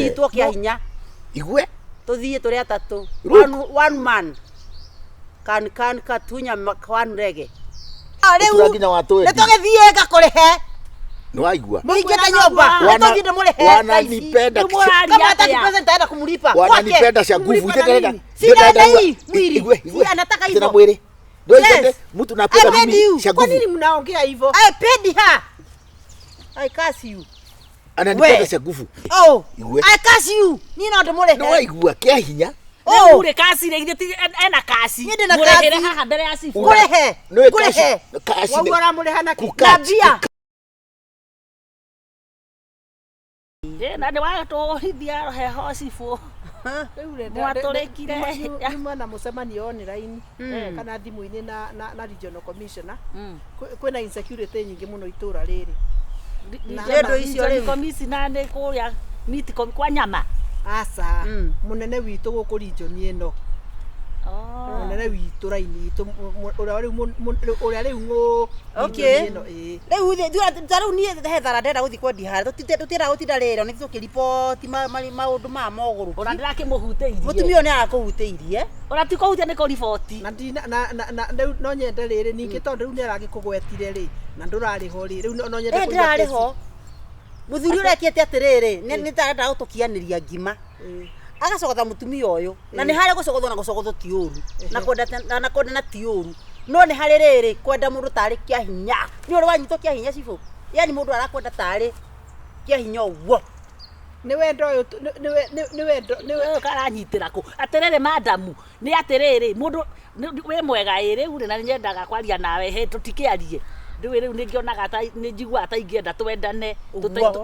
Nyitwo kĩa hinya. Igue. Tũthiĩ tũrĩ atatũ. Look. One man can katunya one rege. Rĩu nginya wa Nĩ twendi. tũgĩthiĩ ngakũrĩhe. Nĩ waigua? Mũingĩte nyũmba. Nĩ tũthiĩ ndĩmũrĩhe. Wananipenda. Rĩu mũraria Kama hataki atĩa? president aenda kumlipa. Wananipenda cia nguvu. Kumlipa na Ite nini? Sina dai mwili. Igwe, igwe. Si anataka Tena hivyo. mwili. Ndio Yes. ite mtu napenda I paid mimi you. cia Kwa nguvu. nini mnaongea hivyo? I paid her. I curse you. Ananipenda We. cia nguvu. Oh. Igwe. I curse you. Niĩ no Nĩ ndĩmũrĩhe. waigua kĩa hinya. Oh. Rĩu rĩ kasi rĩ githĩ ti ena kasi. Niĩ ndĩna Mũrĩhĩre kasi. haha mbere ya cibũ. Ngũrĩhe. Nĩ Ngũrĩhe. kasi. Wau aramũrĩha na kĩ? Na mbia. Ĩ, na nĩ watũhithia heho cibũ. Rĩu rĩ, Mwatũrĩkire. nyuma na mũcemanio online kana thimũ-inĩ na regional commissioner. Kwĩna insecurity nyingĩ mũno itũra rĩrĩ. Nĩ ũndũ icio rĩu. Commissioner nĩ kũrĩa meat kwa nyama. Aca, mũnene witũ gũkũ region ĩno. Oh. Mũnene witũ raini itũ ũrĩa rĩu ũrĩa rĩu ngũ Okay. region ĩno ĩĩ. Rĩu thĩ ta rĩu niĩ he thara ndĩrenda gũthiĩ kwendia harĩa tũtiendaga gũtinda rĩrĩ nĩ tũkĩriboti maũndũ maya Ona mogũrũki. ndĩrakĩmũhutĩirie. Mũtumia ũyũ nĩ arakũhutĩirie. Ona ti kũhutia nĩ kũriboti. Na ndina na na na rĩu no nyende rĩrĩ ningĩ tondũ rĩu nĩ aragĩkũgwetire rĩ na ndũrarĩ ho rĩ rĩu no nyende Ĩ kũigua ndĩrarĩ kesi. ho. Mũthuri ũrĩa ekĩte atĩrĩrĩ nĩ ta arenda gũtũkianĩria ngima. Agacogotha mũtumia ũyũ na nĩ harĩa gũcogothwo na gũcogothwo ti ũru na kwenda na kwendana ti ũru no nĩ harĩ rĩrĩ kwenda mũndũ tarĩ kĩa hinya nĩ ũrĩ wanyitwo kĩa hinya cibũ yani mũndũ arakwenda tarĩ kĩa hinya ũguo. Nĩ wendo ũyũ nĩ wendo nĩ Ũyũ karanyitĩra kũ atĩrĩrĩ madamu nĩ atĩrĩrĩ mũndũ wĩ mwega ĩ rĩu rĩ na nĩnyendaga kwaria nawe he tũtikĩarie rĩu rĩu nĩngĩonaga ta nĩ njiguaga ta ingĩenda twendane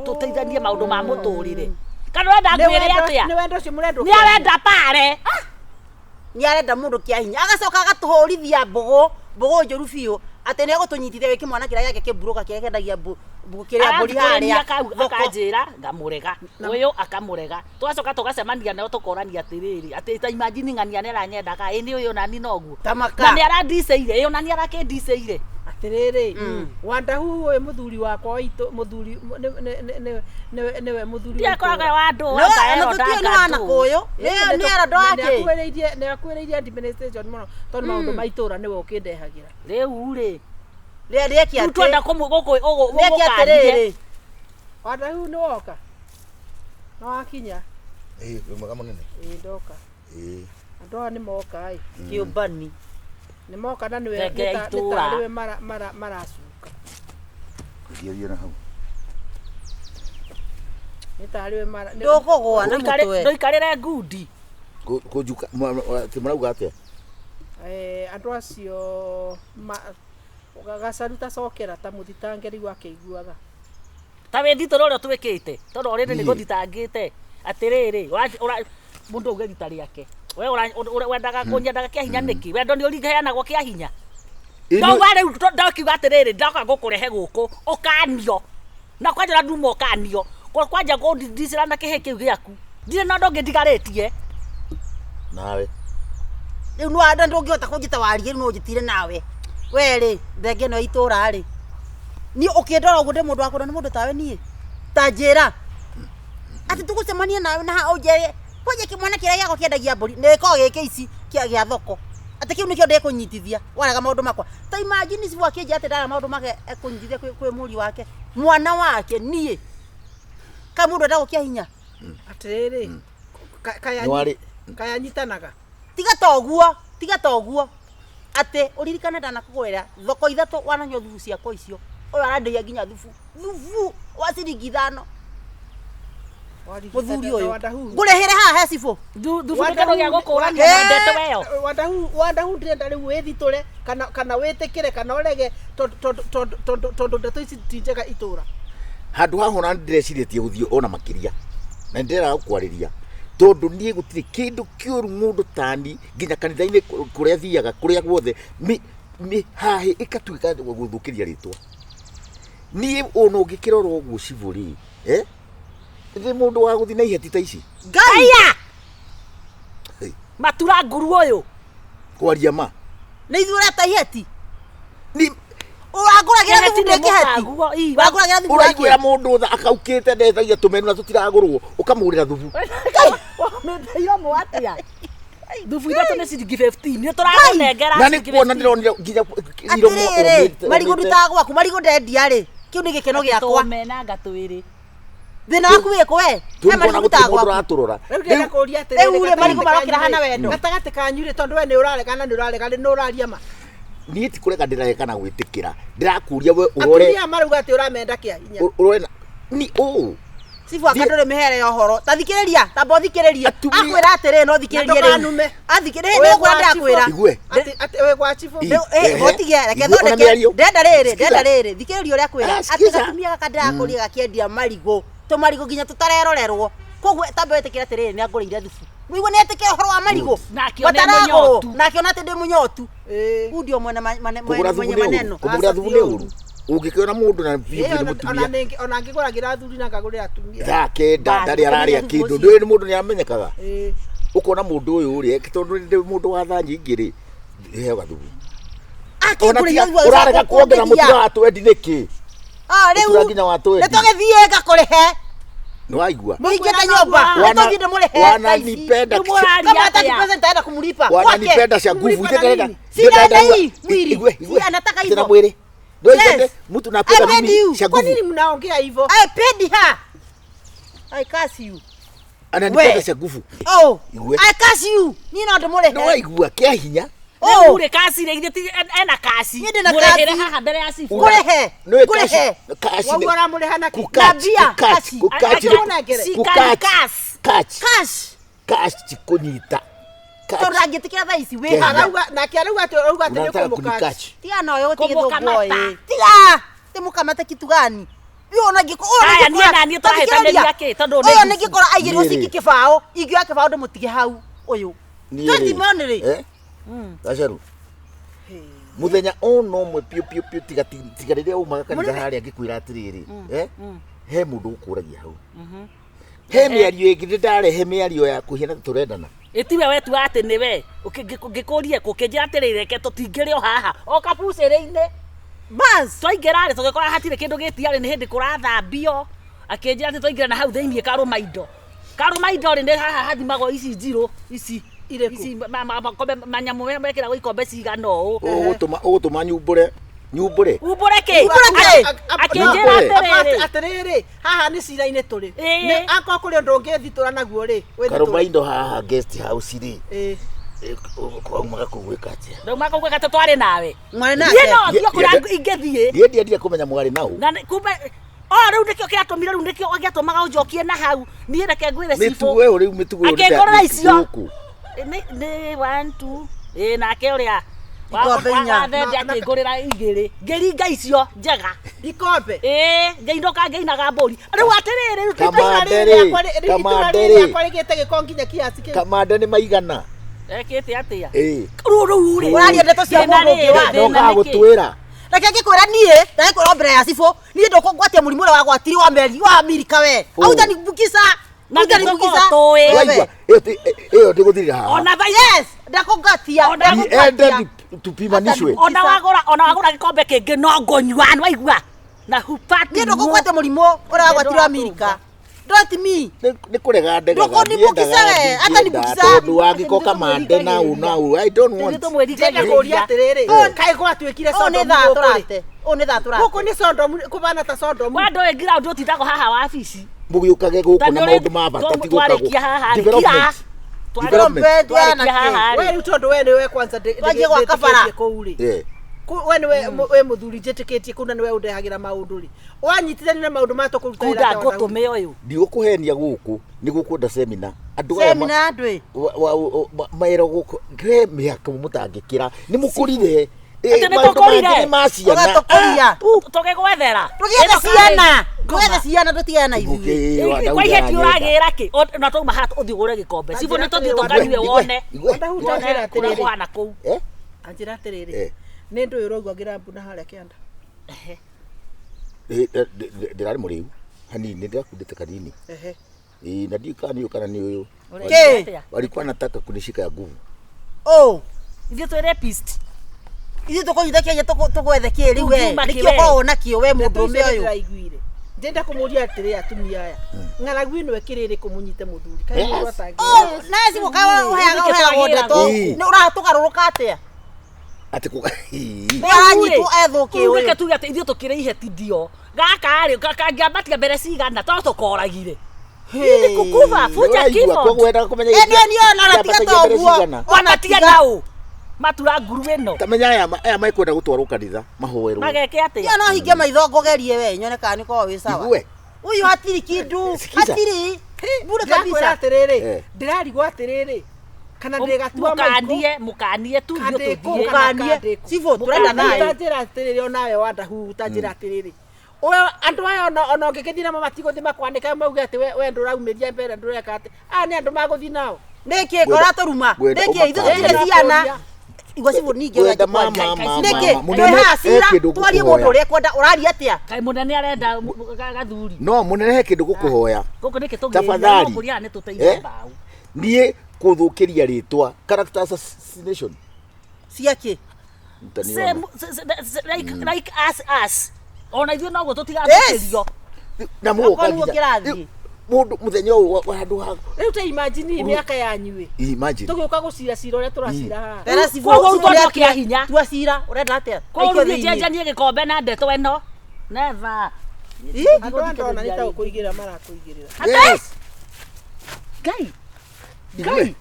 tũteithanie maũndũ ma mũtũrĩre kana ũrenda ngwĩre atĩa nĩ wendo ũcio mũrendwo nĩ arenda pare Nĩ arenda mũndũ kĩa hinya agacoka agatũhũrithia mbũgũ mbũgũ njũru biũ atĩ nĩ egũtũnyitithia wĩ kĩmwana kĩrĩa gĩake kĩmburuka kĩrĩa kĩendagia kĩrĩa mbũri arathiĩ harĩa kau thoko. akanjĩra ngamũrega ũyũ akamũrega tũgacoka tũgacemania nao tũkorania atĩrĩrĩ atĩ ta imagine ng'ania nĩ aranyendaga ĩ nĩ ũyũ nani noguo Tamaka. na nĩ arandicĩire ĩ ona nĩ arakĩndicĩire Atĩrĩrĩ, Wandahu ũyũ mũthuri wakwa waitũ mũthuri nĩwe mũthuri wa ndiakoraga itũũra. wa andũ No, na tũtiũĩ nĩ wa nakũyũ Ĩĩ, nĩ arandũ wake nĩ akuhĩrĩirie administration mũno tondũ maũndũ ma itũũra nĩwe ũkĩndehagĩra. rĩu rĩ rĩeki rĩu atĩ twenda rĩeki atĩrĩrĩ Wandahu nĩ woka? Nĩ wakinya? Ĩĩ, wĩ mwega mũnene. Ĩĩ ndoka. Ĩĩ. Andũ aya nĩ moka ĩ. kĩũmbani Nĩ moka na nĩwe Thenge ya nĩ itũũra. tarĩ we maracuka. Thiĩ thiĩ na hau. Nĩ tarĩ we mara ndũkũgũa na mũtwe ndũikarĩre ngundi Kũnjuka atĩ mũrauga atĩa? Andũ acio gacaru tacokera ta mũthitange rĩu akĩiguaga. ta wĩthitũra ũrĩa twĩkĩte tondũ orĩrĩ nĩ Niĩ. gũthitangĩte atĩrĩrĩ mũndũ auge rita rĩake we wendaga kũnyendaga kĩa hinya nĩkĩ wendo nĩ ũriheanagwo kĩa hinya Ĩ, nĩ- ndauga rĩu ndakiuga atĩrĩrĩ ndoka ngũkũrehe gũkũ ũkanio na kwanja ũrĩa nduma ũkanio kwanja kũndicĩra na kĩhĩ kĩu gĩaku ndirĩ na ũndũ ũngĩ ndigarĩtie Nawe. rĩu nĩ wanda ndũngĩhota kũnjĩta warie rĩu no ũnjĩtire nawe we rĩ thenge ĩno ya itũũra rĩ niĩ ũkĩndora ũguo ndĩ mũndũ wa kwendwo nĩ mũndũ tawe niĩ ta njĩra atĩ tũgũcemania nawe na haha ũnjĩre kwanja kĩmwana kĩrĩa gĩakwa kĩendagia mbũri nĩ gĩkoragwo gĩkĩ ici kĩa gĩa thoko atĩ kĩu nĩkĩo ndĩkũnyitithia warega maũndũ makwa ta imagine cibũ akĩnjĩra atĩ ndarega maũndũ make ekũnyitithia kwĩ mũriũ wake mwana wake niĩ kaĩ mũndũ endagwo kĩa hinya Atĩrĩrĩ, Nĩ warĩ kayanyitanaga. tiga ta ũguo tiga ta ũguo atĩ ũririkane ndanakũgũrĩra thoko ithatũ wananyua thubu ciakwa icio ũyũ arandĩhia nginya thubu thubu wa ciringi ithano mũthuri ũyũ ngũrĩhĩre haha he cibũ thubu nĩ kĩndũ gĩa gũkũrania na ndeto ĩyo Wandahu Wandahu ndĩrenda rĩu wĩthitũre kana wĩtĩkĩre kana ũrege tondũ ndeto ici ti njega itũũra. Handũ haha ona ndĩrecirĩtie gũthiĩ ona makĩria na nĩndĩrenda gũkwarĩria tondũ niĩ gũtirĩ kĩndũ kĩũru mũndũ tani nginya kanitha-inĩ kũrĩa thiaga kũrĩa guothe mĩhahĩ ĩkatuĩka gũthũkĩria rĩtwa niĩ ona ũngĩkĩrora ũguo cibũ rĩ eh? Ndĩ mũndũ wa gũthiĩ na iheti ta ici. Ngai Matura nguru ũyũ. Kwaria ma nĩ ithuĩ ũreta iheti. Ni Ũrangũragĩra Kĩheti thubu nĩ ndĩ kĩheti. mũkaguo, ii, Ũrangũragĩra thubu Ũraiguĩra wakĩ. mũndũ tha akaukĩte ndethagia tũmenu na tũtiragũrwo ũkamũgũrĩra thubu. Wamĩte iromo atĩa? Thubu ithatũ nĩ ciringi 15. Nĩ tũrakũnengera Na nĩ ciringi kuona 15. ndĩronire nginya iromo Atĩrĩrĩ, ũmĩte- marigũ ũmĩte. ndutaga gwaku, marigũ ndendia rĩ, kĩu nĩ gĩkeno gĩakwa. Tũme na ngatwĩrĩ. Thĩna waku wĩkũ we? He Tũrĩ marigũ kuona gũtirĩ ndutaga mũndũ gwaku. ũratũrora. Rĩu ndĩrenda Rĩu kũũria atĩrĩrĩ, Rĩu rĩ, gatagatĩ marigũ marokĩra kanyu hana rĩ, wendo. gatagatĩ kanyu rĩ tondũ we nĩ ũraregana nĩ ũraregana nĩ ũraria ma niĩ ti kũrega ndĩrarega na gwĩtĩkĩra ndĩrakũria we ũrore atumia marauga atĩ ũramenda kĩa hinya ũrore na ni ũũ Cibu aka ndũrĩ mĩhere ya ũhoro. Ta thikĩrĩria, tamba ũthikĩrĩrie. Atumia- Akwĩra atĩrĩrĩ, no thikĩrĩrie Na rĩu. ndũkanume. Athikĩrĩrie, Wĩ nĩ gwa gũkwĩra ndĩrakwĩra. Chifu. Igue. Atĩ- atĩ wĩ gwa chifu Ii. Rĩu, eh, Ehe. ũtige, reke Igue, ona thondeke. mĩario. Ndenda rĩrĩ, Sikiza. ndenda rĩrĩ. Thikĩrĩria ũrĩa akwĩra. Ah, Atĩ sikiza. gatumia gaka ndĩrakũria gakĩendia marigũ. Tũmarigũ nginya tũtarerorerwo. Koguo tamba wĩtĩkĩre atĩrĩrĩ, nĩ angũrĩire thubu. Wĩigua nĩ etĩkĩra ũhoro wa marigũ. Na akĩona Mataragũrwo. mũnyotu. Na akĩona atĩ ndĩ mũnyotu. Ĩĩ. Huu ndio mwene kũgũra thubu mwenye nĩ ũru maneno. kũmũgũrĩra thubu nĩ ũru ũngĩkĩona mũndũ na biũ Ĩĩ, nĩ ona- ona mũtumia nĩngĩ- ona ngĩgũragĩra athuri na ngagũrĩra atumia thaa kenda Basi, ndarĩ ararĩa thubu kĩndũ ũcio. ndũĩ nĩ mũndũ nĩ amenyekaga Ĩĩ. ũkona mũndũ ũyũ rĩ tondũ nĩ mũndũ wa thaa nyingĩ rĩ heo gathubu Ona Akĩngũrĩire tiga thubu ũrarega agĩcoka kuongerera kũndeithia. mũtira wa twendi nĩkĩ Ah, rĩu Mũtura nginya wa twendi. nĩ tũgĩthiĩ ngakũrĩhe nĩ waigua mũingĩte nyũmba Wana- nĩ tũthiĩ ndĩmũrĩhe wananipenda Rĩu mũraria kama hataki atĩa? president aenda kumulipa wananipenda cia nguvu Kumlipa na ite nini? Sina hii, mwili. Si anataka tena hivyo. mwili ndio Yes. yes. mtu napenda I paid mimi you. cia Kwa nguvu nini mnaongea hivyo? I paid her. I curse you. ananipenda We. cia nguvu Oh, Igue. I curse you. Niĩ no nĩ ndĩmũrĩhe. waigua kĩa hinya Oh, Rĩu rĩ kasi rĩ, githĩ ti ena kasi. Niĩ ndĩna Mũrĩhĩre kasi. haha mbere ya cibu. Ngũrĩhe. Nĩ Ngũrĩhe. kasi Waguo ũramũrĩha na kĩ? Na mbia, kasi. Kasi. Cash. kaci kũnyita Tondũ ndangĩtĩkĩra thaa ici wĩ Kenya. haha. Arauga nake arauga atĩ arauga atĩ nĩ Unataka ũkũmũkachi. kunikachi Tiga na ũyũ gũtirĩ Kũmũkamata. gĩthũngũ ĩ. Tiga. Ndĩmũkamate kitu gani? Ũyũ ona ngĩko ũyũ Aya, nĩngĩkora- niĩ na niĩ tũrahĩtanĩria kĩ? Tondũ nĩ Ũyũ thubu. nĩngĩkora aigĩrwo Niĩ rĩ. cingi kĩbaũ, ingĩoya kĩbaũ ndĩmũtige hau ũyũ. Twenty money rĩ. gacaru muthenya ona ũmwe piũ piũ piũ tiga tiga rĩrĩa umaga kanitha harĩa ngĩkwĩra atĩrĩrĩ eh? He mũndũ ũkũragia hau he mĩario ĩngĩ ndĩ ndarehe mĩario ya kũhiana ta tũrendana Ĩtiwe wetua atĩ nĩwe ngĩkũrie kũ kĩnjĩra atĩrĩrĩ reke tũtingĩrĩ o haha o kabucĩrĩ-inĩ Bas. twaingĩra rĩ tũgĩkora hatirĩ kĩndũ gĩtiarĩ nĩ hĩndĩ kũrathambio akĩnjĩra atĩ twaingĩra na hau thĩiniĩ karũma indo karũma indo rĩ nĩ haha hathimagwo ici njirũ ici Irĩkũ? ici makombe manyamũ mekĩragwo ikombe cigana ũũ ũgũtũma ũgũtũma nyumbũre nyumbũre umbũre kĩ Umbũre kĩ? Akĩnjĩra Umbũre. atĩrĩrĩ Atĩrĩrĩ, haha nĩ cira-inĩ tũrĩ. Ĩĩ. Nĩ akorwo kũrĩ ũndũ ũngĩthitũra naguo rĩ, wĩthitũre. karũma indo haha guest house rĩ Ĩĩ. kwaumaga kũu gwĩka atĩa ndauma kau gwĩka tũtwarĩ nawe Mwarĩ niĩ nake. no thiĩ kũrĩa Ye- ingĩthiĩ niĩ ndiendire kũmenya mwarĩ nau na kumbe o rĩu nĩkĩo kĩratũmire rĩu nĩkĩo gĩatũmaga ũnjokie na hau niĩ reke ngwĩre cibũ mĩtugo ĩyo rĩu mĩtugo ĩyo Akĩngũrĩra icio. gũkũ nĩ one two ĩ nake ũrĩa Ikombe inya. wathende akĩngũrĩra igĩrĩ ngĩringa icio njega Ikombe. ĩ ngĩinũka ngĩinaga mbũri rĩu atĩrĩrĩ rĩu Kama- Itũra rĩrĩ Kamande rĩ, rĩakwa rĩ- itũra kamande rĩrĩ rĩ. rĩakwa rĩgĩte gĩko nginya kiasi kĩu. kamande nĩ maigana ekĩte atĩa ĩĩ rĩu rĩu rĩ Ũraria ndeto cia Thĩna mũndũ ũngĩ rĩ, wa- thĩna nokaga nĩ kĩ? gũtwĩra Reke ngĩkwĩra niĩ, ndagĩkwĩra mbere ya cibũ, niĩ ndũkũngwatia mũrimũ ũrĩa wagwatirio wa meri wa Amerika we. Ũ. Hautanibukica. Na Hautanibukica. nĩtũkorwo tũĩ. waigua ĩyo ĩyo ndĩgũthirĩra haha ona thaa Yes, ndakũngwatia. Ona- niende tupimanishwe ona wagũra ona wagũra gĩkombe kĩngĩ no ngũnyua nĩwaigua na hupati Niĩ ndũkũngwatia mũrimũ ũrĩa wagwatirio wa Amerika. Don't me. nĩ kũrega ndegaga Ndũkũnibukisa we, hata nibukisa. tondũ wangĩko kamande nau nau i don't want Ndĩrenda kũũria atĩrĩrĩ, kaĩ gwatuĩkire Ũũ nĩ Sodomu thaa gũkũ rĩ? tũrate. Ũũ nĩ thaa tũrate. Gũkũ nĩ Sodomu, kũbana ta Sodomu. wandå ä ngira ũtindagwo haha wabici mũgĩũkage gũkũ Ta na nĩ ũrĩ- maũndũ ma bata ti twarĩkia gũka haha rĩ, development kira. Development. Twarĩkia haha We rĩ rĩu tondũ we nĩwe kwanza Twanjie gwaka bara. ndĩtĩkĩtie kũu rĩ. Eh, We nĩwe wĩ mũthuri njĩtĩkĩtie kũu na nĩwe ũndehagĩra maũndũ rĩ. Wanyitithanire na maũndũ maya tũkũruta wĩra kunda ta wa Daudi. ngũtũme ũyũ ndigũkũhenia gũkũ nĩ gũkwenda semina andũ aya Semina ndwĩ. maero gũkũ he mĩhaka mũtangĩkĩra nĩ mũkũrire Atĩ nĩ maũndũ tũkũrire? mangĩ nĩ ma ciana Ũgatũkũria. tũgĩgwethera Tũgĩethe ciana. Tũgĩethe ciana tũtigane na ithuĩ. kwa iheti ũragĩra kĩ na twauma haha ũthiĩ ũgũre gĩkombe cibũ nĩ tũthiĩ tũkanyue wone Wanahuta wone njĩra kũrĩa atĩrĩrĩ. kũhana kũu Anjĩra atĩrĩrĩ, Eh. nĩ ndũĩ ũraigua ngĩrambu na harĩa kĩanda. ndĩrarĩ mũrĩu hanini ndĩrakundĩte kanini Ehe. Ĩĩ, na ndiũĩ kana nĩ ũyũ kana nĩ ũyũ Kĩ? walikuwa nataka kunishika ya nguvu Ũũ. ithuĩ twĩ rapist Ithuĩ tũkũnyita kĩanya tũgwethe kĩ rĩu we? Ũngiuma kĩ Nĩkĩo we? ũkoragwo nakĩo we Ndeto mũndũrũme icio ũyũ? ndĩraiguire. Ndĩrenda kũmũria atĩrĩ atumia aya. Ng'aragu ĩno ĩkĩrĩ ĩrĩkũ mũnyite mũthuri? Kaĩ mũndũ Yes. atangĩ. Oh, nawe cibũ kaĩ ũheaga Nĩkĩ ũheagwo ndeto. twagĩragwo? Nĩ ũratũgarũrũka atĩa? Atĩ kũ Nĩ aranyitwo ethwo kĩ Rĩu reke ũyũ? tuge atĩ ithuĩ tũkĩrĩ iheti ndio gaka rĩ kangĩambatia mbere cigana to tũkoragire. Hii ni kukuva fuja Nĩũraigua, keyboard. koguo wendaga kũmenya Ĩ, niĩ niĩ ona tiga kĩambatagia mbere toguo. cigana. Kwambatia nau matura nguru ĩno. Ta menya aya mekwenda gũtwarwo kanitha mahoerwo. Mageke atĩa? Niĩ no hinge maitho ngũgerie we nyone kana nĩ ũkoragwo wĩ sawa. Igue. Huyu hatiri kindu. Sikiza. Hatiri. Bure Ndĩrakwĩra kabisa. atĩrĩrĩ, Eh. ndĩrarigwo atĩrĩrĩ, kana ndĩgatua maikũ. Mũkanie mũkanie tu ithuĩ Kandĩkũ, tũthiĩ. kana Mũkanie. kandĩkũ. Cibũ, tũrenda Mũkanie. thayũ. Ũtanjĩra atĩrĩrĩ onawe wandahuhu ũtanjĩra atĩrĩrĩ. We andũ aya ona ũngĩgĩthiĩ namo matigũthiĩ makwandĩka mauge atĩ we ndũraumĩria mbere ndũreka atĩ aya nĩ andũ magũthiĩ nao. Nĩkĩ ngora tũruma? Ngwenda Nĩkĩ ithuĩ ũmakanie. tũtirĩ ciana? Igua cibũ ningĩ ũrĩa Ngwenda mama, ngĩkwaria. mama, Nĩkĩ? mama. Mũnene, Twĩ haha cira, he kĩndũ twarie ngũkũhoya. mũndũ ũrĩa ekwenda ũraria atĩa? Kaĩ mũnene arenda gathuri. No mũnene he kĩndũ gũkũhoya. Gũkũ nĩkĩ Tafadhali. tũngĩria nĩ tũteithie Eh? mbaũ. Niĩ kũthũkĩria rĩtwa character assassination. Ciakĩ? Mtaniona. Same like us ona ithuĩ noguo tũtigathũkĩrio. Na mũgũka Akorwo nĩguo nginya- kĩrathiĩ. Mũndũ mũthenya ũyũ wa handũ ha Rĩu ta imagine mĩaka yanyu ĩ. imagine. Tũgĩũka gũcira cira ũrĩa tũracira haha. Tera cibũ. Koguo cibũ rutwo nĩ kĩa hinya. Tua cira, ũrenda atĩa? Koguo Aikio rĩu thĩinĩ. njenjanie gĩkombe na ndeto ĩno. Never. Ih, Andũ aya ndona nĩ ta gũkũigĩrĩra marakũigĩrĩra. Yes. Ngai. Igue.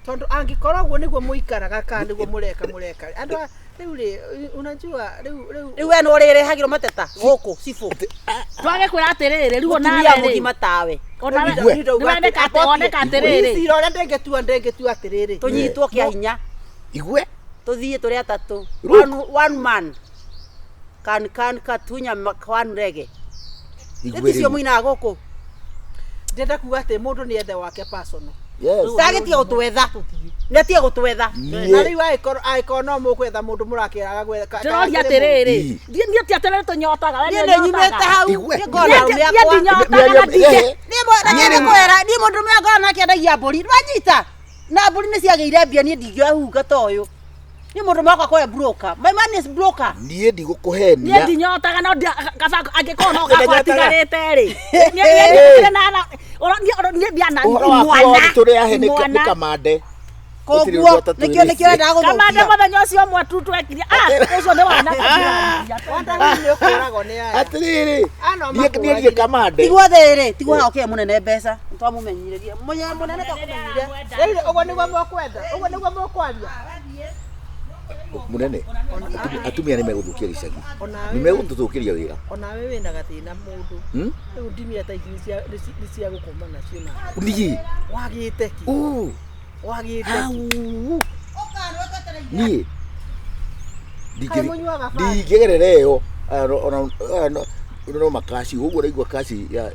Tondũ angĩkorwo ũguo nĩguo mũikaraga kana nĩguo mũreka mũreka. Andũ aya rĩu rĩ unajua rĩu rĩu Rĩu we nĩ ũrĩrehagĩrwo mateta gũkũ cibũ. Twage kwĩra atĩrĩrĩ rĩu Mũtumia onawe rĩ. mũgima tawe. Onawe Igue. nĩwoneka atĩ woneka atĩrĩrĩ. Cira ũrĩa ndĩngĩtua ndĩngĩtua atĩrĩrĩ. Tũnyitwo kĩa hinya. Igue. Tũthiĩ tũrĩ atatũ. Look. One man. Can katunya one rege. Igue Nĩ ticio rĩu. mũinaga gũkũ. Ndĩrenda kuga atĩ mũndũ nĩ ethe wake personal. Yes. Ndagĩtiga gũtwetha. Nĩ atige gũtwetha. Na Niĩ rĩu angĩkorwo no mũgwetha mũndũ mũrakĩraga gwetha. Ndĩroria atĩrĩrĩ. Ii. Niĩ ti atĩrĩrĩ tũnyotaga. We Niĩ nĩ nĩ nyumĩte ũnyotaga. hau. Igue. Niĩ ngoragwo na arũme Niĩ akwa. ndinyotaga na ndingĩ. Niĩ reke ngũkwĩra, niĩ mũndũrũme angorwo nake endagia mbũri. Nĩwanyita? Na mbũri nĩ ciagĩire mbia niĩ ndingĩoya hunga ta ũyũ. Niĩ mũndũrũme wakwa akorwo e broker. My man is broker. Niĩ ndigũkũhenia. Niĩ ndinyotaga no kaba angĩkorwo no gakwa Ndinyotaga. atigarĩte rĩ. Niĩ niĩ na niĩ ndiana Ũhoro wa imwana. kwao tũrĩ ahe nĩ Imwana. kamande. Gũtirĩ Koguo ũndũ atatũ nĩkĩo nĩkĩo endaga Kamande gũthũkia. mũthenya ũcio ũmwe tu twekire. Ah, ũcio nĩ wana. Wandahuhu nĩ ũkũragwo nĩ aya. Atĩrĩrĩ. Ano Niĩ niĩ ndiĩ kamande. Tigwo thĩrĩ, tigwo haha ũkĩhe mũnene mbeca. Nĩtwamũmenyithĩrie. Mũnene twakũmenyire. Rĩu ũguo nĩguo mũkwenda, ũguo nĩguo mũkwaria. Mũnene. Atumia nĩ megũthũkia gĩcagi. Onawe Nĩ megũtũthũkĩria wĩra. onawe wĩna gathĩna mũndũ. Hmm? Rĩu ndimia ta ici nĩ cia gũkoma nacio na Niĩ. wagĩte kĩ? Uu. Wagĩte kĩ? Au. Niĩ. Kaĩ mũnyuaga bangi? Ndingĩgerera ĩyo. Aya ona aya no makaci ũguo ũraigua kaci ya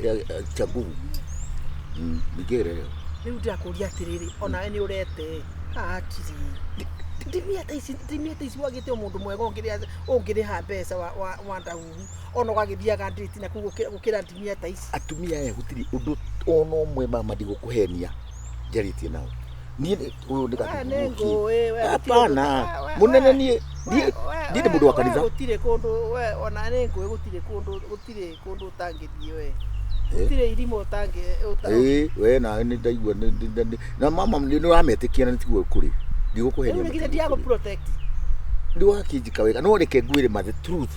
cha nguvu. Ndingĩgerera ĩyo. Rĩu ndĩrakũria atĩrĩrĩ, onawe nĩ ũrete. Hatirĩ. Ndimia ta ici, ndimia ta ici wagĩte o mũndũ mwega ũngĩrĩha mbeca wa ndahuhu ona ũgagĩthiaga ndĩti na kũu gũkĩra ndimia ta ici. Atumia aya gũtirĩ ũndũ ona ũmwe mama ndigũkũhenia njarĩtie nao. Niĩ ũyũ nĩ We nĩ gathuguki. ngũĩ, we gũtirĩ Hapana. ũndũ- we- Mũnene we- niĩ niĩ we- niĩ nĩ mũndũ wa we kanitha. gũtirĩ kũndũ we ona nĩ ngũĩ gũtirĩ kũndũ gũtirĩ kũndũ ũtangĩthiĩ we. Eh? Gũtirĩ irimũ ũtangĩ Ĩĩ we nawe nĩ ndaigua na mama nĩ ũrametĩkia na nĩ tiguo kũrĩ. Ndigũkũhenia. Rĩu nĩ githĩ ndiagũ protect. Nĩ wakĩnjĩka wega no reke ngwĩre ma the truth.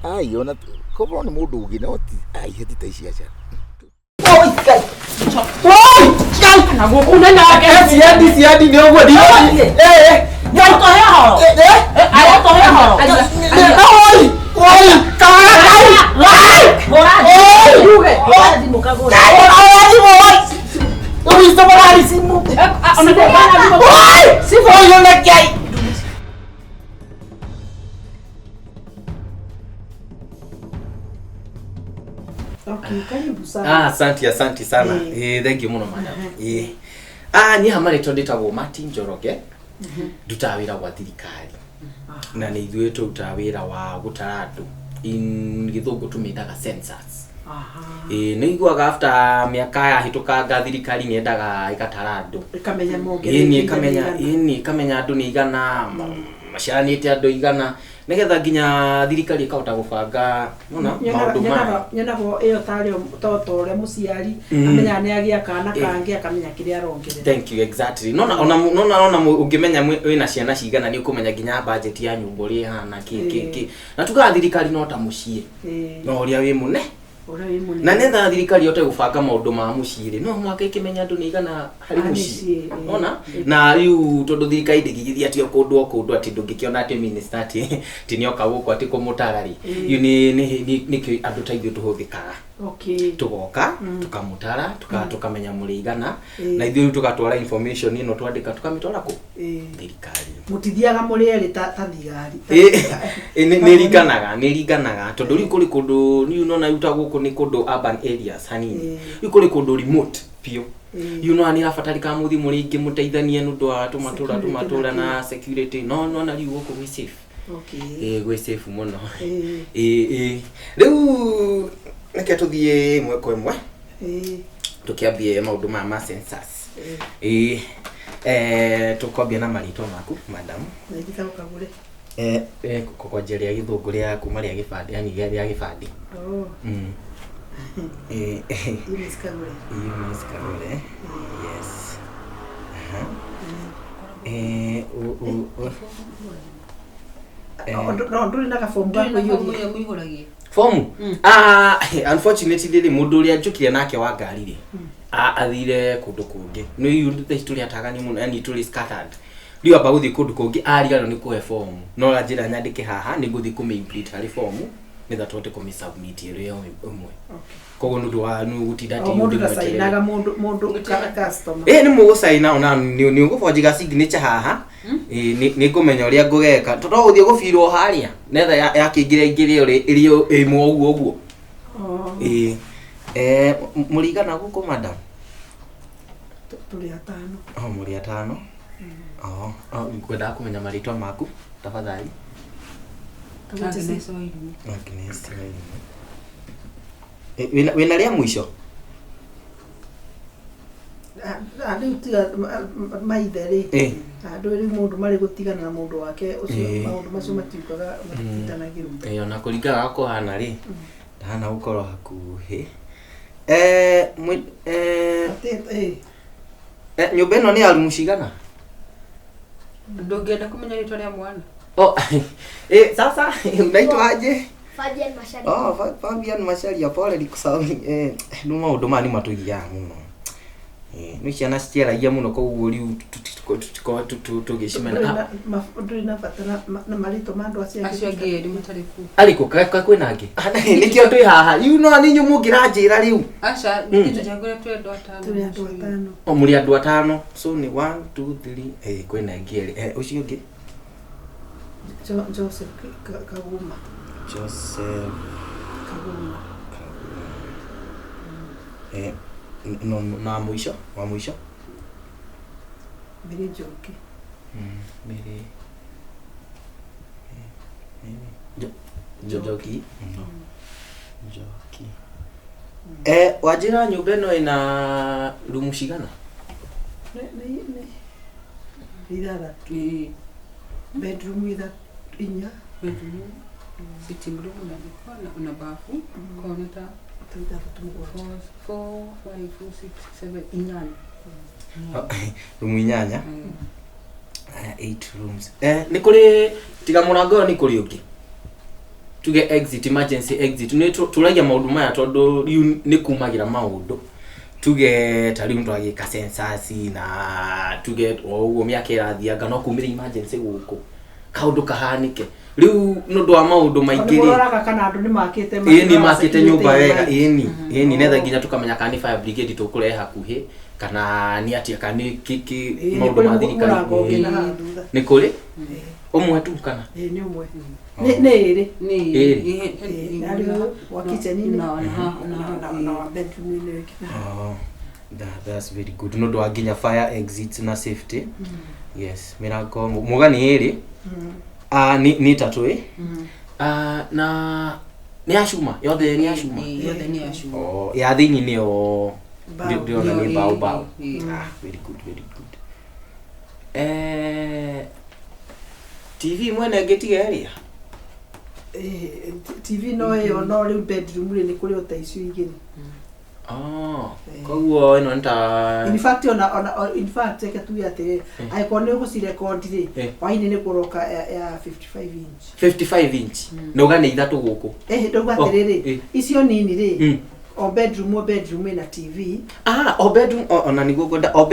Ai ona korwo nĩ mũndũ ũngĩ no ti ai heti ta ici aca. Na gũkũ nene wake ciendi ciendi nĩ ũguo Nĩũtũhe ũhoro. Nĩũtũhe ũhoro. Oi oi kaga kai Hũra Oi hũra thimũ kagũre. Oi thimũ oi Rĩu icio marari simu Oi simu ũyũ nĩkĩai. Okay, karibu sana. Ah, asante asante sana. Eh, thank you muno madam. Eh. Ah, niĩ hama rĩtwa ndĩtagwo Martin Njoroge. Ndutaga wĩra gwa thirikari. Na nĩ ithuĩ tũrutaga wĩra wa gũtara andũ. In gĩthũngũ tũmĩtaga census. Ĩĩ nĩ iguaga after mĩaka yahĩtũkanga thirikari nĩ yendaga ĩgatara andũ. Ĩkamenya Ĩni mongereire ĩkamenya ĩni ĩkamenya andũ nĩ igana Maciaranĩte andũ igana nĩgetha nginya thirikari ĩkahota gũbanga nona maũndũ maya. Nyonaga ĩyo tarĩ to ta ũrĩa mũciari amenyaga nĩ agĩa kana kangĩ akamenya kĩrĩa arongerera. Thank you, exactly. Nona ona nona ona ũngĩmenya wĩna ciana cigana nĩ ũkũmenya nginya budget ya nyũmba ũrĩa ĩhana kĩ kĩ kĩ. Na tugaga thirikari no ta mũciĩ. No ũrĩa wĩ mũne. Ũrĩa wĩ mũnene. Na nĩgetha thirikari ĩhote gũbanga maũndũ ma mũciĩ rĩ, no mũhaka ĩkĩmenye andũ nĩ igana harĩ Harĩ mũciĩ. mũciĩ, ĩĩ. Ona? Na rĩu tondũ thirikari ndĩngĩgĩthiĩ atĩ o kũndũ o kũndũ atĩ ndũngĩkĩona atĩ minister atĩ atĩ nĩoka gũkũ atĩ kũmũtara rĩ. Rĩu nĩkĩo andũ ta ithuĩ tũhũthĩkaga. Okay. Tugoka tukamutara tukamenya mũrĩ igana na ithuĩ rĩu tũgatwara information ĩno twandĩka tũkamĩtwara kũ thirikari. Mũtithiaga mũrĩ erĩ ta thigari. Nĩ ringanaga tondũ rĩu kũrĩ kũndũ rĩu nona rĩu ta gũkũ nĩ kũndũ urban areas hanini, rĩu kũrĩ kũndũ remote biũ, rĩu nona nĩ ĩrabatarĩka mũthiĩ mũrĩ aingĩ mũteithanie nĩ ũndũ wa tũmatũra tũmatũra na security, no nona rĩu gũkũ gwĩ safe. Okay. Ĩĩ, gwĩ safe mũno. Ĩĩ, rĩu reke tũthiĩ ĩmwe kwa ĩmwe tũkĩambie maũndũ maya ma census. Ĩĩ, tũkwambia na marĩtwa maku, madam. Na njĩtagwo Kagũre. Kwanja rĩa gĩthũngũ rĩa kuma rĩa gĩbandĩ, yani rĩa gĩbandĩ. Oh, Eunice Kagũre. Eunice Kagure. Yes. Aha. No ndũrĩ na gabomu ga kũiyũria. Mũihũragia. Fomu? Unfortunately rĩ, mũndũ ũrĩa njũkire nake wa ngari rĩ, athire kũndũ kũngĩ. Nĩ rĩu thaa ici tũrĩ atagani mũno, yani tũrĩ scattered. Rĩu amba gũthiĩ kũndũ kũngĩ ariganĩrwo nĩ kũhe fomu. No anjĩra nyandĩke haha nĩ ngũthiĩ kũmĩ-imprint harĩ fomu nĩgetha tũhote kũmĩ-submit ĩrĩ o ĩmwe. Koguo nĩ ũndũ wa nĩ gũtinda O mũndũ ndĩmweterere. ndacainaga mũndũ customer. Ĩ, nĩ mũgũcaina ona nĩ ũgũbonjiga signature haha. Ĩ, nĩ ngũmenya ũrĩa ngũgeka tondũ no gũthiĩ gũbirwo harĩa netha yakĩingĩra ingĩrĩ ĩrĩ ĩmwe ũguo ũguo. Ĩ, mũrĩ igana gũkũ, madam? Tũrĩ atano. O mũrĩ atano. Oh, ngwendaga kũmenya marĩtwa maku tafadhali. Agnes Wairimu. Agnes Wairimu. Wĩna rĩa mũico? Rĩu tiga maithe rĩ, andũ rĩu mũndũ marĩ gũtigana na mũndũ wake ũcio, maũndũ macio matiukaga matitindanagĩrwo. Ĩ, ona kũringana na kũhana rĩ, ndahana gũkorwo hakuhĩ nyũmba ĩno nĩ ya rumu cigana? Ndũngĩenda kũmenya rĩtwa rĩa mwana? Oh, sasa unaitwa aje? Fabian Macharia. Oh, Fabian Macharia, pole nikusahau. Nĩ maũndũ maya nĩ matũgiaga mũno. Nĩ ciana citiaragia mũno koguo rĩu tũtikoragwo tũgĩcimena. Ndũrĩ na bata na marĩtwa ma andũ acio. Acio angĩ erĩ matarĩ kuo. Arĩkũ ka kwĩna angĩ? Ah, nĩkĩo twĩ haha. Rĩu no nĩ inyuĩ mũngĩranjĩra rĩu. Aca, nĩtũjagũre twĩ andũ atano. Tũrĩ andũ atano. O mũrĩ andũ atano. So nĩ 1 2 3 kwĩna angĩ erĩ. Ũcio ũngĩ? Joseph Kaguma. Joseph Kaguma. No na mũico, wa mũico? Mary Njoki. Mary Njoki. Njoki. Wanjĩra nyũmba ĩno ĩna rumu cigana? Nĩ ithathatũ. Bedroom ithatũ, inya. Bedroom, sitting room na jiko na bafu, kona ta Ta ithathatũ mũgwanja. 4 5 6 7 inyanya. Rumu inyanya. Aya, eight rooms. Nĩ kũrĩ tiga mũrango ũyũ nĩ kũrĩ ũngĩ? Tuge exit, emergency exit. Nĩ tũragia maũndũ maya tondũ rĩu nĩ kumagĩra maũndũ. Tuge ta rĩu twagĩka census na tuge o ũguo mĩaka ĩrathianga no kumĩre emergency gũkũ. Kaũndũ kahanĩke. Rĩu nĩ ũndũ wa maũndũ maingĩ rĩ. Mũroraga kana andũ nĩ makĩte. Ĩni makĩte nyũmba wega, ĩni ĩni netha nginya tũkamenya kana nĩ fire brigade tũkũrehe hakuhĩ kana nĩ atĩa kana nĩ kĩ maũndũ ma thirikari. Mũrango ũngĩ na haha thutha. Nĩ kũrĩ ũmwe tu kana? Ĩĩ, nĩ ũmwe, nĩ ĩrĩ. Nĩ Ĩrĩ. Ĩĩ, na harĩ wa kitchen-inĩ na na wa bedroom-inĩ ĩngĩ. Oh, that's very good nĩ ũndũ wa nginya fire exits na safety. Yes, mĩrango muga nĩ ĩrĩ. Ah, nĩ ĩtatũ ĩ. Ah, na nĩ ya cuma yothe, nĩ ya cuma? Yothe nĩ ya cuma. Oh, ya thĩinĩ nĩyo. Mbao. Ndĩrona nĩ Ĩĩ, mbaũ mbaũ. Ĩĩ. Ah, very good, very good. TV mwene ngĩtiga ĩrĩa. Eh, TV no ĩyo, no rĩu bedroom rĩ, nĩ kũrĩ o ta icio igĩrĩ. Oh, koguo ĩno nĩ ta In fact, ona in fact, reke tuge atĩrĩrĩ, angĩkorwo nĩ ũgũcirekondi rĩ, hwainĩ nĩ kũroka ya 55 inch. 55 inch. Na uga nĩ ithatũ gũkũ. Eh, ndauga atĩrĩrĩ, icio nini rĩ, o bedroom ĩna TV. Ah, o bedroom ona nĩguo ngwenda o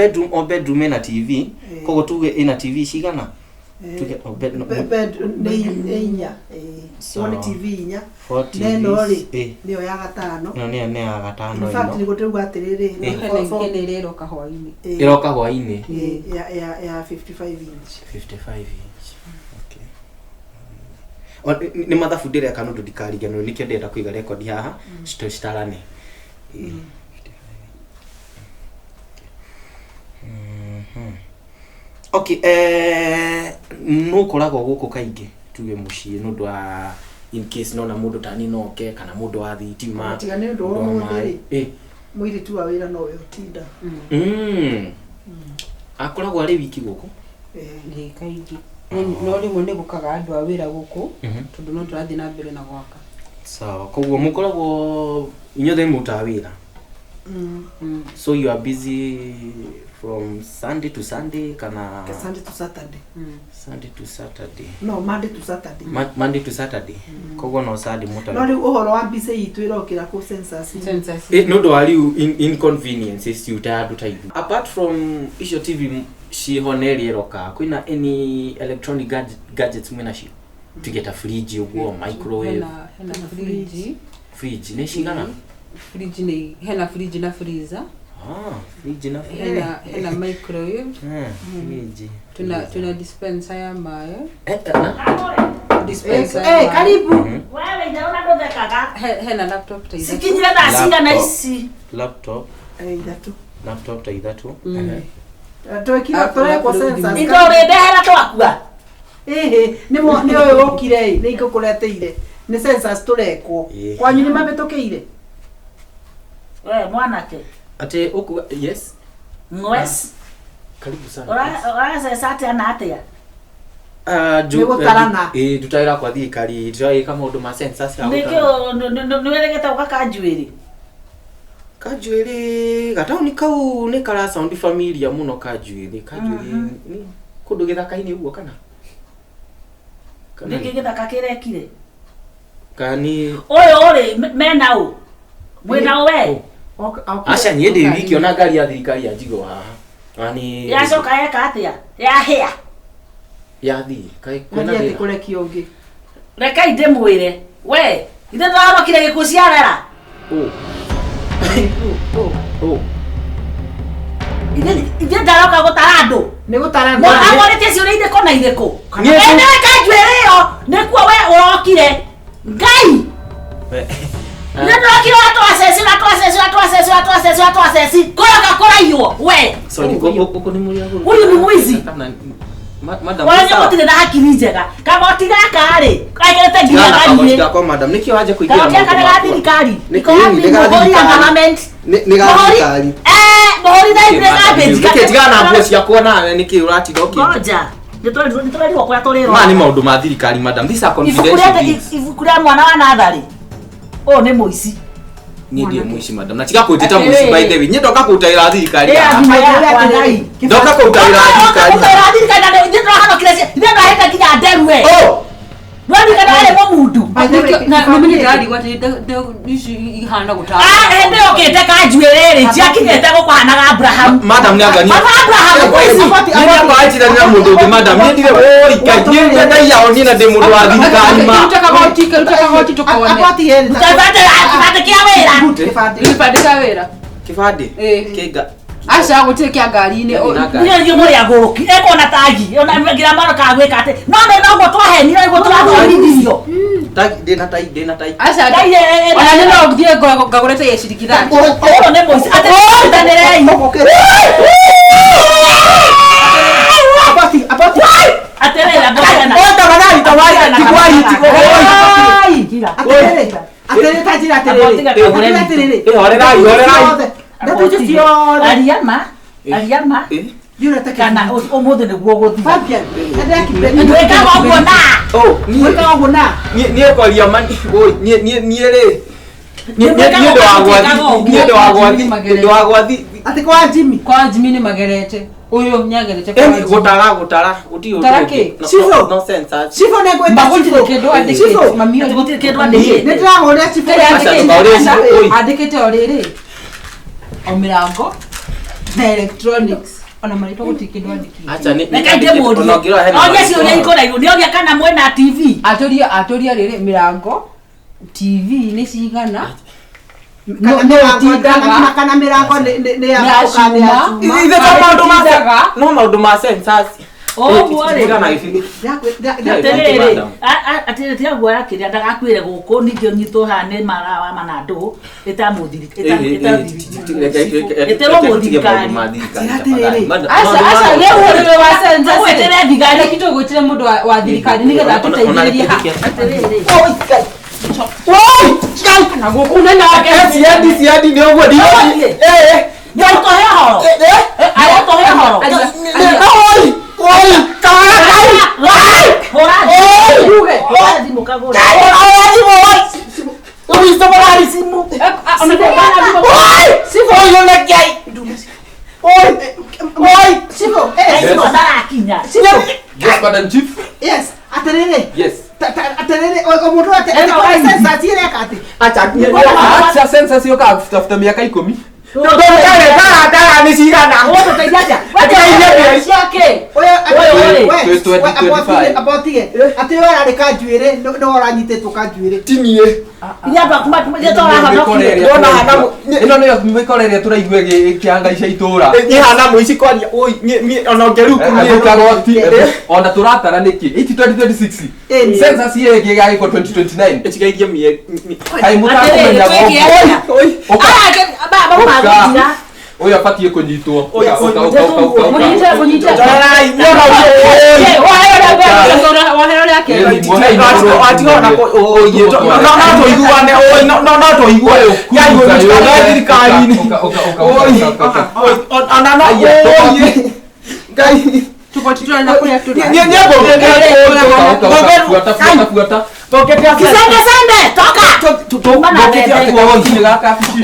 bedroom ĩna TV. Koguo tuge ĩna TV cigana? Tuge o bed no, Bed nĩ inya, eh, Sawa. so nĩ TV inya. Four Na ĩno rĩ, TVs. nĩyo ya gatano. Ĩno nĩyo ya gatano In fact, ĩno. nĩguo ndauga atĩrĩrĩ, Hena hena ĩrĩa ĩroka hwainĩ. Ĩroka hwainĩ. Ya 55 inch. 55 inch. Okay. Nĩ mathabu ndĩreka nĩ ũndũ ndikariganĩrwo, nĩkĩo ndĩrenda kũiga rekondi haha citarane. Okay, nũ ũkoragwo gũkũ kaingĩ, tuge mũciĩ, nĩ ũndũ wa in case nona mũndũ tani noke kana mũndũ wa thitima? Tiga nĩ ũndũ wa mũndũ wa ũmũthĩ maĩ. rĩ, mũirĩtu wa wĩra nowe ũtinda. Akoragwo arĩ wiki gũkũ? Eh, Ĩĩ, kaingĩ. No rĩmwe nĩ gũkaga andũ a wĩra gũkũ tondũ no tũrathiĩ na mbere na gwaka. Sawa, koguo mũkoragwo inyuothe mũrutaga wĩra? So you are busy from Sunday to Sunday kana? Sunday to Saturday. Sunday to Saturday. No, Monday to Saturday. Monday to Saturday, koguo no Sunday No mũtarĩ. rĩu ũhoro wa mbica itũ ĩrokĩra kũ census. Census. Nĩ ũndũ wa rĩu inconveniences ciuta andũ ta ithuĩ. Apart from icio TV ciĩho na ĩrĩa ĩroka, kwĩna any electronic gadgets mwĩ nacio, tuge ta fridge ũguo, microwave? Hena fridge. Fridge nĩ cigana? Fridge nĩ hena fridge na freezer. Ah, fridge na Hena microwave. Fridge. Tuna dispenser ya maĩ. Na? Dispenser ya Eh, maĩ. karibu. Wewe itherũ na ndũthekaga. Hena laptop ta ithatũ. Cikinyire thaa cigana Laptop. ici? Laptop. Eh, ithatũ. Laptop ta ithatũ. Twekira Alafu- tũrekwo alafu census. Indo ũrĩndehera twakua. Ĩhĩ, nĩ ũyũ wokire ĩ, nĩ ingũkũreteire. Nĩ census tũrekwo. Kwanyu nĩ mabĩtũkĩire? We mwanake. Atĩ ũkuga yes. Ngwes. Karibu sana. Ũraceca atĩa na atĩa? Ah, Nĩ gũtarana. Ndutagĩra kwa thirikari, ndĩragĩka maũndũ ma census ya Nĩkĩ gũtarana. nĩ wĩrĩgĩte gũka kanjuĩrĩ? Kanjuĩrĩ gataũni kau nĩ kara sound familiar mũno. Kanjuĩrĩ nĩ kũndũ gĩthaka-inĩ ũguo kana Nĩkĩ gĩthaka kĩrekire? Kana nĩ Ũyũ rĩ, mena ũ? Mwĩna ũ we? Aca, niĩ ndĩ wiki, ona ngari ya thirikari yanjigwo haha. Na nĩ Yacoka yeka atĩa? Yahĩa. Yathiĩ kaĩ kwĩna Athiĩ atĩ thĩna? kũrekia ũngĩ. Rekei ndĩmwĩre. We, ithe ndũrarokire gĩkuũ ciarera. Ũ. Ũ. Ithe ndaroka gũtara andũ. Nĩ gũtara. Amorĩtie ciũria irĩkũ na irĩkũ? Niĩ We nĩwe kanjuĩrĩ ĩyo nĩkuo we ũrokire. Ngai! Nĩ ndũrokire ũratwaceci, ũratwaceci, ũratwaceci, ũratwaceci, ũratwaceci. Kũroka kũraiywo we. Sorry, gũkũ nĩ mũrĩ agũrũ. Huyu ni mwizi. Kana madam. Wanyu gũtirĩ na hakiri njega. Kagoti gaka rĩ, kaigĩrĩte nginya Tigana na kagoti ngari-inĩ. gakwa, madam, nĩkĩo wanja kũingĩra Kagoti gaka maũndũ nĩ ga makwa. thirikari. Nĩ- Niko ĩĩ, wapi nĩ ga mũhũri ya thirikari. government? Nĩ ga Mũhũri- thirikari. Eh, mũhũri thaa ithuĩ garbage. Nĩkĩ tigana na nguo ciakwa nawe, nĩkĩ ũratinda ũkĩ Ngoja. Nĩ tũrerirwo kũrĩa tũrĩrwo. Maya nĩ maũndũ ma thirikari, madam, these are Ibuku confidential rĩa things. ibuku rĩa mwana wa natharĩ. Ũyũ nĩ mũici. Niĩ ndirĩ mũici, madam, na tiga kũnjĩta mũici. By the way, niĩ ndoka kũruta wĩra wa thirikari Ĩya haha. thimũ yakwa Ngai. Ndoka kũruta wĩra wa thirikari haha. Ũka thirikari na ithuĩ tũrahonokire ithuĩ tũrahĩte nginya nderu we. Oh! Nĩwaririkana warĩ mũmundu. By the way, Na nĩ ndĩrarigwo atĩ ici ihana gũtara. Ah, hĩndĩ yũkĩte kanjuĩrĩ rĩ, ciakinyĩte gũkũhanaga Abraham. Madam, nĩ anga niĩ Baba Abraham mũici. Niĩ nĩ anga wanjithanĩra mũndũ ũngĩ, madam, niĩ ndirĩ, oi Ngai, niĩ ndaiya o niĩ na ndĩ mũndũ wa thirikari ma. Ruta kagoti, ruta kagoti tũkone. Agoti heri. Kĩbandĩ kĩbandĩ kĩa wĩra. Kĩbandĩ. Gĩbandĩ kĩa wĩra. Kĩbandĩ? Ĩĩ. Kĩnga. Aca, gũtirĩ kĩa ngari-inĩ. Gĩathiĩ na ngari. Niĩ nĩ mũrĩ agũrũki ekuona tagi ona ngira mwana ka gwĩka atĩ no nĩ noguo twahenire nĩguo tũrathomithirio. Tai, ndĩna tai, ndĩna tai. Aca, Ngai, ona nĩ no thiĩ ngagũre tai ya ciringi 30. Ũyũ nĩ mũici atĩ tũnyitanĩrei. Abati, abati. Atĩrĩrĩ, ambũkena. Oi, tafadhali, tafadhali, tigwai, tigwai. Atĩrĩrĩ, atĩrĩrĩ, ta njĩra atĩrĩrĩ. Abotiga kagũre Atĩrĩrĩ, atĩrĩrĩ. Eh, horerai, horerai. Ndeto icio ciothe. Aria ma, aria ma. Kana ũmũthĩ nĩguo ũgũthiĩ. Fabian, Twĩkaga ũguo na. Oh, niĩ Mwĩkaga ũguo na. niĩ niĩ kwaria ma oi niĩ niĩ niĩ rĩ niĩ niĩ Mwĩkaga niĩ ndĩ wa ũguo, gwathi twĩkaga ũguo. niĩ ndĩ wa gwathi ndĩ wa gwathi Atĩ kwa Jimmy. Kwa Jimmy nĩ magerete. Ũyũ nĩagerete kwa Eni Jimmy. gũtara gũtara gũtirĩ ũndũ Gũtara ũngĩ. kĩ? No- Cibũ. no- no census. Cibũ nĩ ngwĩta Mba gũtirĩ Cibũ. kĩndũ andĩkĩte. Cibũ. Mami ũyũ Gũtirĩ kĩndũ Nĩ andĩkĩte. ndĩrahũrĩra Cibũ. Kĩrĩa Aca, andĩkĩte, ndũkaũrie aca, Cibũ, oi. andĩkĩte o rĩrĩ o mĩrango na electronics ona marĩtwa gũtirĩ kĩndũ andĩkĩte. Aca nĩ Reke ndĩmũrie. ona ũngĩrora hena Oria marĩtwa. ciũria ikũraihu. Nĩoria kana mwĩna TV. Atũria atũria rĩrĩ mĩrango TV nĩ cigana Kana No- mĩrango- no ũtindaga. kana mĩrango nĩ ya Nĩ ya kana nĩ ya cuma. cuma. Ithe to maũndũ ma Ũtindaga. no maũndũ ma census. Ũguo rĩ. Tigana gĩbindi. Atĩrĩrĩ, Madam. atĩrĩrĩ tiga guoya kĩrĩa ndagakuĩre gũkũ ningĩ ũnyitwo haha nĩ mara wa manandũ ĩtamũthiri ĩtĩrwo mũthirikari Atĩrĩrĩ. Aca aca rĩu ũrĩrĩ wa census Ũgwĩtĩre thigari. Reke tũgwĩtĩre mũndũ wa thirikari nĩgetha atũteithĩrĩrie ha Atĩrĩrĩ. na gũkũ nene wake Ciandi ciandi nĩ ũguo Ũgũthiĩ. Eh. Nĩũgũtũhe ũhoro? Nĩũgũtũhe ũhoro? Oi! Oi! Kawaga kai! Hũra thimũ. Yuge. Hũra thimũ kagũre. Cibũ, eh, Thimũ ndarakinya. Cibũ. Yes, Madam Chief. Yes, atĩrĩrĩ. Yes. Atĩrĩrĩ, o mũndũ atĩ Ĩno kũrĩ census ĩreka atĩ. Acha census yoka kutafuta miaka 10. Ndara nĩ cigana? Ũgũtũteithia atĩa? Ũteithia Ciake. Ũyũ Ũyũ rĩ. we, Twenty, we, 25. abotige. Atĩ ũyũ ararĩ kanjuĩrĩ, nĩwe ũranyitĩtwo kanjuĩrĩ. Ti niĩ. Iria andũ aku iria tũrahonokire. Ndona hana Ĩno nĩyo mĩkora ĩrĩa tũraigua ĩkĩhangaica itũra. Niĩ hana mũici kwaria oi niĩ niĩ ona ũngĩrukũ niĩ. Kagoti ona tũratara nĩkĩ? Iti 2026. Ĩni. Census ĩyo ĩngĩ ĩgagĩkwo 2029. Ĩtigairie mĩeri. Kaĩ mũtakũmenya Atĩrĩrĩ, twĩke gũkũ. Oi! Ũka. Aya, baba Ũka. magũthira. Ũyũ abatiĩ kũnyitwo. Oi, Ũka, oi, ũka, ũka, ũka, ũka. Mũnyite mũnyite. Njorerai, niona ũyũ. Eh, wohere ũrĩa mbere, wohere ũrĩa kerĩ. Ĩni, muohei mũndũ. Watigona no no tũiguane oi no no no tũiguane Ũyũ, Ngai kuza, gũtikae thirikari-inĩ. Ũka, ũka, ũka, Oi, ũka, ũka, ũka. oi, ona no Aya, oi Ngai Tũgotitũra na kũrĩa tũrĩ. niĩ niĩ Ũka, ũka, ũka, buata, buata, buata. ngũkĩte Kisende sende, toka. Ngũkĩte kagoti gaka abici.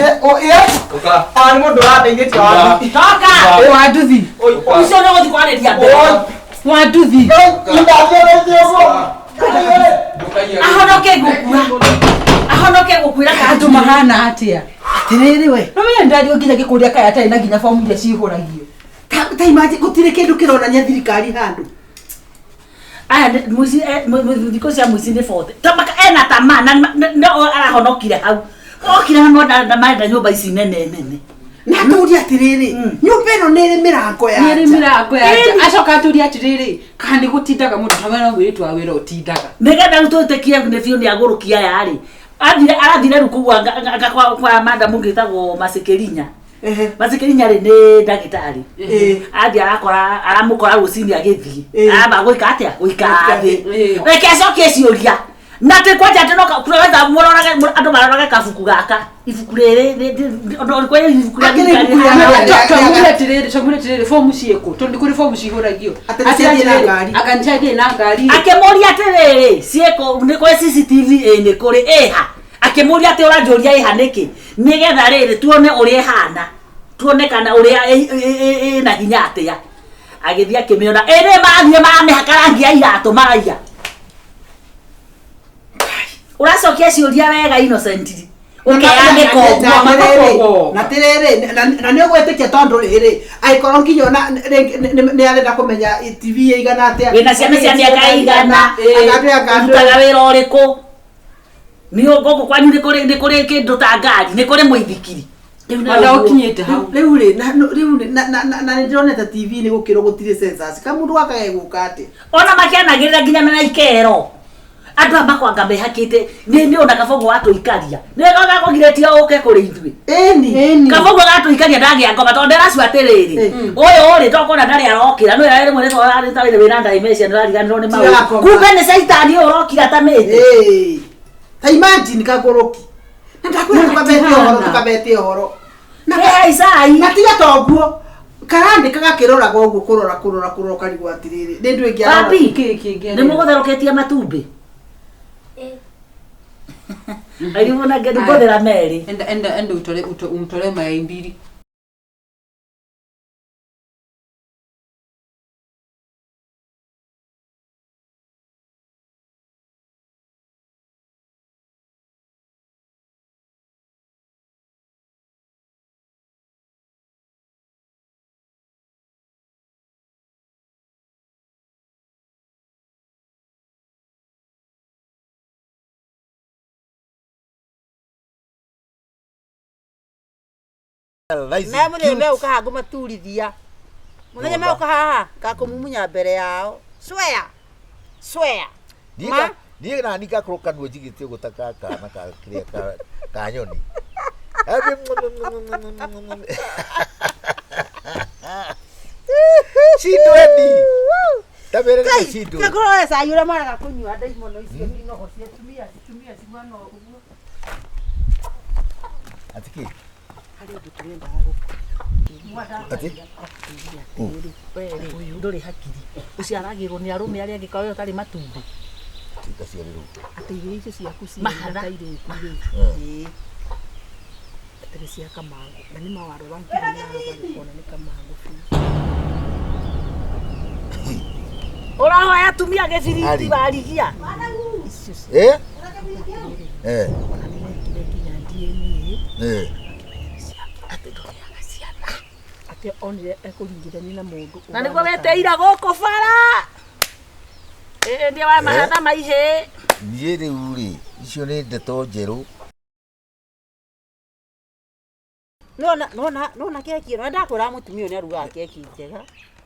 Ũka. nĩ mũndũ ũrandeithĩtie wathi Toka. Wa nduthi. Ũcio nĩ ũgũthiĩ kwarĩria mbere. Oi. Wa nduthi. Ahonoke gũkua. Ahonoke gũkuĩra Andũ kanjũ mahana atĩa? Atĩrĩrĩ we. No menya ndario nginya ngĩkũria kaĩ atarĩ na nginya bomu iria cihũragio. Ta imagine gũtirĩ kĩndũ kĩronania thirikari handũ. Aya nĩ- mũici thikũ cia mũici nĩ 40. Ta maka ena tamaa na no arahonokire hau. Okire na monda na marenda nyũmba ici nene nene. Na atũrie atĩrĩrĩ, nyũmba ĩno nĩ ĩrĩ mĩrango ya Nĩ ĩrĩ nja. mĩrango ya nja. Acoka atũria atĩrĩrĩ, kana nĩ gũtindaga mũndũ ta wena mũirĩtu wa wĩra ũtindaga. Nĩgetha rĩu twĩtĩkie nĩ biũ nĩ agũrũkia aya rĩ. Athire arathire rĩu kũu anga kwa madam ũngĩ wĩtagwo Masikirinya. Ehe. Masikirinya rĩ nĩ ndagĩtarĩ. Ĩĩ. Athiĩ arakora aramũkora rũcinĩ agĩthiĩ. Ĩĩ. Aramba gwĩka atĩa? Gũikara thĩ. Ĩĩ. Reke acokie ciũria. Na atĩ kwanja atĩ no kũrora mũrorage andũ marorage kabuku gaka. Ibuku rĩrĩ ũndũ ũrĩkũ ibuku rĩa Akĩrĩ thirikari ibuku rĩa- rĩhana? Twamwĩre atĩrĩrĩ, twamwĩre atĩrĩrĩ, bomu ciĩkũ? Tondũ nĩ kũrĩ bomu cihũragio. Atĩ nĩ ciathiĩ na ngari. Anga nĩ ciathiĩ na ngari. Akĩmũria atĩrĩrĩ ciĩkũ nĩ kũrĩ CCTV ĩ nĩ kũrĩ ĩha. Akĩmũria atĩ ũranjũria ĩha nĩkĩ? Nĩgetha rĩrĩ tuone ũrĩa ĩhana. Tuone kana ũrĩa ĩna hinya atĩa. Agĩthiĩ akĩmĩona ĩ nĩ mathiĩ mamĩhaka rangi ya iratũ maraiya. Ũracokia ciũria wega innocently. Ũkeyanĩka ũguo. Na atĩrĩrĩ, na nĩ ũgwĩtĩkia tondũ rĩrĩ, angĩkorwo nginya ona nĩ arenda kũmenya TV ĩigana atĩa. Wĩna ciana cia mĩaka ĩigana. Anga anga Ũrutaga wĩra ũrĩkũ? Nĩ gũkũ kwanyu nĩ kũrĩ nĩ kũrĩ kĩndũ ta ngari, nĩ kũrĩ mũithikiri. Rĩu nĩ Ona ũguo. ũkinyĩte hau. Rĩu rĩ, rĩu rĩ, na nĩ ndĩronete TV-inĩ gũkĩrwo gũtirĩ census. Kamũndũ gaka gegũka atĩa? Ona makĩanagĩrĩra nginya mena ikero. Andũ aya makwanga mehakĩte nĩ nĩ ona kabogo watũikaria. Nĩ gakũgirĩtie ũke kũrĩ ithuĩ. Ĩni. Kabogo gatũikaria ndagĩa ngoma tondũ ndĩracu atĩrĩrĩ. Ũyũ rĩ tokona ndarĩ arokĩra nĩ ũrĩa rĩmwe nĩ wĩna dementia nĩ ũrariganĩrwo nĩ maũndũ. Tirakoma. Kumbe nĩ caitani ũyũ ũrokire atamĩte. Ĩĩ. Ta imagine kagũrũki. Na ndakwĩra tũkabete ũhoro, tũkabete ũhoro. Nĩ haicai. Na tiga toguo. Karandĩka gakĩroraga ũguo kũrora kũrora kũrora ũkarigwo atĩrĩrĩ nĩ ndũ ĩngĩ arora. Papi, Kĩ kĩngĩ nĩ mũgũtherũkĩtie matumbĩ? Arimũ na ngũthera merĩ. Enda enda enda utore umtore mayai mbili. Na mũthenya megũka haha ngũmaturithia. Mũthenya megũka haha ngakũmumunya mbere yao. Swear. Swear. Ma? Niĩ nani ngakorwo kanua njigĩte ũguo ta ka kana ka kĩrĩa ka nyoni. Cindweni. Ta mere nĩ cindwe. Kagũrwo we cai ũrĩa maraga kũnyua ndaimono icio inogo cia Atumia atumia ciguana ũguo. Atĩ kĩ? Harĩ ũndũ tũrendaga gũkũ. Atĩ? Ũyũ ndũrĩ hakiri. Ũciaragĩrwo nĩ arũme arĩa angĩ kawe ũtarĩ matumbĩ. Tikaciarĩrwo. Atĩ irio icio ciaku ciĩ Mahatha. ta irĩku rĩ. Atĩ nĩ cia kamangũ. Na nĩ mawarora nginya na ũkona nĩ kamangũ biũ. Ũrahoya atumia gĩbiriti Ari. warigia. Icio cia Eh? Eh. ona nĩ mekire nginya DNA Eh. Atĩ ndũrĩaga ciana. atĩ onire ekũringithania na mũndũ Na nĩguo weteira gũkũ bara. Ĩĩ nĩ wa mahatha maihĩ. Niĩ rĩu rĩ, icio nĩ ndeto njerũ. Nona nona nona keki ĩno ndakwĩra mũtumia ũyũ nĩ arugaga keki njega.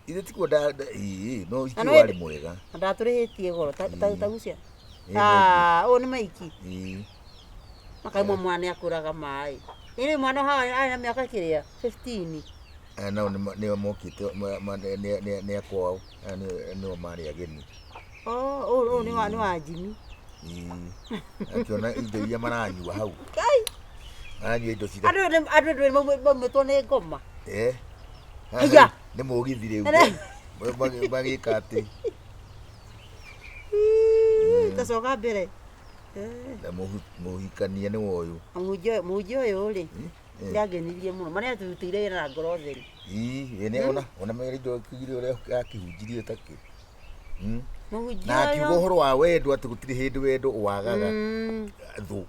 Ithe tikuo nda ĩĩ no Na icio no warĩ mwega. Na ndatũrĩhĩtie goro ta ta gucia. Ĩĩ, Ah, ũyũ nĩ maiki. Ĩĩ. Makaimwo mwana nĩ akũraga maĩ. Ĩrĩ mwana haha arĩ na mĩaka kĩrĩa 15. Aya nao nĩo mokĩte nĩ akwao. Aya nĩo marĩ ageni. Oh, ũyũ nĩ wa Jimmy. Ĩĩ. Akĩona indo iria maranyua hau. Kai. Maranyua indo cira. Andũ andũ ndũ maumĩtwo nĩ ngoma. Eh. Haiya. Nĩ mũgithi rĩu. Magĩka atĩ. Tacoka mbere. Na mũhikania nĩ woyũ. Mũhunjia ũyũ rĩ nĩangenirie mũno. Ma nĩatũrutĩire wĩra na ngoro theru. Ĩĩ nĩ ona ona mere indo kĩgire ũrĩa akĩhunjirie takĩ. Mũhunjia Na akiuga ũyũ. ũhoro wa wendo atĩ gũtirĩ hĩndĩ wendo wagaga thũ.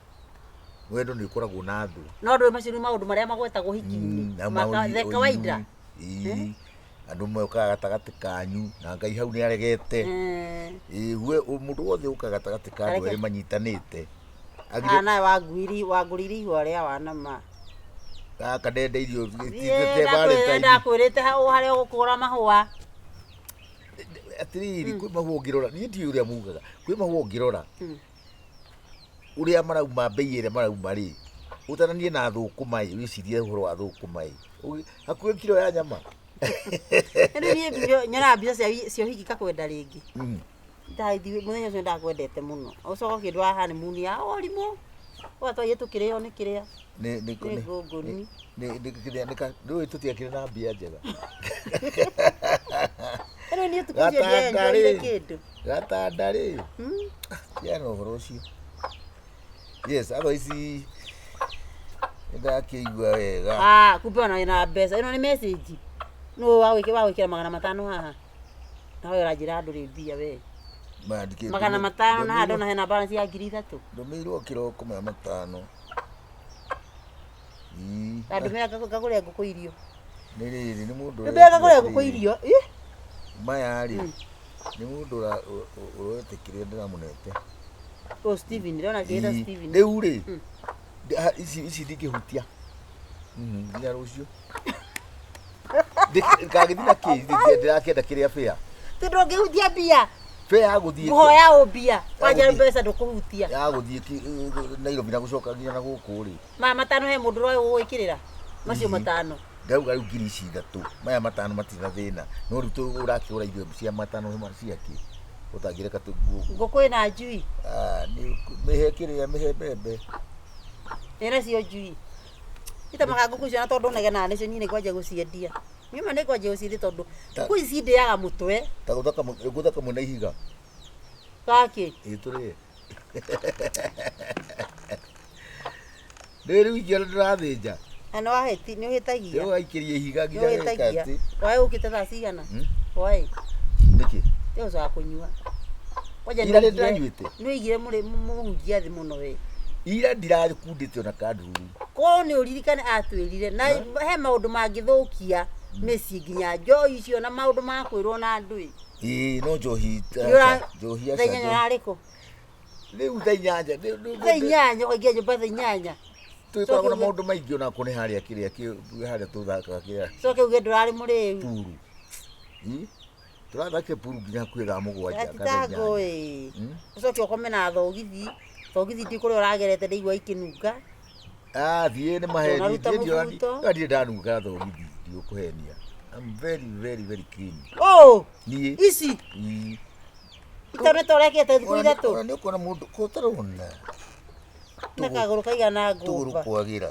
Wendo nĩ ũkoragwo na thũ. No ndũĩ macio nĩ maũndũ marĩa magwetagwo hiki-inĩ. Na Maka kawaida. Ĩĩ. Andũ mokaga gatagatĩ kanyu na Ngai hau nĩ aregete. Ĩĩ we mũndũ wothe ũkaga gatagatĩ ka andũ erĩ manyitanĩte. Ah, nawe wanguiri wangũrĩire ihũa rĩa wanama. Gaka ndenda irio Ndakwĩrĩte hau harĩa ũgũkũra mahũa. Atĩrĩrĩ kwĩ mahũa ũngĩrora niĩ ndiũĩ ũrĩa mugaga kwĩ mahũa ũngĩrora ũrĩa marauma mbei ĩrĩa marauma rĩ ũtaranie na thũkũma ĩ wĩcirie ũhoro wa thũkũma ĩ hakuhĩ kiro ya nyama. Rĩu niĩ nyonaga mbica cia ũhiki ngakwenda rĩngĩ. Ndathi mũthenya ũcio ndakwendete mũno. Ũcoka ũkĩndwara honeymoon ya ũrimũ. Ũgatwaire tũkĩrĩo nĩ kĩrĩa. Nĩ Nĩ ngũngũni. nĩ nĩ nĩ tũtiakĩrĩ na mbia njega. Rĩu niĩ ũtukũ ũcio ndienjoire kĩndũ. Gatanda rĩ. Tigana na ũhoro ũcio. Yes, otherwise nĩndakĩigua wega. Ah, kumbe ona wĩna mbeca. Ĩno nĩ message. Nũ wa gwĩkĩra 500 haha. Nawe ũranjĩra ndũrĩ mbia we. 500 na haha ndona hena balance ya 3,000. Ndũmĩirwo kĩroko 500. Ĩĩ. Ndandũmĩra ngagũre ngũkũ irio. Nĩ rĩrĩ nĩ mũndũ. Ndũmĩra ngagũre ngũkũ irio. Ĩ. Maya rĩ nĩ mũndũ ũretĩkĩria ndĩramũnete. O Steven, ndĩrona akĩĩta Steven. Rĩu rĩ ici ndingĩhutia. Nginya rũciũ. Ngagĩthiĩ na kĩ ndĩrakĩenda kĩrĩa bĩa. Ti ndũngĩhutia mbia. Bĩa ya gũthiĩ. Ngũhoya ũ mbia. Wanja mbeca ndũkũhutia. Ya gũthiĩ Nairobi na gũcoka nginya na gũkũ rĩ. Maya 5 he mũndũ ũroĩ gũgwĩkĩrĩra. Macio 5. Ndauga rĩu 3,000. Maya 5 matirĩ na thĩna. No rĩu ũrakĩgũra irio cia 5 ciakĩ. Ũtangĩreka tũguo. Ngũkũ ĩna njui. Ah, nĩ mĩhe kĩrĩa mĩhe mbembe. Ĩna cio njui. Itamaga ngũkũ icio na tondũ negenaga nĩcio niĩ nĩngwanjia gũciendia. Niĩ ma nĩngwanjia gũcirĩ tondũ Ta- ngũkũ ici ndĩaga mũtwe Ta gũthaka gũthaka mwena ihiga. gakĩ. Ĩ tũrĩe. Rĩu rĩu ingĩona ndĩrathĩnja. Na nĩ wahĩti nĩ ũhĩtagia. Rĩu aikĩria ihiga Nĩ nginya geka ũhĩtagia. atĩ. Waĩ ũkĩte thaa cigana? Hmm? Waĩ. Nĩkĩ? Nĩ ũcoka kũnyua. Kwanja Ira nĩ nĩ ndĩranyuĩte. Nĩ ũigire mũrĩ mũhunjia thĩ mũno we. Ira ndirakundĩte ona kandururu. Korwo nĩ ũririkane atwĩrire na he maũndũ mangĩthũkia mĩciĩ nginya njohi icio na maũndũ ma kwĩrwo na andũ ĩ. Ĩĩ no njohi Nĩ ũra- njohi Thaa aca. inyanya ũrarĩ kũ? Rĩu thaa inyanya. Thaa inyanya ũkaingĩra nyũmba thaa inyanya. Twĩkoragwo na maũndũ maingĩ ona kũ nĩ harĩa kĩrĩa harĩa tũthakaga kĩrĩa Coke uge ndũrarĩ mũrĩu. puru. Ĩ? Tũrathakire puru nginya hakuhĩ thaa mũgwanja kana thaa Atitango inyanya. ĩ. Hmm? Ũcoke ũkome na thogithi. Thogithi ndi kũrĩa ũragerete ndaigua ikĩnunga. Ah, thiĩ nĩ maheni. Ndũnaruta Thiĩ ndiona- mũbuto. ndiona ndirĩ ndanunga thogithi, ndigũkũhenia. I'm very very very clean. Oh, Niĩ. ici Ĩ. itonete ũrekĩte thikũ Ona nĩ- ithatũ ona nĩ ũkuona mũndũ ko ũtarona na kagũrũ kaigana tũgũrũ ngũmba. kwagĩra.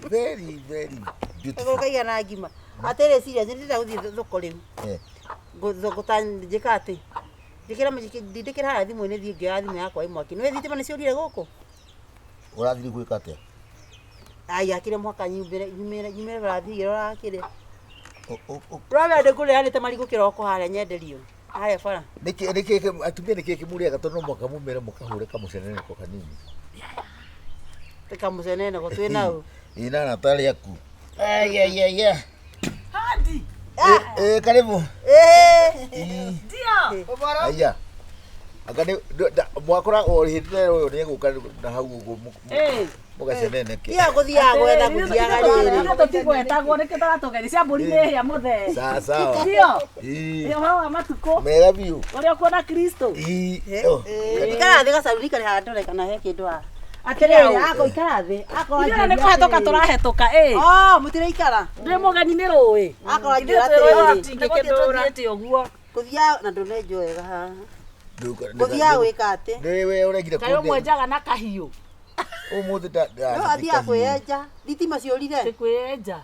Very very Kagũrũ beautiful. kaigana ngima. Atĩrĩ serious nĩ ndĩrenda gũthiĩ thoko rĩu. Eh. Thoko ta njĩka atĩ. Njĩkĩra ndindĩkĩra harĩa thimũ-inĩ thiĩ ngĩoya thimũ yakwa ĩ mwaki. Nĩ thitima nĩ ciũrire gũkũ? Ũrathiĩ gwĩka atĩa? Ai akĩrĩ mũhaka nyumĩre nyumĩre nyumĩre barathiĩ ũrakĩrĩ. Ũramenya ndĩkũrĩanĩte marigũ kĩroko harĩa nyenderio. Harĩa bara. Nĩkĩ nĩkĩ atumia nĩkĩ kĩmũrĩaga tondũ no mũhaka mumĩre mũkahũre kamũceneneko kanini. Kamũceneneko twĩ nau. Ĩ na arata arĩa aku. Ai ai ai ai. Hadi. Eh karibu. Eh. Ndio. Aya. Anga nĩ mwakora o hĩndĩ ĩyo ũyũ nĩegũka na hau ũguo Eh. mũgaceneneke. Tiga gũthiaga gwetha gũthiaga rĩrĩ. Ithuĩ tũtigwetagwo nĩkĩ tũratũgeria cia mbũri nĩ hĩa mũthee. Sawa sawa. Ndio. Ĩ. Ĩ ũhoro wa matukũ. Mega biũ. Ũrĩa ũkuona Kristo. Ĩ. Oh. Ikara thĩ gacaruni karĩ haha ndore kana he kĩndũ haha. Atĩrĩrĩ, ako ikara thĩ. Akorwo Ithuĩ nĩ kũhetũka tũrahetũka ĩ. Oh, mũtiraikara. Ndĩ mũgeni nĩ rũĩ. Akorwo Ithuĩ anjĩra twĩ rũĩ atĩrĩrĩ. tũtingĩkĩndũra. Tũthiĩte ũguo. Gũthiaga na ndũnenjwo wega haha. Gũthiaga gwĩka atĩ. Nĩ we ũregire Kaĩ ũmwenjaga na kahiũ. Ũmũthĩ nda No athiaga kwĩyenja. Thitima ciũrire. Nĩ kwĩyenja.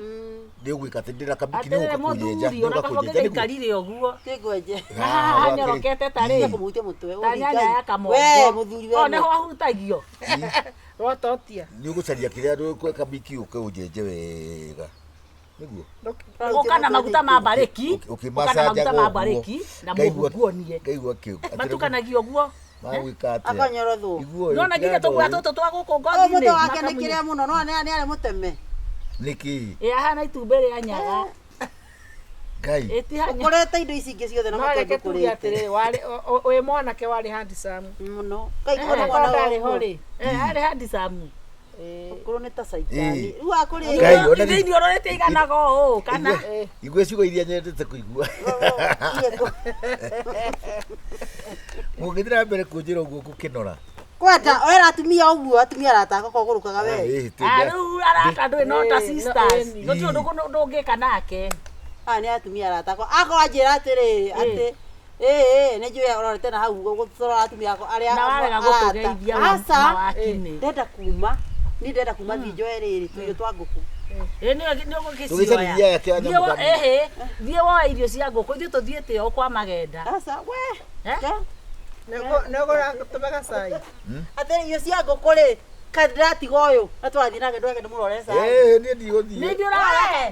Nĩ ũgwĩka atĩ ndĩna kabiki nĩ Atĩrĩrĩ ũgũka kũnyenja. mũthuri ona kaba ũngĩgĩikarire ũguo. Kĩngwenje. Na haha hanyorokete ta rĩ. Kũmũhutia mũtwe. Ta nyanya ya kamongo. We mũthuri we. O nĩho ahutagio. Rwatotia. Nĩ ũgũcaria kĩrĩa ndũkwe kabiki ũke ũnjenje wega. Nĩguo. Ũka na maguta ma mbarĩki. Ũka na maguta Ũkĩmacanjaga ma ũguo. mbarĩki na Ngaigua- mũhuguonie. Ngaigua kĩu. Matukanagio ũguo. Magwĩka atĩa? Akanyorothwo. Iguo Nona nginya tũguoya tũtũ twa gũkũ Ũyũ ngothi-inĩ. mũtwe wake nĩ kĩrĩa mũno no nĩ arĩ mũteme. Nĩkĩ? Ĩ ahana itumbĩ rĩa nyaga. Ngai. Ĩtihanya. Ũkorete indo ici ingĩ ciothe na No mũtwe reke tuge ndũkũrĩte. atĩrĩrĩ, warĩ wĩ mwanake warĩ handsome. Mũno. Ngai Eh, kũrĩ mwana ndarĩ ho ũguo. rĩ. Eh, arĩ handsome. Ũkũrũ nĩ ta caitani. Ĩ. Rĩu akũrĩ. Ngai, ona Ithe inyuĩ ũrorete iganaga ũũ kana Igua ciugo iria nyendete kũigua. Mũngĩthiĩ na mbere kũnjĩra ũguo ngũkĩnora. Kwenda wera atumia ũguo atumia arata akwa kũgũrũkaga we. Ĩ, Ah, rĩu arata ndũĩ no ta Ĩ, no, sisters. ĩni. Gũtirĩ ũndũ ndũngĩka nake. Aya nĩ atumia arata akwa. Akorwo anjĩra atĩrĩrĩ atĩ ĩĩ nĩ njũĩ ũrorete na hau gũtũrora atumia akwa arĩa Na warega arata. gũtũgeithia wa- Aca, na wakinĩ. ndenda kuma niĩ ndenda kuma thiĩ njoe rĩrĩ tũirio twa ngũkũ. Ĩ nĩ ũgũgĩcioya. Tũgĩcaririe aya kĩa nyamũ Thiĩ kanini. ĩhĩ, thiĩ woe irio cia ngũkũ ithuĩ tũthiĩte o kwa magenda. Aca we. Eh? Ke? Nĩũgũratũme gacai. Atĩrĩ irio cia ngũkũ rĩ kaĩ ndĩratiga ũyũ na tũrathiĩ nake ndweke ndĩmũrore cai. Ĩ, niĩ ndigũthiĩ. Nĩ ithuĩ ũrarora.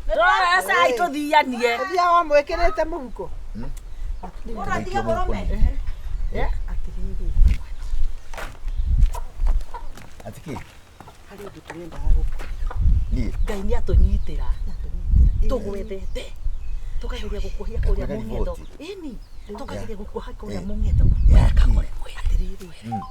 Tũrarora cai tũthianie. Ũthiaga wamwĩkĩrĩte mũhuko. Ũratiga mũrũme. Atĩrĩrĩ. Atĩ kĩ? Harĩ ũndũ tũrendaga gũkũ. Niĩ. Ngai nĩ atũnyitĩra. Tũgwethete. Tũkageria gũkuohia kũrĩa Kwĩna mũng'etho. riboti. Ĩni, tũkageria gũkuoha kũrĩa mũng'etho. Yakĩ? Atĩrĩrĩ.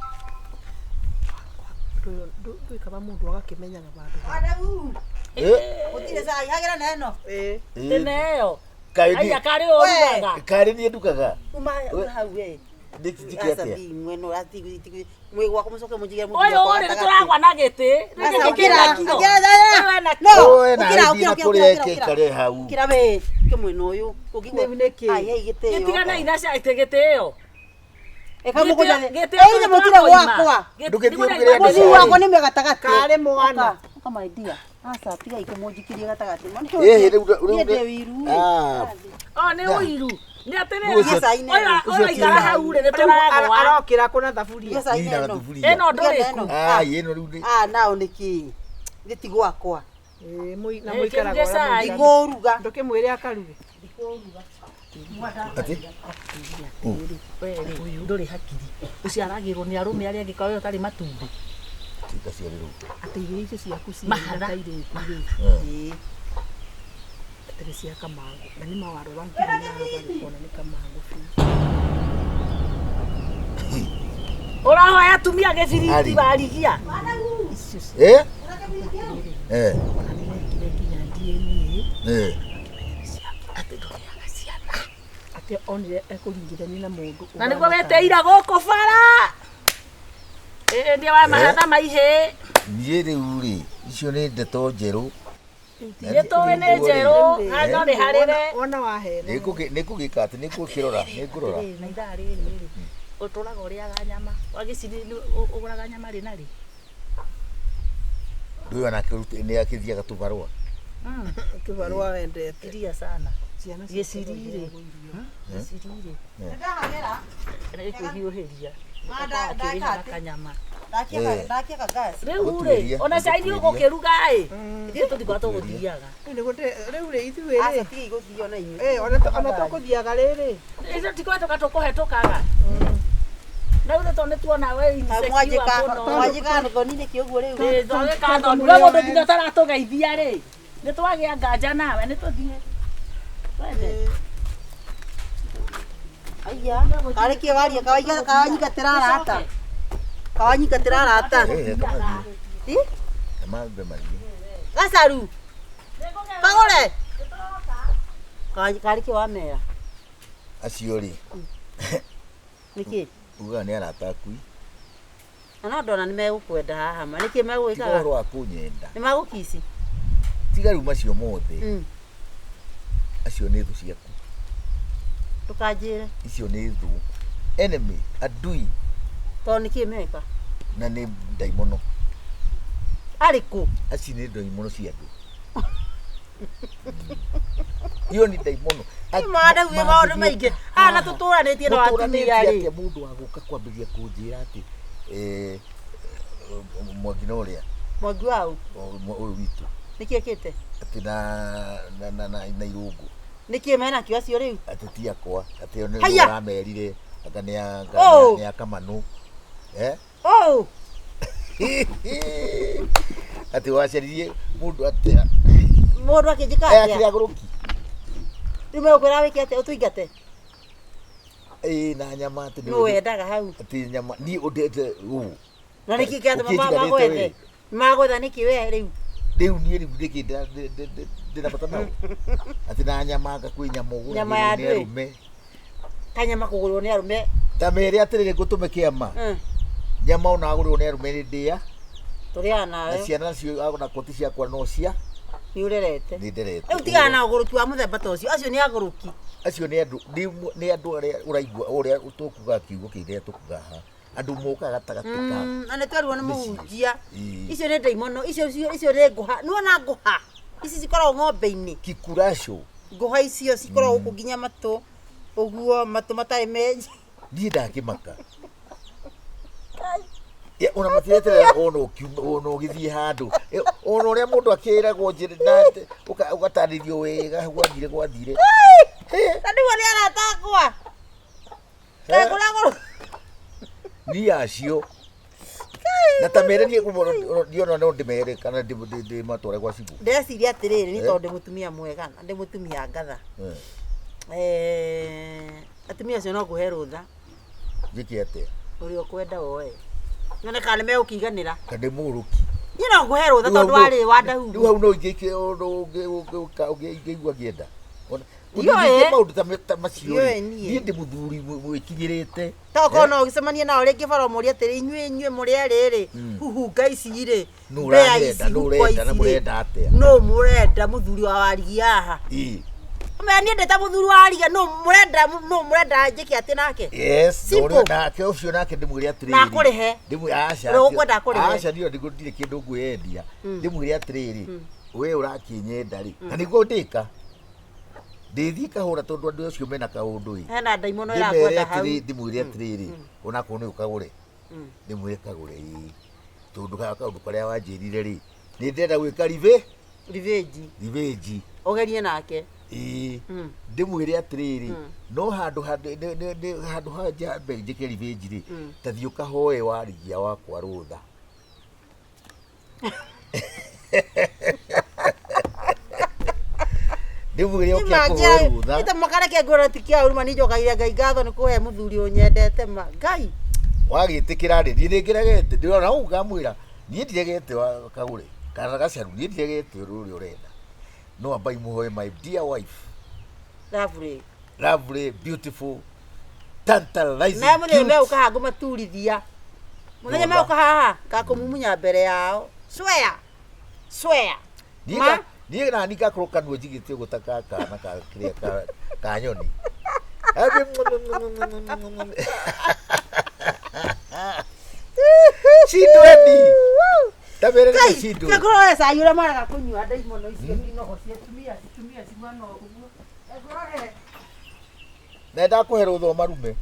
Ndũĩ kaba mũndũ agakĩmenyaga vandũ. Adamu. Ĩ, Gũtirĩ cai hagĩra na ĩno. Ĩ. ĩ, Tene ĩyo. Kaĩ niĩ- Aya karĩ ũrugaga. Karĩ niĩ ndugaga. Uma hau we. Nĩ njĩke atĩa? Mwena ũrati mwĩ gwakwa mũcoke mũnjigĩre mũthuri Ũyũ wakwa rĩ nĩ gatagatĩ. tũragwa na gĩtĩ. Aca, Gĩkĩ ũkĩra, kĩna kiro. ũkĩra, Ũyũ ena No, Ũyũ na ũkĩra, ĩthiĩ ũkĩra, na ũkĩra, kũrĩa ũkĩra, ĩke ũkĩra. ĩkare hau. Ũkĩra we, ũkĩ mwena ũyũ. Ũngĩigua- Rĩu nĩkĩ? Ai, hei gĩtĩo. Gĩtigana ina cia gĩtĩ ĩyo. Ĩka mũgũnda thĩ. Gĩtĩ Ĩ, ithe mũtire gwakwa. Ndũgĩthiĩ ũgĩre andũ Mũthuri cai. wakwa nĩ mĩgatagatĩ. Karĩ mwana. Ũka my dear. Aca tigai kũmũnjikirie gatagatĩ. Ĩhĩ, rĩu Niĩ ndĩ wiru. Ah, O nĩ ũiru. Nĩ atĩrĩrĩ. Ũcio- Cai nĩ Ũyũ ũcio ũyũ aikara ti- hau rĩ nĩ tũragwa. Arokĩra kũna thaburia. Cai Nina nĩ ĩno. thuburia. Ĩno ndũrĩku. Ah, ĩno rĩu nĩ Ah, nao nĩ kĩ? Gĩ ti gwakwa. Ĩĩ, na Ĩ, mũikaraga kĩruge ũrĩa cai. mũikaraga. Ndikũruga. Ndũkĩmwĩre akaruge. atĩ We rĩ ndũrĩ hakiri. Ũciaragĩrwo nĩ arũme arĩa angĩ kawe ũtarĩ matumbĩ. Tikaciarĩrwo. Atĩ irio icio ciaku ciĩ Mahatha. ta irĩku rĩ. Ĩĩ. Atĩ nĩ cia kamangũ. Na nĩ mawarora nginya na ũkona nĩ kamangũ biũ. Ũrahoya atumia gĩbiriti Ari. warigia. Icio cia Eh? Eh. ona nĩ mekire nginya DNA Eh. Atĩ ndũrĩaga ciana. atĩ onire ekũringithania na mũndũ Na nĩguo weteira gũkũ bara. Ĩ nĩ wa mahatha maihĩ. Niĩ rĩu rĩ, icio nĩ ndeto njerũ. Nĩ tũĩ nĩ njerũ. Na no nĩ harĩre. Wona wahena. Nĩngũgĩka atĩ nĩngũkĩrora, nĩngũrora. Atĩrĩrĩ, na ithaa rĩrĩ rĩ ũtũraga ũrĩaga nyama wagĩciri ũgũraga nyama rĩ na rĩ Ndũyũ onake nĩ akĩthiaga tũbarũa. Kĩbarũa wendete. iria sana Ciana gĩciri rĩ gĩciri rĩ Ndahagĩra. nĩkwĩhiũhĩria Ma, nda- akĩrĩha ndaka na atĩ. kanyama Ndakia ndakia gas. rĩu rĩ Gũtuĩria, ona cai nĩ gũtuĩria. ũgũkĩruga ĩ ithuĩ tũtikoragwo tũgũthiaga Rĩu rĩ ithuĩ Aca rĩ. tigai gũthio na inyuĩ. Eh, ona ona tũkũthiaga rĩrĩ. ithuĩ tikohetũka tũkũhetũkaga na rĩu tondũ nĩ tuona we insecure Mwanjĩka mũno mwanjĩka thoni nĩkĩ ũguo rĩu? Ĩ, twagĩka thoni we mũndũ nginya ũtaratũgeithia rĩ nĩ twagĩa nganja nawe nĩ tũthiĩ twende Aya, karĩ kĩ waria kawaiga kawanyingatĩra arata. Kawanyingatĩra arata. Eh, kamathiĩ. Ĩ? Kamambe mathiĩ. Gacaru. Kagũre. Karĩ kĩ wamera? Acio rĩ, Nĩkĩ? ugaga nĩ arata aku. Na no ndona nĩ megũkwenda haha ma. Nĩkĩ Tiga megũgĩkaga? ũhoro wa kũnyenda. Nĩ magũkici. Tiga rĩu macio mothe. Acio nĩ thũ ciaku. Ndũkanjĩre. Icio nĩ thũ. Enemy, adui Tondũ nĩkĩ meka? na nĩ ndaimono. Arĩkũ? Acio nĩ ndaimono cia andũ. Iyo nĩ ndaimono. Mwanauge maũndũ maingĩ. Haha na tũtũranĩtie na atumia rĩ. atĩa mũndũ wa gũka kwambĩrĩria kũnjĩra atĩ eh, mwangi na ũrĩa Mwangi wau. ũyũ witũ Nĩkĩ ekĩte? atĩ na irũngũ Nĩkĩ menakĩo acio rĩu? atĩ ti akwa atĩ o nĩ Haiya! ũramerire anga nĩ anga Oh! nĩ akamanũ eh Oh! atĩ wacaririe mũndũ atĩ Mũndũ akĩnjĩka aya atĩa? akĩrĩ agũrũki Rĩu megũkwĩra wĩke atĩa? Ũtũingate? ĩĩ na nyama atĩ nĩ Nũ wendaga hau? atĩ nyama niĩ ũndete ũũ Na nĩkĩ kĩratũma Ũkĩnjiganĩte magwethe? wĩ. Magwetha nĩkĩ we rĩu? rĩu niĩ rĩu nĩkĩ ndĩna bata nao atĩ na nyama anga kwĩ nyama ũgũragĩrwo Nyama ya nĩ ndwĩ. arũme Kanyama kũgũrwo nĩ arũme. ta mere atĩrĩrĩ ngũtũme kĩama nyama ona agũrĩrwo nĩ arũme nĩ ndĩa Tũrĩaga na nawe. ciana nacio ona koti ciakwa no cia Nĩ ũrerete. nĩ nderete Rĩu tigana na ũgũrũki wa mũthemba ta ũcio. Acio nĩ agũrũki. acio nĩ andũ nĩ andũ arĩa ũraigua ũrĩa tũkuga kiugo kĩrĩa tũkuga haha andũ mokaga gatagatĩ ka Na nĩ twerirwo nĩ Mĩciĩ. mũhunjia. Ĩĩ. Icio nĩ ndaimono, icio nĩ ngũha. Nĩwona ngũha? Ici cikoragwo ng'ombe-inĩ. kikuraco Ngũha icio cikoragwo gũkũ nginya matũ. Ũguo matũ matarĩ menji. niĩ ndakĩmaka Ya, ona matireterera ona ũkiuma ona ũgĩthiĩ handũ ona ũrĩa mũndũ akĩragwo njĩra na ũgatarĩrio wega gwathire gwathire Na nĩguo nĩ arata akwa. Kaĩ kũragũrũ. niĩ acio na ta mere niĩ niĩ ona no ndĩmere kana ndĩmatware gwa cibũ Ndeciria atĩrĩrĩ, nĩ Eh. tondũ ndĩ mũtumia mwega na ndĩ mũtumia ngatha. Atumia acio no ngũhe rũtha njĩke atĩa ũrĩa ũkwenda woe. Nyone kana nĩ megũkĩiganĩra. kana ndĩ mũgũrũki Niĩ no ngũhe rũtha tondũ warĩ wa rĩu ndahu. hau no ingĩke ũngĩigua ngĩenda Ona- Ndiũĩ. ũngĩke maũndũ ta macio Ndiũĩ rĩ, niĩ. niĩ ndĩ mũthuri mwĩkinyĩrĩte Tokorwo no ũgĩcemanie nao rĩngĩ bara ũmũrie atĩrĩ inyuĩ inyuĩ mũrĩ erĩ rĩ huhunga ici rĩ Nũ mbĩa ũranyenda, ici nũ huko ũrenda, na ici rĩ mũrenda atĩa? nũ mũrenda mũthuri wa warigi haha Ĩ. Ũmenya niĩ ndĩ ta mũthuri wa warigi nũ mũrenda nũ mũrenda njĩke atĩ nake Yes, Simple. na nake ũcio nake ndĩmwĩre atĩrĩrĩ. Na akũrĩhe. Ndĩmwĩre aca. Ũrĩa ũkwenda akũrĩhe. Aca niĩ ndirĩ kĩndũ ngwĩyendia. Ndĩmwĩre atĩrĩrĩ. We ũrakĩnyenda rĩ, na nĩguo ndĩka ndĩthiĩ kahũra tondũ andũ acio mena kaũndũ ĩ. Hena ndaimono Ndĩmere ĩrakwenda hau. atĩrĩ, ndĩmwĩre atĩrĩrĩ, onakorwo nĩ ũkagũre, ndĩmwĩre kagũre ĩ, tondũ kaũndũ karĩa wanjĩrire rĩ, nĩ ndĩrenda gwĩka rivĩ Revenge. Revenge. Ũgerie nake. Ĩĩ, ndĩmwĩre atĩrĩrĩ, no handũ handũ ha njambe njĩke revenge rĩ, ta thiĩ ũkahoe warigia wakwa rũtha. Ndĩmwĩre oke akũhoe rũtha. Ita makareke ngwĩra ti kĩa ũru ma nĩ njokagia Ngai ngatho nĩ kũhe mũthuri ũnyendete ma Ngai. Wagĩtĩkĩra rĩ, niĩ nĩngĩregete, ndĩrona ũguo ngamwĩra niĩ ndiregete kagũre kana gacaru, niĩ ndiregete ũrĩa ũrenda, no ambai mũhoe my dear wife. Lovely. Lovely, beautiful, tantalizing, Na mũthenya cute. megũka haha ngũmaturithia. Mũthenya Rũtha. megũka haha ngakũmumunya mbere yao. Swear. Swear. Niĩ Ma. Niĩ nani ngakorwo kanua njigĩte ũguo ta ka kana ka kĩrĩa ka nyoni. Cindweni. Ta mere Ngai, cindwe. kĩngũrore cai ũrĩa maraga kũnyua ndaimono icio inogo cia atumia, atumia ciguana ũguo. Kĩngũrore. Na ndakũhe rũtha ũmarume.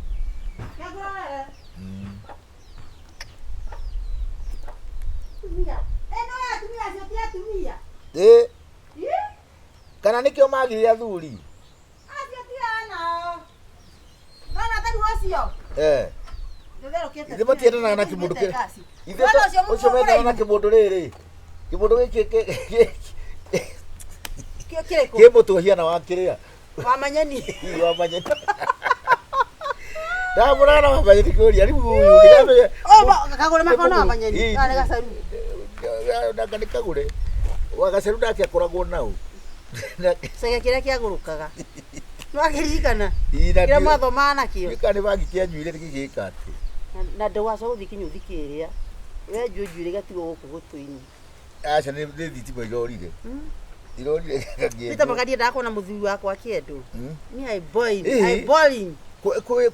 Kĩngũrore. Atumia. Ĩno ya atumia acio ti atumia. Ĩ, Ĩ? kana nĩkĩo magire athuri. Acio ti anao. Nona ta rĩu ũcio. Eh. Ndũtherũkĩte. Ithe matiendanaga na kĩmũndũ kĩrĩa. Ithe Nona ũcio ũcio mendanaga na mũraihu. kĩmũndũ rĩrĩ. Kĩmũndũ gĩkĩ Kĩo kĩrĩkũ? kĩ mũtwe hiana wa kĩrĩa. Wa manyeni. Ii, wa manyeni. Ndamũrana wa manyeni kũria rĩu ũyũ ndĩramenya. Oh, kagũre makona wa manyeni. Ii. Kana nĩ gacaru. Nanga nĩ kagũre. Wa gacaru nake akoragwo nau. Cege kĩrĩa kĩagũrũkaga. Nĩwakĩririkana? Ii, na Kĩrĩa ndiũ- mwathomaga nakĩo. Gĩka nĩ bangi kĩanyuire gĩgĩka atĩ. Na ndũgacoka gũthiĩ kĩnyũthi kĩrĩa. Wenjwo njuĩrĩ gatigwo gũkũ gũtũ-inĩ. Aca nĩ thitima irorire. Irorire Nĩ ngakĩendwo. ta makariendaga kuona mũthuri wakwa akĩendwo. Ni I boil, Ĩĩ. I boiling.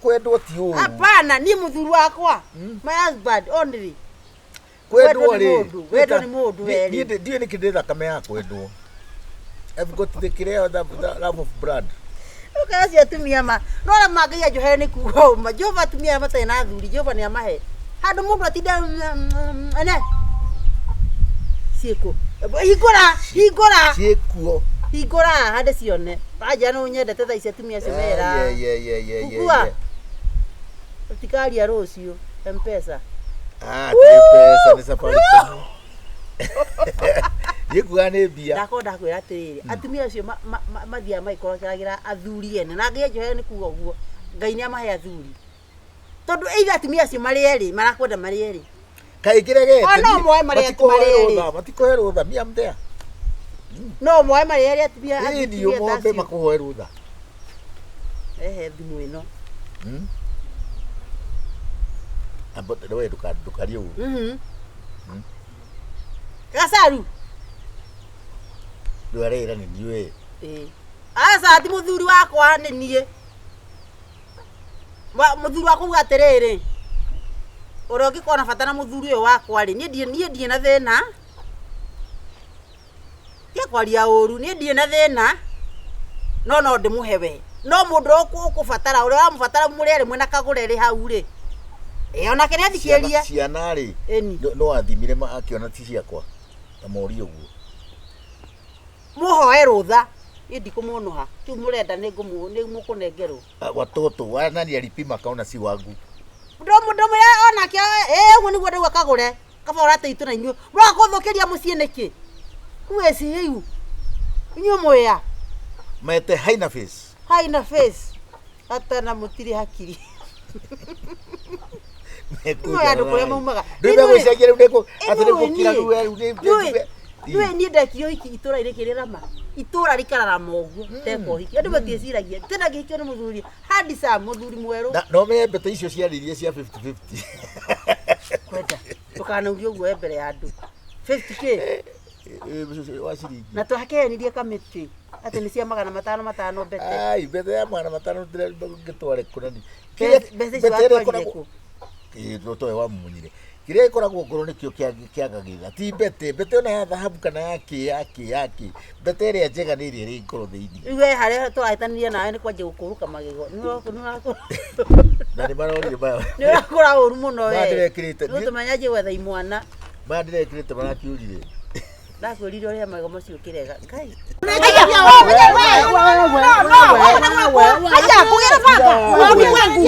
Kwendwo ti ũru. Hapana, niĩ mũthuri wakwa. My husband only. Kwendwo Wendwo nĩ rĩ. mũndũ, wendwo nĩ mũndũ werĩ. Niĩ ndiũĩ nĩkĩ ndĩ thakame ya kwendwo. I've got the kĩrĩa the love of blood. Ũkaga acio atumia ma. No arĩa ma Ngai anjohere nĩ kuga ũma. Jehova atumia arĩa matarĩ na athuri, Jehova nĩ amahe. Handũ mũndũ atinda ene. Ciĩkũ. Hingũra, hingũra. Ciĩkuo. Hingũra hande cione. Wanja no nyendete thaa ici atumia acio mera. Yeah, yeah, yeah, yeah, yeah, Kukua. yeah. Ũtikaria rũciũ M-Pesa. Ah, ti pesa nĩ Safaricom. Niĩ kuga nĩ mbia. Ndakorwo ndakwĩra atĩrĩrĩ, atumia acio mathiaga magĩkorokeragĩra athuri ene na Ngai anjohere nĩ kuga ũguo, Ngai nĩ amahe athuri. Tondũ either atumia acio marĩ erĩ marakwenda marĩ erĩ. Kaĩ ngĩregete. O, no moe marĩ matikũhe marĩ erĩ. rũtha, matikũhe rũtha, me am there. No moe marĩ erĩ atumia Ĩĩ atumia niĩ ta mombe acio. makũhoe rũtha. Ehe thimũ ĩno. Amba we ndũkarie ũru. Gacaru. Rĩu arera nĩ niĩ we. Ĩĩ. Aca ti mũthuri wakwa nĩ niĩ. Mũthuri wakwa uga atĩrĩrĩ, ũrĩa ũngĩkorwo na bata na mũthuri ũyũ wakwa rĩ, niĩ ndirĩ na thĩna. Tiga kwaria ũru, niĩ ndirĩ na thĩna, no no ndĩmũhe we. No mũndũ ũrĩa ũkũbatara, ũrĩa ũramũbatara mũrĩ erĩ mwĩna kagũre rĩ hau rĩ. Ĩ onake nĩ athikĩrĩrie. Ciana rĩ, Ĩni. no athimire akĩona ti ciakwa. Na morie ũguo. Mũhoe rũtha. Niĩ ndikũmũnũha. Kĩu mũrenda nĩ mũkũnengerwo. Watoto wa nani alipima akaona si wangu. Ndũmwĩra onake, ĩ ũguo nĩguo ndauga kagũre. Kaba ũrateitwo na inyuĩ. Mũroka kũthũkĩria mũciĩ nĩkĩ? Who is you? Inyuĩ mwĩa. Mete haina face. Haina face. Hata na mũtirĩ hakiri. Nĩ andũ kũrĩa maumaga. Rĩu megũcenjia rĩu nĩkũ atĩ nĩ gũkira rĩu rĩu nĩ Nĩũĩ niĩ ndekire ũhiki itũũra-inĩ kĩrĩrama. Itũũra rĩkararama ũguo ndeka ũhiki. Andũ matiĩciragia. Tena ngĩhikio nĩ mũthuri handsome, mũthuri mwerũ. Na no menye mbete icio ciaririe cia 50-50. Kwenda. Ndũkanauge ũguo we mbere ya andũ. 50K. Wa ciringi. Na twakehenirie kamĩtĩ atĩ nĩ cia magana matano matano mbete. Ai, mbete ya magana matano ngĩtware kũ nani. Mbeca icio watwarire kũ? Ĩĩ, no towe wamunyire. Kĩrĩa gĩkoragwo ngoro nĩkĩo kĩagagĩrĩra. Ti mbete, mbete ona ya thahabu kana ya kĩ ya kĩ ya kĩ. Mbete ĩrĩa njega nĩ ĩrĩa ĩrĩ ngoro thĩinĩ. Rĩu we harĩa tũrahĩtanirie nawe nĩ kwanjia gũkũrũka magego. Nĩ ũrakũra Na nĩ marorire maya. nĩ ũrakũra ũru mũno we. Maya ndĩrekĩrĩte. Nĩ ũtũmenya nje gwetha imwana. Maya ndĩrekĩrĩte marakiũrire. Ndakwĩrire ũrĩa magego macio ũkĩrega. Ngai. Haya, kugera baba. Wewe wangu.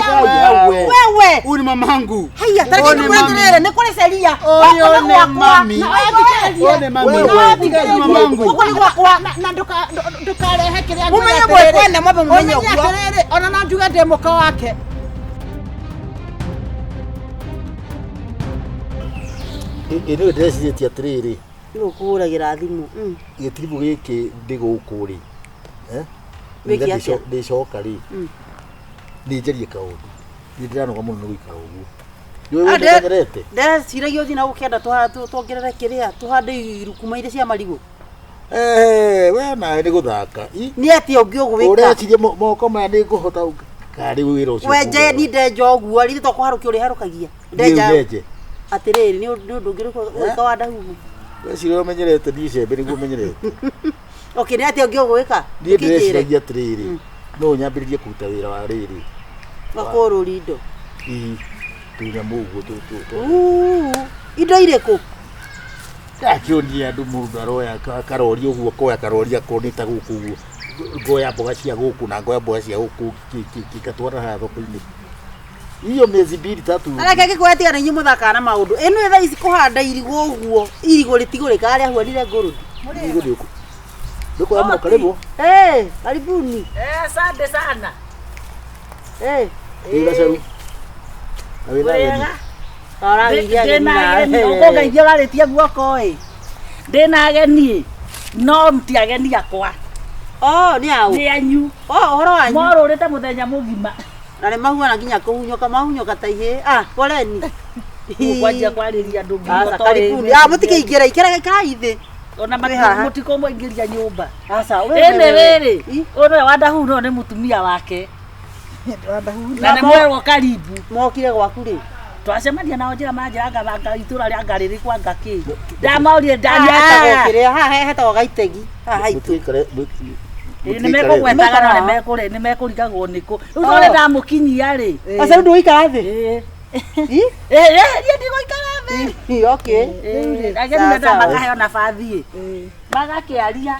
Wewe. Huyu ni mamangu. Haya, tareke nikureterere, nĩ kũrĩ ceria. Ũyũ nĩ mami. Ũyũ nĩ mami. Wewe. Mamangu. Gũkũ nĩ gwakwa. Na ndukarehe kĩrĩa Mumenye mwĩkwene, mwambe mumenye Ũmenye ũguo. atĩrĩrĩ, ona no njuge ndĩ mũka wake. Ĩ nĩwe ndĩrecirĩtie atĩrĩrĩ. Nĩ gũkũhũragĩra thimũ. Gĩtiribũ gĩkĩ ndĩ gũkũ rĩ. Eh? Wĩke atĩa? Ndĩcoka rĩ. Nĩ njarie kaũndũ. Nĩ ndĩranoga mũno nĩ gũikara ũguo. Nĩũĩ Ah, ũrĩa ndĩmenyerete? Ndeciragia ũthiĩ na gũkĩenda tuongerere kĩrĩa tũhande irukuma iria cia marigũ. Eh, we nawe nĩ gũthaka. I- Nĩ atĩa ũngĩ ũgwĩka? Ũreciria moko maya nĩ ngũhota karĩ wĩra ũcio. Wenje ni ndenja ũguo rĩrĩ to kũharũkia ũrĩharũkagia. Ndenja. Ndenja atĩrĩrĩ nĩ ũndũ ũngĩ ũrĩkũ wa ndahuhu. Weciria ũrĩa ũmenyerete niĩ icembe nĩguo menyerete. Okay, nĩ atĩa ũngĩ ũgwĩka? Niĩ ndĩreciragia atĩrĩrĩ, no nyambĩrĩrie kũruta wĩra wa rĩrĩ. Wa kũrũria indo. Ii, tũnyamũ ũguo tũ. Uu, Indo irĩkũ? Ndakĩonia andũ mũndũ aroya karori ũguo koya karori akorwo nĩ ta gũkũ ũguo. Ngoya mboga cia gũkũ na ngoya mboga cia gũkũ ngatwara haha thoko-inĩ. Hiyo miezi mbili tatu. Areke ngĩkwĩra tiga nĩ inyuĩ mũthakaga na maũndũ. Ĩno thaa ici kũhanda irigũ ũguo, irigũ rĩtigũrĩkaga rĩahuanire ngũrũthi. Irigũ nĩ Ndũkuoya mũno karibu. Eh, karibuni. Eh, asante sana. Eh, Ĩ gacaru. Na wĩna ageni. Ũrageithia ageni Ndĩna nawe. ageni, ũkũngeithia ũrarĩtie guoko ĩ. Ndĩna ageni, no ti ageni akwa. Oh, nĩ aũ? Nĩ anyu. Oh, ũhoro wanyu. Morũrĩte mũthenya mũgima. Na nĩ mahuana nginya kũhunyũka mahunyũka ta ihĩĩ. Ah, poleni. Mũkwanjia kwarĩria andũ ngingo Aca, toĩ. karibuni. Ah, mũtikĩingĩre, ikĩraga ikarai thĩ. Ona Twĩ haha. mũtikũmũingĩria nyũmba. Aca, we Ĩnĩ rĩrĩ, ũyũ nĩwe Wandahu no nĩ mũtumia wake. Na nĩ mwerwo karibu. Mokire gwaku rĩ? Twacemania nao njĩra manjĩra ngabanga itũra rĩa ngarĩrĩ kwa ngakĩ. Ndamorire Haha ndaniatagwo. kĩrĩa, haha hetagwo gaitegi. Haha haitũ. Mũtigĩikare Nĩ mekũgwetaga na nĩ mekũrigagwo nĩkũ. Rĩu tondũ ndamũkinyia rĩ. Aca, rĩu ndũgũikara thĩ? Ĩĩ. Ĩ? Ĩĩ, niĩ ndigũikara thĩ. Ĩ, okay. Ageni Sawa, mendaga sawa. makaheo nabathi ĩ. Magakĩaria.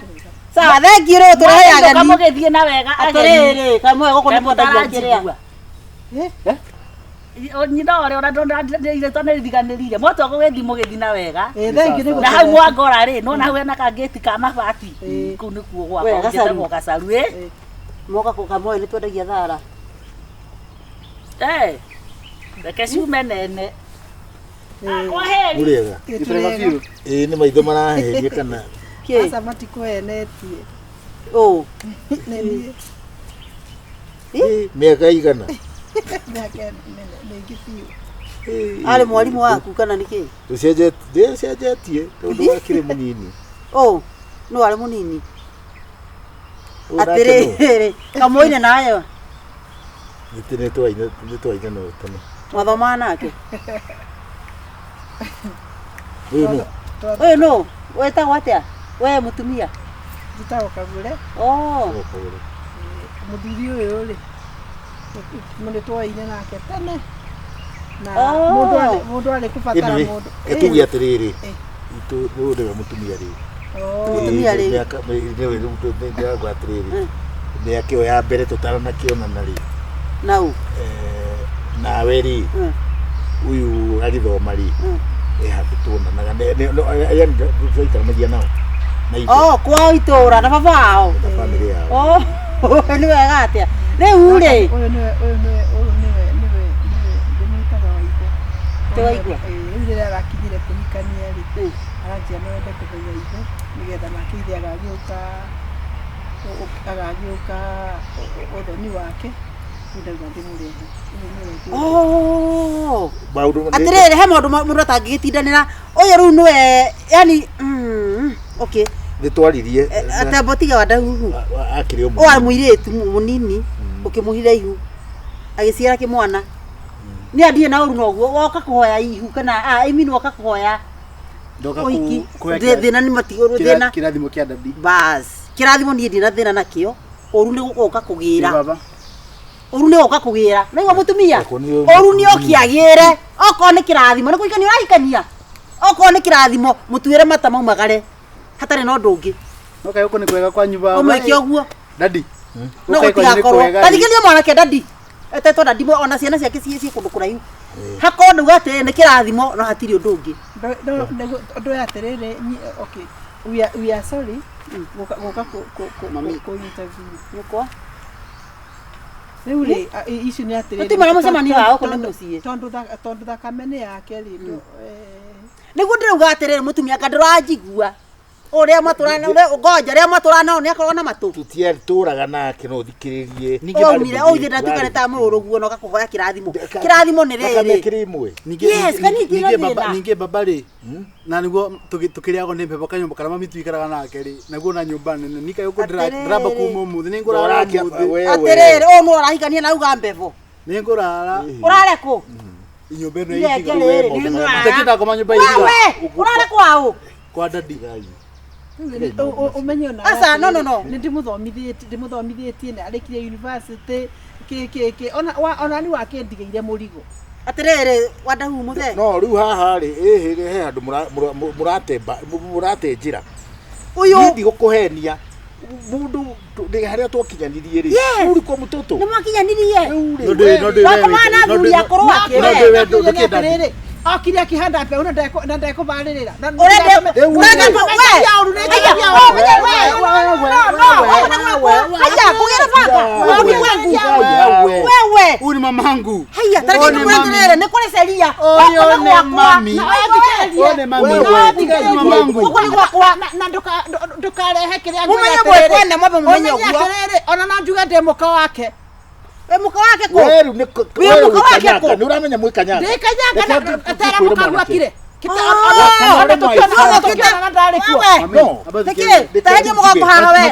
Sawa, thengiũ rĩu tũrehe Mũgacoka ageni. mũgĩthiĩ na wega ageni. Atĩrĩrĩ, kamwe gũkũ nĩ kwendagia kĩrĩa. Mũtaranjigua. Nyina ũrĩa ona ndona nĩriganĩrire mwatua gũgĩthiĩ mũgĩthiĩ na wega. Ĩ, thengiũ nĩ Na hau gũtũrehe. mwangora rĩ nona hau hena kangĩti ka mabati kũu nĩkuo We, gwakwa Gacaru. njĩtagwo Gacaru ĩ. Moka kũ kamwe nĩ twendagia thara. Eh, reke ciume nene. Kwa heri. Mũrĩega. Ĩ, Ĩ nĩ maitho maraheria kana Kĩ? Aca matikũhenetie. Ũ. Nĩ niĩ. Ĩ, mĩaka igana. Mĩaka mĩingĩ biũ. Arĩ mwarimũ waku kana nĩ kĩ? Ndĩcenjetie tondũ wakĩrĩ mũnini. Ũ, nũ arĩ mũnini? Ũyũ nake nũ? Atĩrĩrĩ, kamũine nayo. Nĩ twaine no tene. Mwathomaga nake? Ũyũ nũ? Ũyũ nũ? Wetagwo atĩa? We mũtumia? Njĩtagwo Kagũre. Oh. Mũthuri ũyũ rĩ, nĩ twoaine nake tene. Na Oh. mũndũ arĩ kũbatara Anyway, mũndũ. tuge atĩrĩrĩ, ũyũ nĩwe mũtumia rĩu. Oh. Mũtumia rĩu. Mĩaka nĩwe rĩu ndĩrauga atĩrĩrĩ, mĩaka ĩyo ya mbere tũtaranakĩonana rĩ, Nau. nawe rĩ, ũyũ agĩthoma rĩ, he handũ tuonanaga, yani twaikaranagia nao na ithe Oh, kwao itũra na baba wao. na bamĩrĩ yao. Oh, nĩ wega atĩa. Rĩu rĩ, Ũyũ nĩwe ũyũ nĩwe ũyũ nĩwe nĩwe nĩwe ndĩmwĩtaga Waigwa. Ti Waigwa? Ĩĩ, rĩu rĩrĩa arakinyire kũhikania rĩ, aranjia no ende kũmenya ithe nĩgetha nake ithe agagĩũka agagĩũka ũthoni wake rĩu ndauga ndĩmũrehe. Ũyũ nĩwe ngwĩta. Oh. Maũndũ Atĩrĩrĩ, he maũndũ mũndũ atangĩgĩtindanĩra. Ũyũ rĩu nĩwe, yani, okay. nĩ twaririe Atembo tiga wa ndahuhu. akĩrĩ o Ũyũ arĩ mũnini. mũirĩtu mũnini, ũkĩmũhitha ihu. Agĩciara kĩmwana. Nĩ andiĩ na ũru noguo woka kũhoya ihu kana ah, I mean woka kũhoya Ndoka ũhiki. kuoya Thĩna nĩ matigũrũ thĩna. kĩrathimo kĩa dadi. Bas. Kĩrathimo niĩ ndina thĩna nakĩo. Ũru nĩ gũka kũgĩra. Baba. Ũru nĩ gũka kũgĩra. Naigua mũtumia? Okorwo nĩ- Ũru nĩ ũkĩagĩre. Okorwo nĩ kĩrathimo nĩ kũhikania ũrahikania. Okorwo nĩ kĩrathimo mũtuĩre mata maumagare. Hatarĩ na ũndũ ũngĩ. No kaĩ gũkũ nĩ kwega kwanyu baba. Ũmwĩke ũguo. Dadi. No Gũkũ kwanyu nĩ gũtigakorwo. kwega. Tathikĩrĩria mwanake dadi. Etetwo dadi ona ciana ciake ciĩ kũndũ kũraihu. Hakorwo ndauga atĩrĩ nĩ kĩrathimo no hatirĩ ũndũ ũngĩ. Ũndũ ũyũ atĩrĩrĩ, okay, we are sorry gũka gũka Mami. kũ interview. Nyũkwa. Rĩu rĩ, icio nĩ atĩrĩrĩ. Tũtiuma na mũcemanio wa gũkũ nĩ mũciĩ. Tondũ tondũ thakame nĩ yake rĩ, Nĩguo ndĩrauga atĩrĩrĩ mũtumia anga ndũranjigua. Ũrĩa matũrana ũrĩa ngoja ũrĩa matũrana nĩ akoragwo na matũ. Tũtiatũraga nake no thikĩrĩrie. Waumire ũithĩ ndatuĩka nĩ ta mũrũguo na ũgakũhoya kĩrathimo. Kĩrathimo nĩ Thakame rĩrĩ. ĩkĩrĩ ĩmwe. Yes, kani ningĩ ndina baba thĩna. ningĩ baba rĩ na niguo tukĩrĩagwo nĩ mbembe kanyũmba karĩa mami tuikaraga nake rĩ naguo na nyũmba nene nikaĩ gũkũ ndĩramba kuma ũmũthĩ nĩ ngũrara Ũrakia- ũmũthĩ wewe. Atĩrĩrĩ ũyũ nĩ ũrahikania na auga mbevo. nĩ ngũrara Ũrare kũ? nyũmba ĩno Irenge ĩtiga rĩrĩ. maũndũ marĩa- itakĩenda ngoma nyũmba ĩtiga Wewe ũrare kwaũ? kwa dadi Ũmenye ona Aca, no, no, no. nĩ ndĩmũthomithĩtie ndĩmũthomithĩtie na arĩkirie university kĩ kĩ kĩ ona ona ni wakĩndigĩire mũrigo. Atĩrĩrĩ wandahu mũthee. No rĩu haha rĩ ĩhĩ he handũ mũratemba mũrate njĩra. Ũyũ Niĩ ndigũkũhenia mũndũ harĩa twakinyanirie rĩ. Yes. Ũrĩ kwa mũtũtũ. nĩ mwakinyanirie. Rĩu rĩ, No ndĩ- no ndĩ- Wakomaga na no athuri ndĩ- akũrũ ake no we. ndĩ- we ndũkĩ dadi Okire akĩhanda mbeũ na ndekũbarĩrĩra. Ũrenda Rĩu ũrenda rĩ. we. Aya, oh, we, we, no, no, we, haya, kũgĩra banga. Ũyũ nĩ wangu. Wewe. huyu ni mamangu Haya, tareke Ũyũ nĩ ndĩmũreterere, nĩ kũrĩ ceria. Ũyũ Gũkũ nĩ nĩ gwakwa. mami. Na Ũyũ nĩ mami. Wewe. Huyu ni mamangu Gũkũ nĩ gwakwa. Na ndũkarehe kĩrĩa Mũmenye ngwĩra atĩrĩrĩ. mwĩkwene, mwambe mũmenye Ũmenye ũguo. atĩrĩrĩ, ona no njuge ndĩ mũka wake. Wĩ mũka wake kũ? We rĩu nĩ Wĩ we mũka wake Mwĩkanyanga, kũ? nĩ ũramenya mwĩkanyanga. Ndĩkanyanga Reke na tera tũkwĩre mũka mwanake. gwakire. Ah, Tũkĩonana ndarĩ kuo. Wewe. Mami, No. aba Nĩkĩ? thikĩrĩria. Taheria mũgongo haha we. Na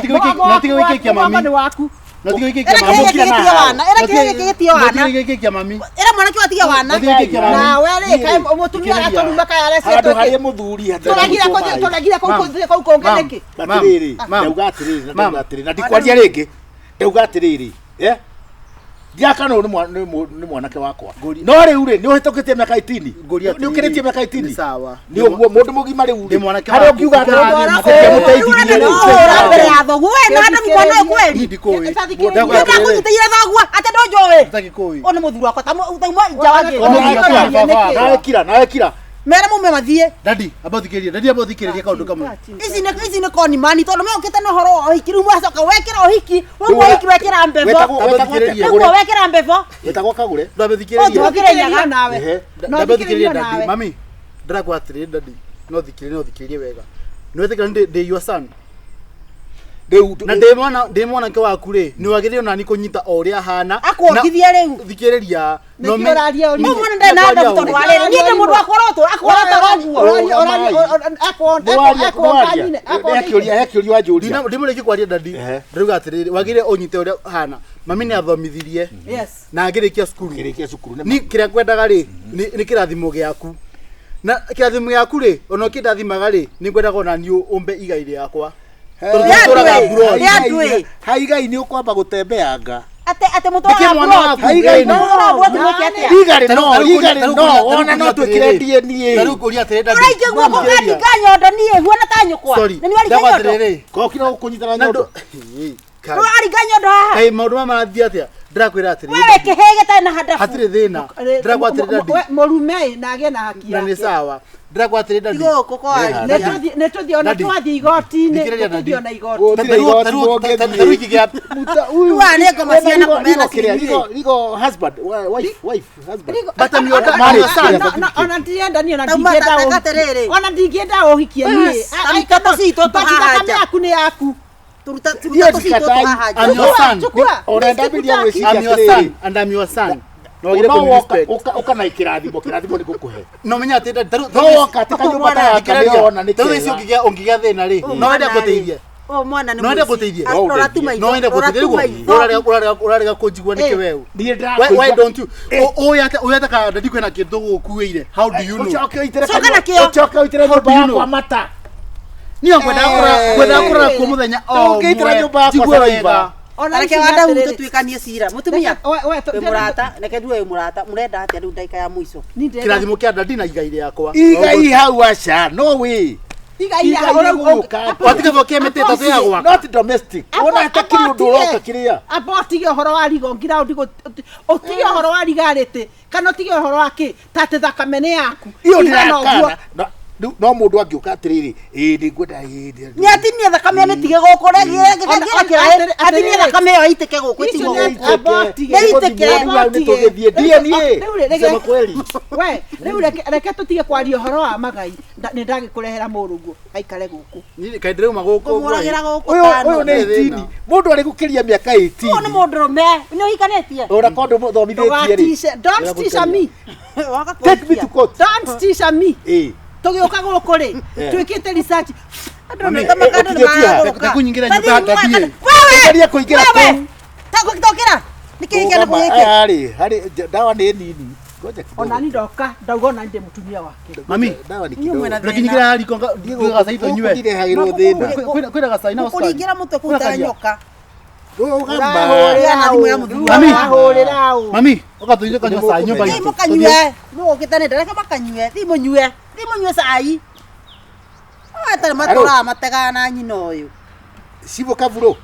tiga gwĩkĩkia mami. Mũgongo nĩ waku. Na tiga gwĩkĩkia Ĩra mami. kĩhĩĩ gĩkĩ gĩtige wana. Ĩra kĩhĩĩ gĩkĩ gĩtige Na wana. tiga gwĩkĩkia mami. Ĩra mwanake ũyũ atige wana. Na tiga gwĩkĩkia mami. Nawe rĩ, kaĩ mũtumia aratũruma kaĩ Handũ arecetwo harĩa mũthuri Tũragire kũthiĩ tũragire kũu kũthiĩ kũu kũngĩ Mam. nĩkĩ? Atĩrĩrĩ, Mam. ndauga atĩrĩrĩ, na Mam. ndauga atĩrĩrĩ, na ndikwaria rĩngĩ. Ndauga atĩrĩrĩ, eh? Ndiakana ũyũ nĩ mwanake wakwa. No rĩu rĩ, nĩ ũhĩtũkĩtie mĩaka 18. Ngũria Nĩ ũkĩrĩtie mĩaka 18. Nĩ sawa. Nĩ ũguo mũndũ mũgima rĩu Ndĩ rĩ. mwanake Harĩa waku. ũngiuga atĩrĩrĩ, Ũrenda mũteithirie rĩ. kũhũra mbere ya thoguo. We na Adamu mwana ũyũ kweli. Niĩ ndikũĩ. Tathikĩrĩria. Ndakũĩ. Ndakũnyitĩire thoguo atĩ ndũnjũĩ. Ndagĩkũĩ. Ũyũ nĩ mũthuri wakwa tauma nja wa Ũyũ nĩ gĩĩta. mũthuri wakwa. Baba. Nawe kira, nawe kira. Mere mume mathiĩ. Dadi, aba thikĩrĩria. Dadi aba thikĩrĩria kaũndũ kamwe. Ici nĩ koni mani tondũ mokĩte na ũhoro wa ũhiki rĩu mwacoka wekĩra ũhiki wauma ũhiki wekĩra mbebo Wetagwo wetagwo atĩa? nĩguo Kagũre. wekĩra mbebo Wetagwo Kagũre. Ndambe thikĩrĩria. Ũtũkĩre nyaga. nawe. Ehe. No Ndambe thikĩrĩrio thikĩrĩria dadi. nawe. Mami, ndĩrakwa atĩrĩrĩ dadi. No thikĩrĩria, no thikĩrĩrie wega. Nĩ wetĩkĩra ndĩ your son. Rĩu Na ndĩ mwanake waku rĩ, nĩ wagĩrĩirwo nani kũnyita o ũrĩa ahana. Akuongithie rĩu. Thikĩrĩria. Nĩkĩ ũraria ũrimũ? Mũndũ mwana ndarĩ na adabu tondũ wa rĩrĩ niĩ ndĩ mũndũ akũrotwo akũrotwo ũguo He kĩũria wanjũria. Ndimũrĩkie kwaria dadi. Ehe. Ndĩrauga atĩrĩrĩ, wagĩrĩire ũnyite ũrĩa ahana. Mami nĩ athomithirie na ngĩrĩkia cukuru. Kĩrĩkia cukuru nĩ Ni kĩrĩa ngwendaga rĩ, nĩ kĩrathimo gĩaku. Na kĩrathimo gĩaku rĩ, ona ũkĩndathimaga rĩ, nĩ ngwendaga ona niĩ ũmbe igai rĩakwa. Tondũ Rĩa tũtũraga ndwĩ, mburoti. rĩa ndwĩ. Haigai nĩ ũkwamba gũtembeanga. Atĩ atĩ mũtwara Nĩkĩ mwana waku? Haigai no. Mũtwara mburoti mwĩke atĩa? Igarĩ no, igarĩ no, ona no twĩkĩre DNA. Tarĩu ngũria atĩrĩ dadi. Ũraingĩ guoko ũkaringa nyondo niĩ huana ta nyũkwa. Sorry. Na nĩ waringa Ndakwa nyondo. atĩrĩrĩ. Kokira gũkũnyitana Na nyondo. ndũ- Kai. Ũraringa nyondo haha. Kai maũndũ maya marathiĩ atĩa? Ndĩrakwĩra atĩrĩrĩ. Wewe kĩhĩĩ gĩtarĩ na handabu. Hatirĩ thĩna. Ndĩrakwa atĩrĩ dadi. Mũrume na agĩe na haki Na nĩ yake. sawa. Ndĩrakwa atĩrĩ dadi. Gũkũ kwaria. Nĩ tũthiĩ ona Daddy. twathiĩ igoti-inĩ, Thikĩrĩria, nĩ Daddy. tũthiĩ ona igoti. Gũtirĩ igoti mũngĩthiĩ. Tarĩu ingĩgĩa Muta huyu. Rĩu aya nĩ ngoma ciana Rigo- kũmena rigo kĩrĩa, cinyuĩ. rigo- rigo husband, wife, wife, husband. But I'm your Marriage, son. kĩrĩa No, ona ndirenda niĩ ona Tauma ndingĩenda ta- ũhikie. atĩrĩrĩ. Ona ndingĩenda ũhikie niĩ. Ta ruta tũcitũ But tũhaha thakame nja. yaku nĩ yaku. Turuta Niĩ turuta tũcitũ ndikatai. tũhaha nja. I'm your son. Chukua. Ona ndambiria gwĩciria I'm your atĩrĩrĩ. son and I'm your son. No wagĩrĩire No kũni woka respect. ũka na kĩrathimo, kĩrathimo nĩ ngũkũhe. No menya atĩ dadi. No woka atĩ kanyũmba ta gaka nĩ wona nĩ Tarĩu ici kega. ũngĩgĩa thĩna rĩ. No wende ngũteithie. Ũyũ mwana nĩ No wende mũici. ngũteithie? Ah, Rora tu maitho. No wende Rora tu ngũteithie maitho. rĩu ũrarega kũnjigua nĩkĩ weũ? Niĩ Why ndĩrakũigua. don't you? Ũĩ atĩa ũĩ atĩa kana ndadi kwĩna kĩndũ gũkuĩire? How do you know? Ũcoke ũitĩre Coka kanua- na kĩo. ũcoke ũitĩre How nyũmba do you yakwa know? mata. Niĩ ngwendaga kũrora kuo mũthenya o Ndũngĩitĩra ũmwe. nyũmba yakwa Njigue saliva. wega. Ona Reke ici nĩ wanda atĩrĩrĩ. tũtuĩkanie cira. Mũtumia. We- we- Wĩ mũrata, reke ndue wĩ mũrata. Mũrenda atĩa rĩu ndagĩka ya mũico? Niĩ ndĩrenda- Kĩrathimo kĩa ndadi na igai rĩakwa. Igai hau aca, no way. Igai Igai ũrau- rĩgũka. Watiga gũkia mĩtĩ ĩtatũ ya gwaka. Not domestic. Wona hatakĩrĩ ũndũ ũroka kĩrĩa. Amba ũtige ũhoro wa rigo ngira ũtige ũhoro wa rigarĩtĩ kana ũtige ũhoro wa kĩ ta atĩ thakame nĩ yaku Iyo Tiga na ũguo. ndĩrakana. No- No mũndũ angĩũka atĩrĩrĩ, ĩĩ nĩngwenda ĩĩ ndĩ- Nĩ atinie thakame mĩtige gũkũ Ona- atinie thakame ĩyo ĩitĩke gũkũ Icio ĩtigwo nĩ- gũkũ. amba ũtige. Nĩ itĩke. Rĩu hau nĩtũgĩthiĩ. DNA. Rĩu rĩ- Kusema kweli. We, rĩu reke tũtige kwaria ũhoro wa magai. Nĩ ndagĩkũrehera mũrũguo aikare gũkũ. Niĩ kaĩ ndĩrauma gũkũ ũguo ĩ. Kũmũragĩra gũkũ Ũyũ tano. ũyũ nĩ Nĩ thĩna. 18. Mũndũ arĩ gũkĩria mĩaka Ũyũ nĩ 18. mũndũrũme. Nĩ ũhikanĩtie? Ona korwo ndũmũthomithĩtie rĩ. Ndũgatice- Don't teach me. Waka Take me to court. Don't teach me. Ĩĩ. Tũgĩũka gũkũ rĩ, Eh. twĩkĩte research. Andũ nĩ makandũ nĩ ũkinyĩtie ha? maragũrũka. Reke kũnyingĩra nyũmba ya ndadi ĩ. Geria kũingĩra kũu. Tokĩra. Nĩkĩ gĩkĩ na Rũgama, gĩkĩ? aya rĩ, harĩ ndawa nĩ nini. Ngoja kidogo. Ona ni ndoka ndauga ona ndĩ mũtumia wake. Mami, Ndawa nĩ Inyuĩ kidogo. mwĩna reke nyingĩre haha riko nduge gacai tũnyue. Gũkũ ndirehagĩrwo thĩna. Kwĩna gacai na cukari. Kũringĩra mũtwe kũu ta nyoka. Rũgama. Ũrahũrĩra Na thimũ ya ũ. mũthuri. Mami. Ũrahũrĩra ũ. Mami, ũka tũnyue kanyua cai nyũmba Thiĩ itũ. mũkanyue. Mũgũkĩte nĩ ndareke makanyue. Thiĩ mũnyue. Thiĩ mũnyue cai. Atarĩ matũraga mategaga na nyina ũyũ. Cibũ Kavurũ.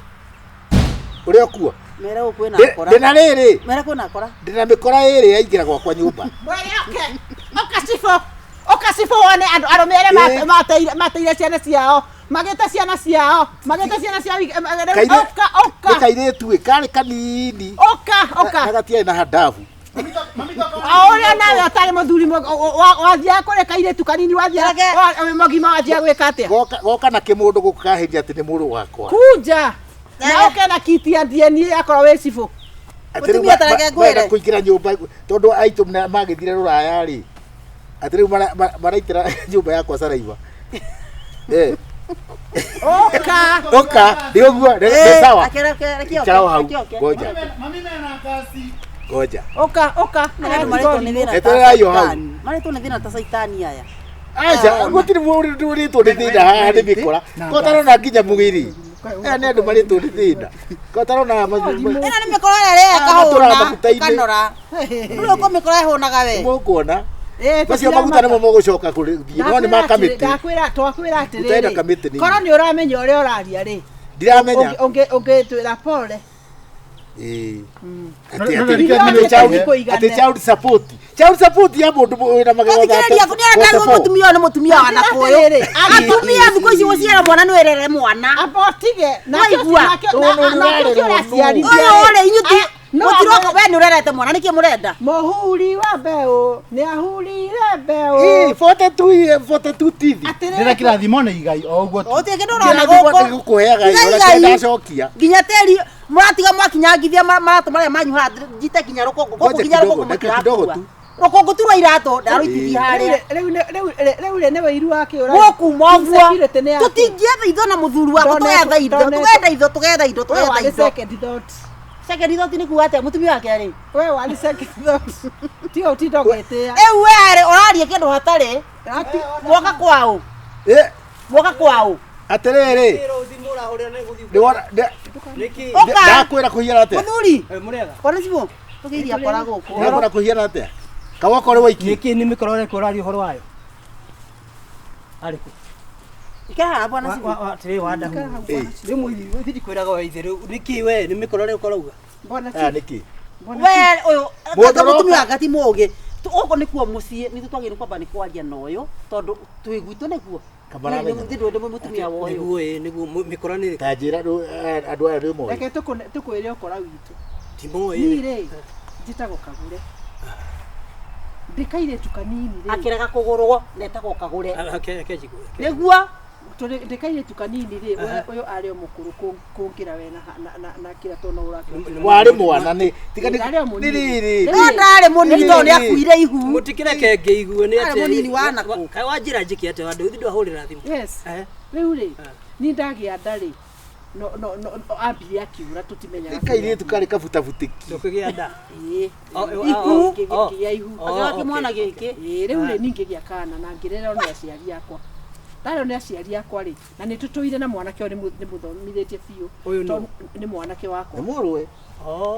Ũrĩa ũkuo. Mere gũkũ kwĩna akora. Ndĩna rĩrĩ. Mere kwĩna akora. Ndĩna mĩkora ĩrĩ yaingĩra gwakwa nyũmba. Mwere oke. Oka cibũ. Oka cibũ wone andũ arũme arĩa mateire ciana ciao. Magĩte ciana ciao. Magĩte ciana ciao. Oka oka. Nĩ kairĩtu ĩ, karĩ kanini. Oka oka. Na gatiarĩ na handabu. O ũrĩa nawe ũtarĩ mũthuri wathiaga kũrĩ kairĩtu kanini wathiaga wĩ mũgima wathiaga gwĩka atĩa? Goka na kĩmũndũ gũkũ kahĩnja atĩ nĩ mũrũ wakwa. Kunja. Na ũke na kiti ya DNA akorwo wĩ cibũ. Atĩ rĩu Mũtumia tareke ngwĩre. marenda kũingĩra nyũmba tondũ aitũ magĩthire rũraya rĩ. Atĩ rĩu maraitĩra nyũmba yakwa saraiva. Eh. Oka. Oka, nĩ ũguo, nĩ sawa. Reke Ikara o hau. oke. Ngoja. Ngoja. Oka oka. Andũ marĩtwo nĩ thĩna ta Eterera yo hau. caitani. Marĩtwo nĩ thĩna ta caitani aya. Aca, gũtirĩ mũndũ ũrĩtwo nĩ thĩna haha nĩ mĩkora. Ko tarona nginya mũgĩri. Aya nĩ andũ marĩtwo nĩ thĩna. Ko tarona Ĩno nĩ mĩkora ĩrĩa ĩrĩa Matũraga ĩkahũna maguta-inĩ. ĩkanora. Rĩu ũko mĩkora ĩhũnaga we. Mũkuona. Macio maguta nĩmo mũgũcoka kũrĩ no nĩ ma kamĩtĩ. Ndakwĩra twakwĩra Gũtenda atĩrĩrĩ. kamĩtĩ nĩ Korwo nĩ ũramenya ũrĩa ũraria rĩ. Ndiramenya. Ũngĩtwĩra pole. Ĩĩ. No, Atĩ no, atĩ no, atĩ no, child no, atĩ child support. Child support ya mũndũ wĩna magego Thikĩrĩria nĩ arenda mũtumia ũyũ nĩ mũtumia wa nakũyũ. Atĩrĩrĩ, Atumia thikũ ici gũciara mwana nĩ wĩrere mwana. Amba ũtige. Nakĩo Waigua. nakĩo ũraciarithia. Ũyũ rĩ inyuĩ ti No, mũtiroka we nĩ ũrerete mwana nĩkĩ mũrenda? Mũhuri wa mbeũ nĩ ahurire mbeũ. Ĩĩ, 42 42 tithi. Ndĩna kĩrathimo nĩ igai o ũguo tu. Gũtirĩ kĩndũ ũrona Kĩrathimo gũkũ. nĩgũkũheaga Igai, ĩ, ona igai. ndacokia. Nginya tĩri mũratiga mwakinyangithia maratũ marĩa manyu haha njite nginya rũkũngũ gũkũ Ngoja nginya kidogo, rũkũngũ dakika kidogo mũtirakua. tu. Rũkũngũ tu rwa iratũ ndarũitithia harĩa. Rĩu rĩ nĩ wĩiru wake ũra. Gũkuma ũguo Insecurity nĩ yake. tũtingĩetha indo na mũthuri wakwa tũgetha indo tũgetha indo tũgetha indo We tũgetha warĩ indo. second thought. Second thought nĩ kuga atĩa mũtumia wake arĩ? We warĩ second thought. Tiga ũtinda ũgĩtĩa. Rĩu we arĩ ũraria kĩndũ hatarĩ. Mwoka kwaũ. Ĩ, Mwoka kwaũ. atĩrĩrĩ. Nĩwona Ũka. ndakwĩra kũhiana atĩa? Mũthuri. Kona cibũ. Tũkĩiria akora gũkũ. Ndakwĩra kũhiana atĩa? Kawoko ũrĩ waiki. Nĩkĩ nĩ mĩkora ũreka ũraria ũhoro wayo? Arĩ kũ? Ikara haha bwana cibũ. Atĩrĩ wanda Ĩ. Rĩu mũithi ndikwĩraga we ithe rĩu nĩkĩ we nĩ mĩkora ũreka ũrauga? Bwana Aya nĩkĩ? We ũyũ Mũndũ kanga mũtumia ũroka. wake ti mũũgĩ. Gũkũ nĩkuo mũciĩ nithuĩ twagĩrĩirwo kwamba nĩ kwaria na ũyũ tondũ twĩ gwitũ nĩkuo. Kamaramenya. Nĩ ndĩ mũtumia wa ũyũ. Nĩguo ĩ nĩguo mĩkora nĩ ĩrĩkũ? Ta njĩra rĩu, andũ aya nĩ moĩ. Reke tũkwĩre ũkora witũ. Timoĩ. Niĩ rĩ njĩtagwo Kagure. Ndĩ kairĩtu kanini rĩ. Akĩrega kũgũrwo netagwo Kagũre. Reke njigue. Nĩguo Ndĩ kairĩtu kanini rĩ ũyũ arĩ o mũkũrũ kũngĩra we na kĩrĩa tona ũrakĩra. Warĩ mwana nĩ tiga nĩ Ndarĩ o mũnini. nĩ rĩrĩ. no ndarĩ mũnini tondũ nĩ akuire ihu. Mũtikĩreke ngĩigue nĩ Arĩ atĩa. mũnini wa nakũ. Kaĩ wanjĩra njĩke atĩa wanda ũthi ndwahũrĩra thimũ. Yes. Rĩu rĩ niĩ ndagĩa nda rĩ No no no ambire akiura tutimenyaga. Kairĩtu karĩ kabutabutĩki. Tũkĩgĩa nda. Ĩĩ. Ihu. Kĩgĩa ihu. Akĩoya kĩmwana gĩkĩ. Ĩĩ rĩu rĩ ningĩ gĩa kana na ngĩrerwo nĩ aciari akwa. Ndarerwo nĩ aciari akwa rĩ na nĩ tũtũire na mwanake ũyũ nĩ mũthomithĩtie biũ. Ũyũ nũ? Tondũ nĩ mwanake wakwa. Nĩ mũrũwe.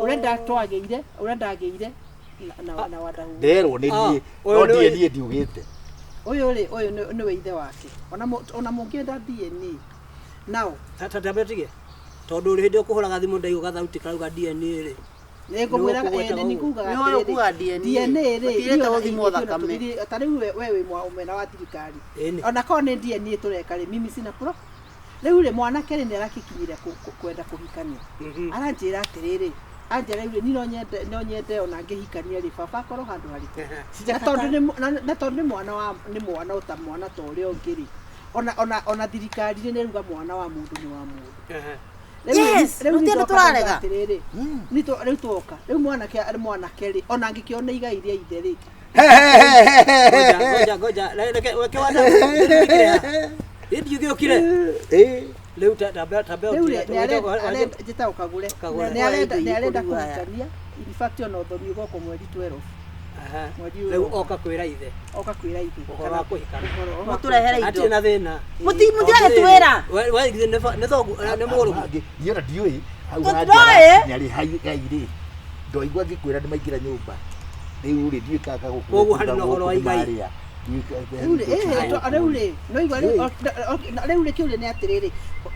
Ũrĩa ndatwagĩire, ũrĩa ndagĩire na wadahu. Nderwo nĩ niĩ no ndiĩ niĩ ndiugĩte. Ũyũ rĩ ũyũ nĩwe ithe wake. Ona mũngĩenda DNA. Now Tambe tige. Tondũ hĩndĩ ĩyo kũhũraga thimũ ndaigua gathauti karauga DNA rĩ. Nĩngũmwĩra nĩ kugaga Nĩ ũyũ kuga DNA. DNA rĩ Gũtirĩte gũthimwo thakame. Ta rĩu we wĩ mwena wa thirikari. Ona korwo nĩ DNA tũreka rĩ mimi sina pro. Rĩu rĩ mwanake rĩ nĩ arakikinyire kwenda kũhikania. Aranjĩra atĩrĩrĩ anjĩra rĩu rĩ niĩ no nyende ona ngĩhikania rĩ baba akorwo handũ harĩkũ. Na tondũ nĩ mwana wa nĩ mwana ota mwana ta ũrĩa ũngĩ rĩ. Ona thirikari nĩ ĩruga mwana wa mũndũ nĩ wa mũndũ. Yes, rĩu rĩu tũrarega. Atĩrĩrĩ rĩu twoka rĩu mwanake rĩ ona angĩkĩona igai rĩa ithe rĩ. Ngoja ngoja reke wana rĩu gĩũkire. Rĩu tambe Rĩu njĩtagwo Kagũre. Nĩ arenda kũhikania. In fact ona ũthoni ũgoka mweri 12. Rĩu oka kwĩra ithe. Oka kwĩra ithe. Ũhoro wa kũhikana. Mũtũrehere indo. Hatirĩ na thĩna. Mũtiragĩtwĩra. We nĩ thoguo nĩ mũrũguo. Niĩ ona ndiũĩ hau Tũtiroĩ. nginya rĩ igai rĩ ndoigua ngĩkwĩra nĩ maingĩra nyũmba rĩu rĩ ndiũĩ kana gũkũ Koguo harĩ na ũhoro wa igai. Rĩu rĩ no igua rĩu rĩ kĩũria nĩ atĩrĩrĩ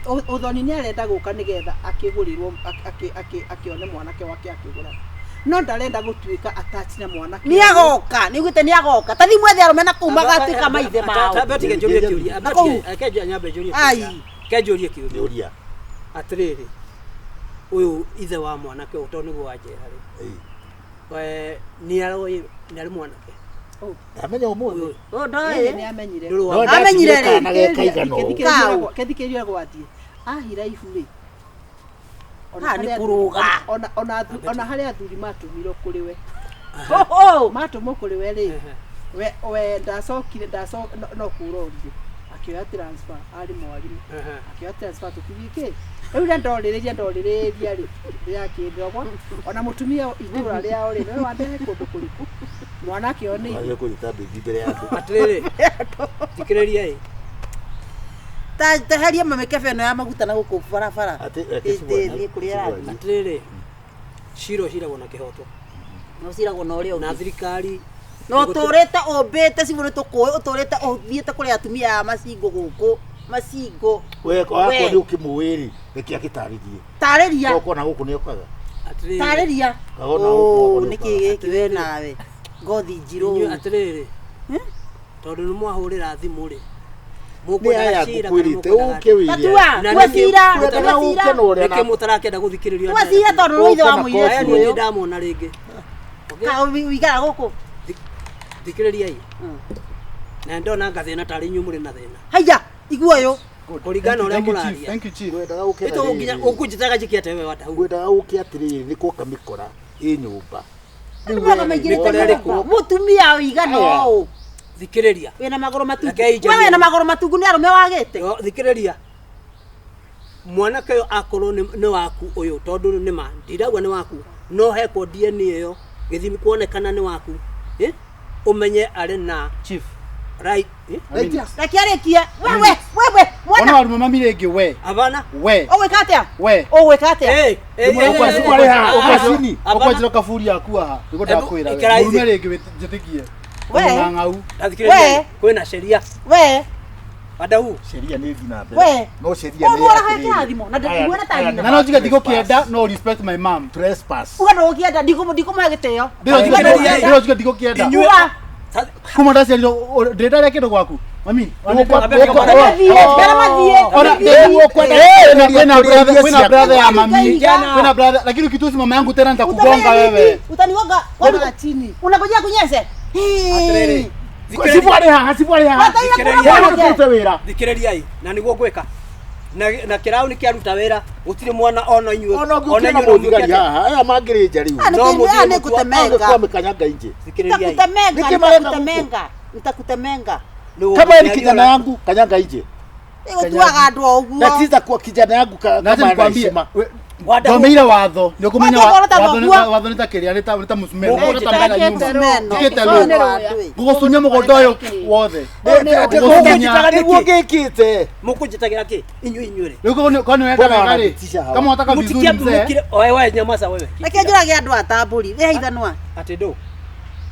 ũthoni nĩ arenda gũka nĩgetha akĩgũrĩrwo akĩone mwanake wake akĩgũra. No ndarenda gũtuĩka attached na mwanake. Nĩ agoka, nĩ ugĩte nĩ agoka. Ta thiĩ mwethe arũme na kũu magatuĩka maithe mao. Tambe tige njũrie kĩũria. Reke nyambe njũrie kĩũria. Reke njũrie kĩũria. Ũria. Atĩrĩrĩ ũyũ ithe wa mwanake ũyũ tondũ nĩguo wanjĩra rĩ. We nĩ aroĩ nĩ arĩ mwanake. Ndamenya ũmũthĩ. Ũyũ ndoĩ. Nĩ amenyire. Amenyire rĩ. Kethikĩrĩria gwathiĩ. Ahira ihu rĩ. Nĩ kũrũga. Ona harĩa athuri matũmirwo kũrĩ we. Matũmwo kũrĩ we rĩ. We ndacokire no kũrorire. Akĩoya transfer arĩ mwarimũ. Akĩoya transfer tũkĩthiĩ kĩ. Rĩu rĩrĩa ndorĩrĩria rĩ ndĩrakĩndogwa. Ona mũtumia itũra rĩao rĩ we wandehe kũndũ kũrĩkũ. Mwanake ũyũ nĩ ithe. Kũnyita mbĩthi mbere ya andũ. Atĩrĩrĩ thikĩrĩria ĩ. Teheria mamĩkebe ĩno ya maguta na gũkũ barabara. Ĩthiĩ kũrĩa ĩrathiĩ. Atĩrĩrĩ cira ũciragwo na kĩhoto. Na ũciragwo na ũrĩa ũngĩ. Na thirikari. Na ũtũrĩte ũmbĩte cibũ nĩ tũkũĩ ũtũrĩte ũthiĩte kũrĩ atumia a macingũ gũkũ. Macingũ. We akorwo nĩ ũkĩmũĩ rĩ reke akĩtarĩrie. Tarĩria. Okorwo na gũkũ nĩ okaga. Tarĩria. Nĩkĩ gĩkĩ we nawe. Ngothi njirũ. Atĩrĩrĩ tondũ nĩ mwahũrĩra thimũ rĩ. Nĩ aya ngũkwĩrĩte ũke wĩre. Tatua, twecira, Nĩkĩ mũtarakĩenda gũthikĩrĩria. Twecira tondũ nĩ ithe wa mũirĩtu ũyũ. Niĩ ndamwona rĩngĩ. Ka ũikara gũkũ. Thikĩrĩria ĩ. Na ndona ngathĩna tarĩ inyuĩ mũrĩ na thĩna. Haiya, igua ũyũ. Kũringana na ũrĩa mũraria. Thank you chief. Ngwendaga ũke na rĩrĩ. Ũkũnjĩtaga njĩke atĩa we Wadahu? Ngwendaga ũke atĩrĩrĩ nĩ kuoka mĩkora ĩ nyũmba. Andũ maingĩrĩte nyũmba. Mũtumia ũigana ũũ. Thikĩrĩria. Wĩna magũrũ matungu. We wĩna magũrũ matungu nĩ arũme wagĩte. Thikĩrĩria. Mwanake ũyũ akorwo nĩ waku ũyũ tondũ nĩ ma ndirauga nĩ waku no hekwo DNA ĩyo gĩthimi kuonekana nĩ waku. Ũmenye arĩ na chief. Right. Reke arĩkie. Wewe wewe mwana. Ona arũme mami rĩngĩ we. Abana. We. Ũgwĩka atĩa? We. Ũgwĩka atĩa? Ũkwanjĩra kaburi yaku haha nĩguo ndakwĩra we. Mũrume rĩngĩ njĩtĩkie. We. We. Kwĩna sheria. We. Wadahu. Sheria nĩ ĩthiĩ na mbere. We. No sheria nĩ atĩrĩrĩ. Kĩrathimo na ndikuona ta nyina. Na no njuge ndigũkĩenda no respect my mom. Trespass. Uga ndũgũkĩenda ndikũmũhe gĩtĩo. Ndĩro njuge ndigũkĩenda. Kuma ndaciarirwo ndĩndarĩa kĩndũ gwaku. Mami. Kwĩna brother ya mami. Kwĩna brother lakini ukitusi mama yangu tena nitakugonga wewe. Utanigonga chini. Unangojea kunyeshe. Atĩrĩrĩ. Cibu arĩ haha, cibu arĩ haha. Thikĩrĩria. Thikĩrĩria ĩ na nĩguo ngwĩka. Na kĩraũ nĩ kĩaruta wĩra gũtirĩ mwana ona inyuĩ ona ũngĩũkĩra na mũthigari haha aya mangĩrĩ nja rĩu. No mũthiĩ nĩ kwamĩkanyanga inje. Thikĩrĩria. Nitakutemenga, nitakutemenga. Kama ni kijana yangu kanyanga nje. Ĩgũtuaga andũ o ũguo. Na tiza kwa kijana yangu Na acha kama ana nikwambie, heshima. Thomeire watho nĩ ũkũmenya Watho ũkorwo ta watho thoguo. watho nĩ ta kĩrĩa nĩ ta mũcumeno Mũgũnda nĩ ta mbere Mũgũnda nyumba. mũcumeno. Tikĩte Ũyũ nĩ rũĩ. rũĩ. Ngũgũcunya mũgũnda ũyũ wothe. Ngũgũcunya. Nĩguo ngĩkĩte. Mũkũnjĩtagĩra kĩ? Inyuĩ inyuĩ rĩ. Rĩu korwo nĩ ũrenda wega rĩ, kama unataka vizuri Mũtikia- mzee. mũkire- oe wewe nyamaza wewe. Reke njũrage andũ atambũri. Rĩha ithanwa. Atĩ ndũ.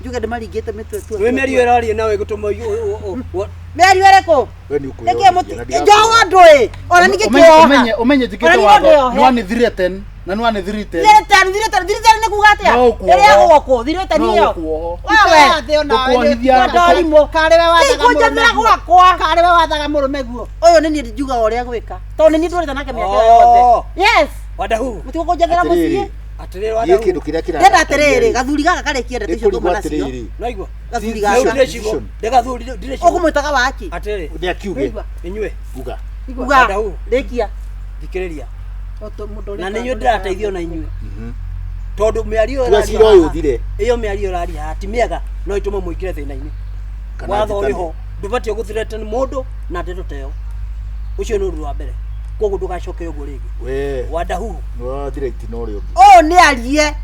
Njuge ndĩmaringĩte mĩtwe tu. Wĩ mĩario ĩraria nawe ĩgũtũma Mĩario ĩrĩkũ? We nĩ Nĩkĩ mũti njohwo andũ ĩ. Ona ningĩ kĩoha. Ũmenye njĩkĩte Ona niĩ watho no nĩ wanĩ threaten na nĩ wanĩ threaten. Thirĩtani, thirĩtani, thirĩtani nĩ kuga atĩa? No ũkuoho. Ĩrĩa gwakwo, thirĩtani No ĩyo. ũkuoho. Wewe. Ngũkuohithia. Ndorimũ. Karĩwe wathaga Tikũnjathĩra mũrũme gwakwa. Karĩwe wathaga mũrũme guo. Ũyũ nĩ niĩ njugaga ũrĩa gwĩka. Tondũ nĩ niĩ ndũrĩte nake mĩaka ĩyo yothe. Yes. Wadahu. Mũtigũkũnjathĩra mũciĩ. Atĩrĩrĩ Niĩ wadahu. kĩndũ kĩrĩa kĩrandakaria Ndĩrenda atĩrĩrĩ, rĩ, gathuri gaka karĩkie ndeto icio nĩkũrigwo tuma nacio. atĩrĩrĩ. Naigua. Gathuri Rĩu gaka. ndĩrecigo. Ndĩgathuri ndĩrecigo. Ũkũmwĩtaga waki. Atĩrĩrĩ. Nĩ akiuge. Inyuĩ. Uga. Uga. Wadahu. Rĩkia. Thikĩrĩria. Na nĩ inyuĩ ndĩrateithio na inyuĩ. Tondũ mĩario Tua ĩraria cira ũyũ haha- ũthire. ĩyo mĩario ĩraria haha ti mĩega no ĩtũme mũingĩre thĩna-inĩ. Kana Watho njĩtane. ũrĩ ho ndũbatiĩ gũthreaten mũndũ na ndeto ta ĩyo. Ũcio nĩ ũndũ wa mbere. Koguo ndũgacoke ũguo rĩngĩ. We. Wadahu. Nĩ wathira itina ũrĩa ũngĩ. Ũyũ nĩ arie.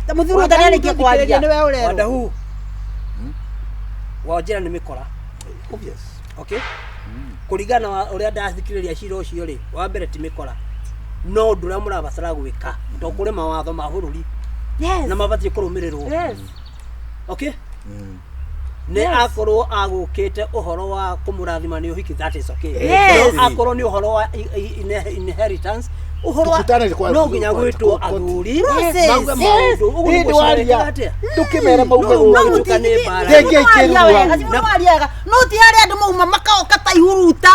Ta mũthuri ũyũ nĩ kwaria. Wadahu. Wanjĩra nĩ mĩkora. Obvious. Okay? Kũringana na ũrĩa ndathikĩrĩria cira ũcio rĩ, wa mbere ti mĩkora. No ũndũ ũrĩa mũrabatara gwĩka, to kũrĩ mawatho ma bũrũri Yes. na mabatiĩ kũrũmĩrĩrwo. Yes. Okay? Nĩ Yes. akorwo agũkĩte ũhoro wa kũmũrathima nĩ ũhiki that is okay. Yes. No akorwo nĩ ũhoro wa inheritance ũhoro wa Tũkutane kwa- no nginya kwa- gwĩtwo kwa- athuri Yes. mauge Yes. maũndũ ũguo Ĩ, nĩguo ndwaria. ciarekaga atĩa? Ndũkĩmere mauge No, ũguo. no, mũtikane mbara. Rĩngĩ ikĩrwo hau. Waria wega. No ti harĩa andũ mauma makaoka ta ihuruta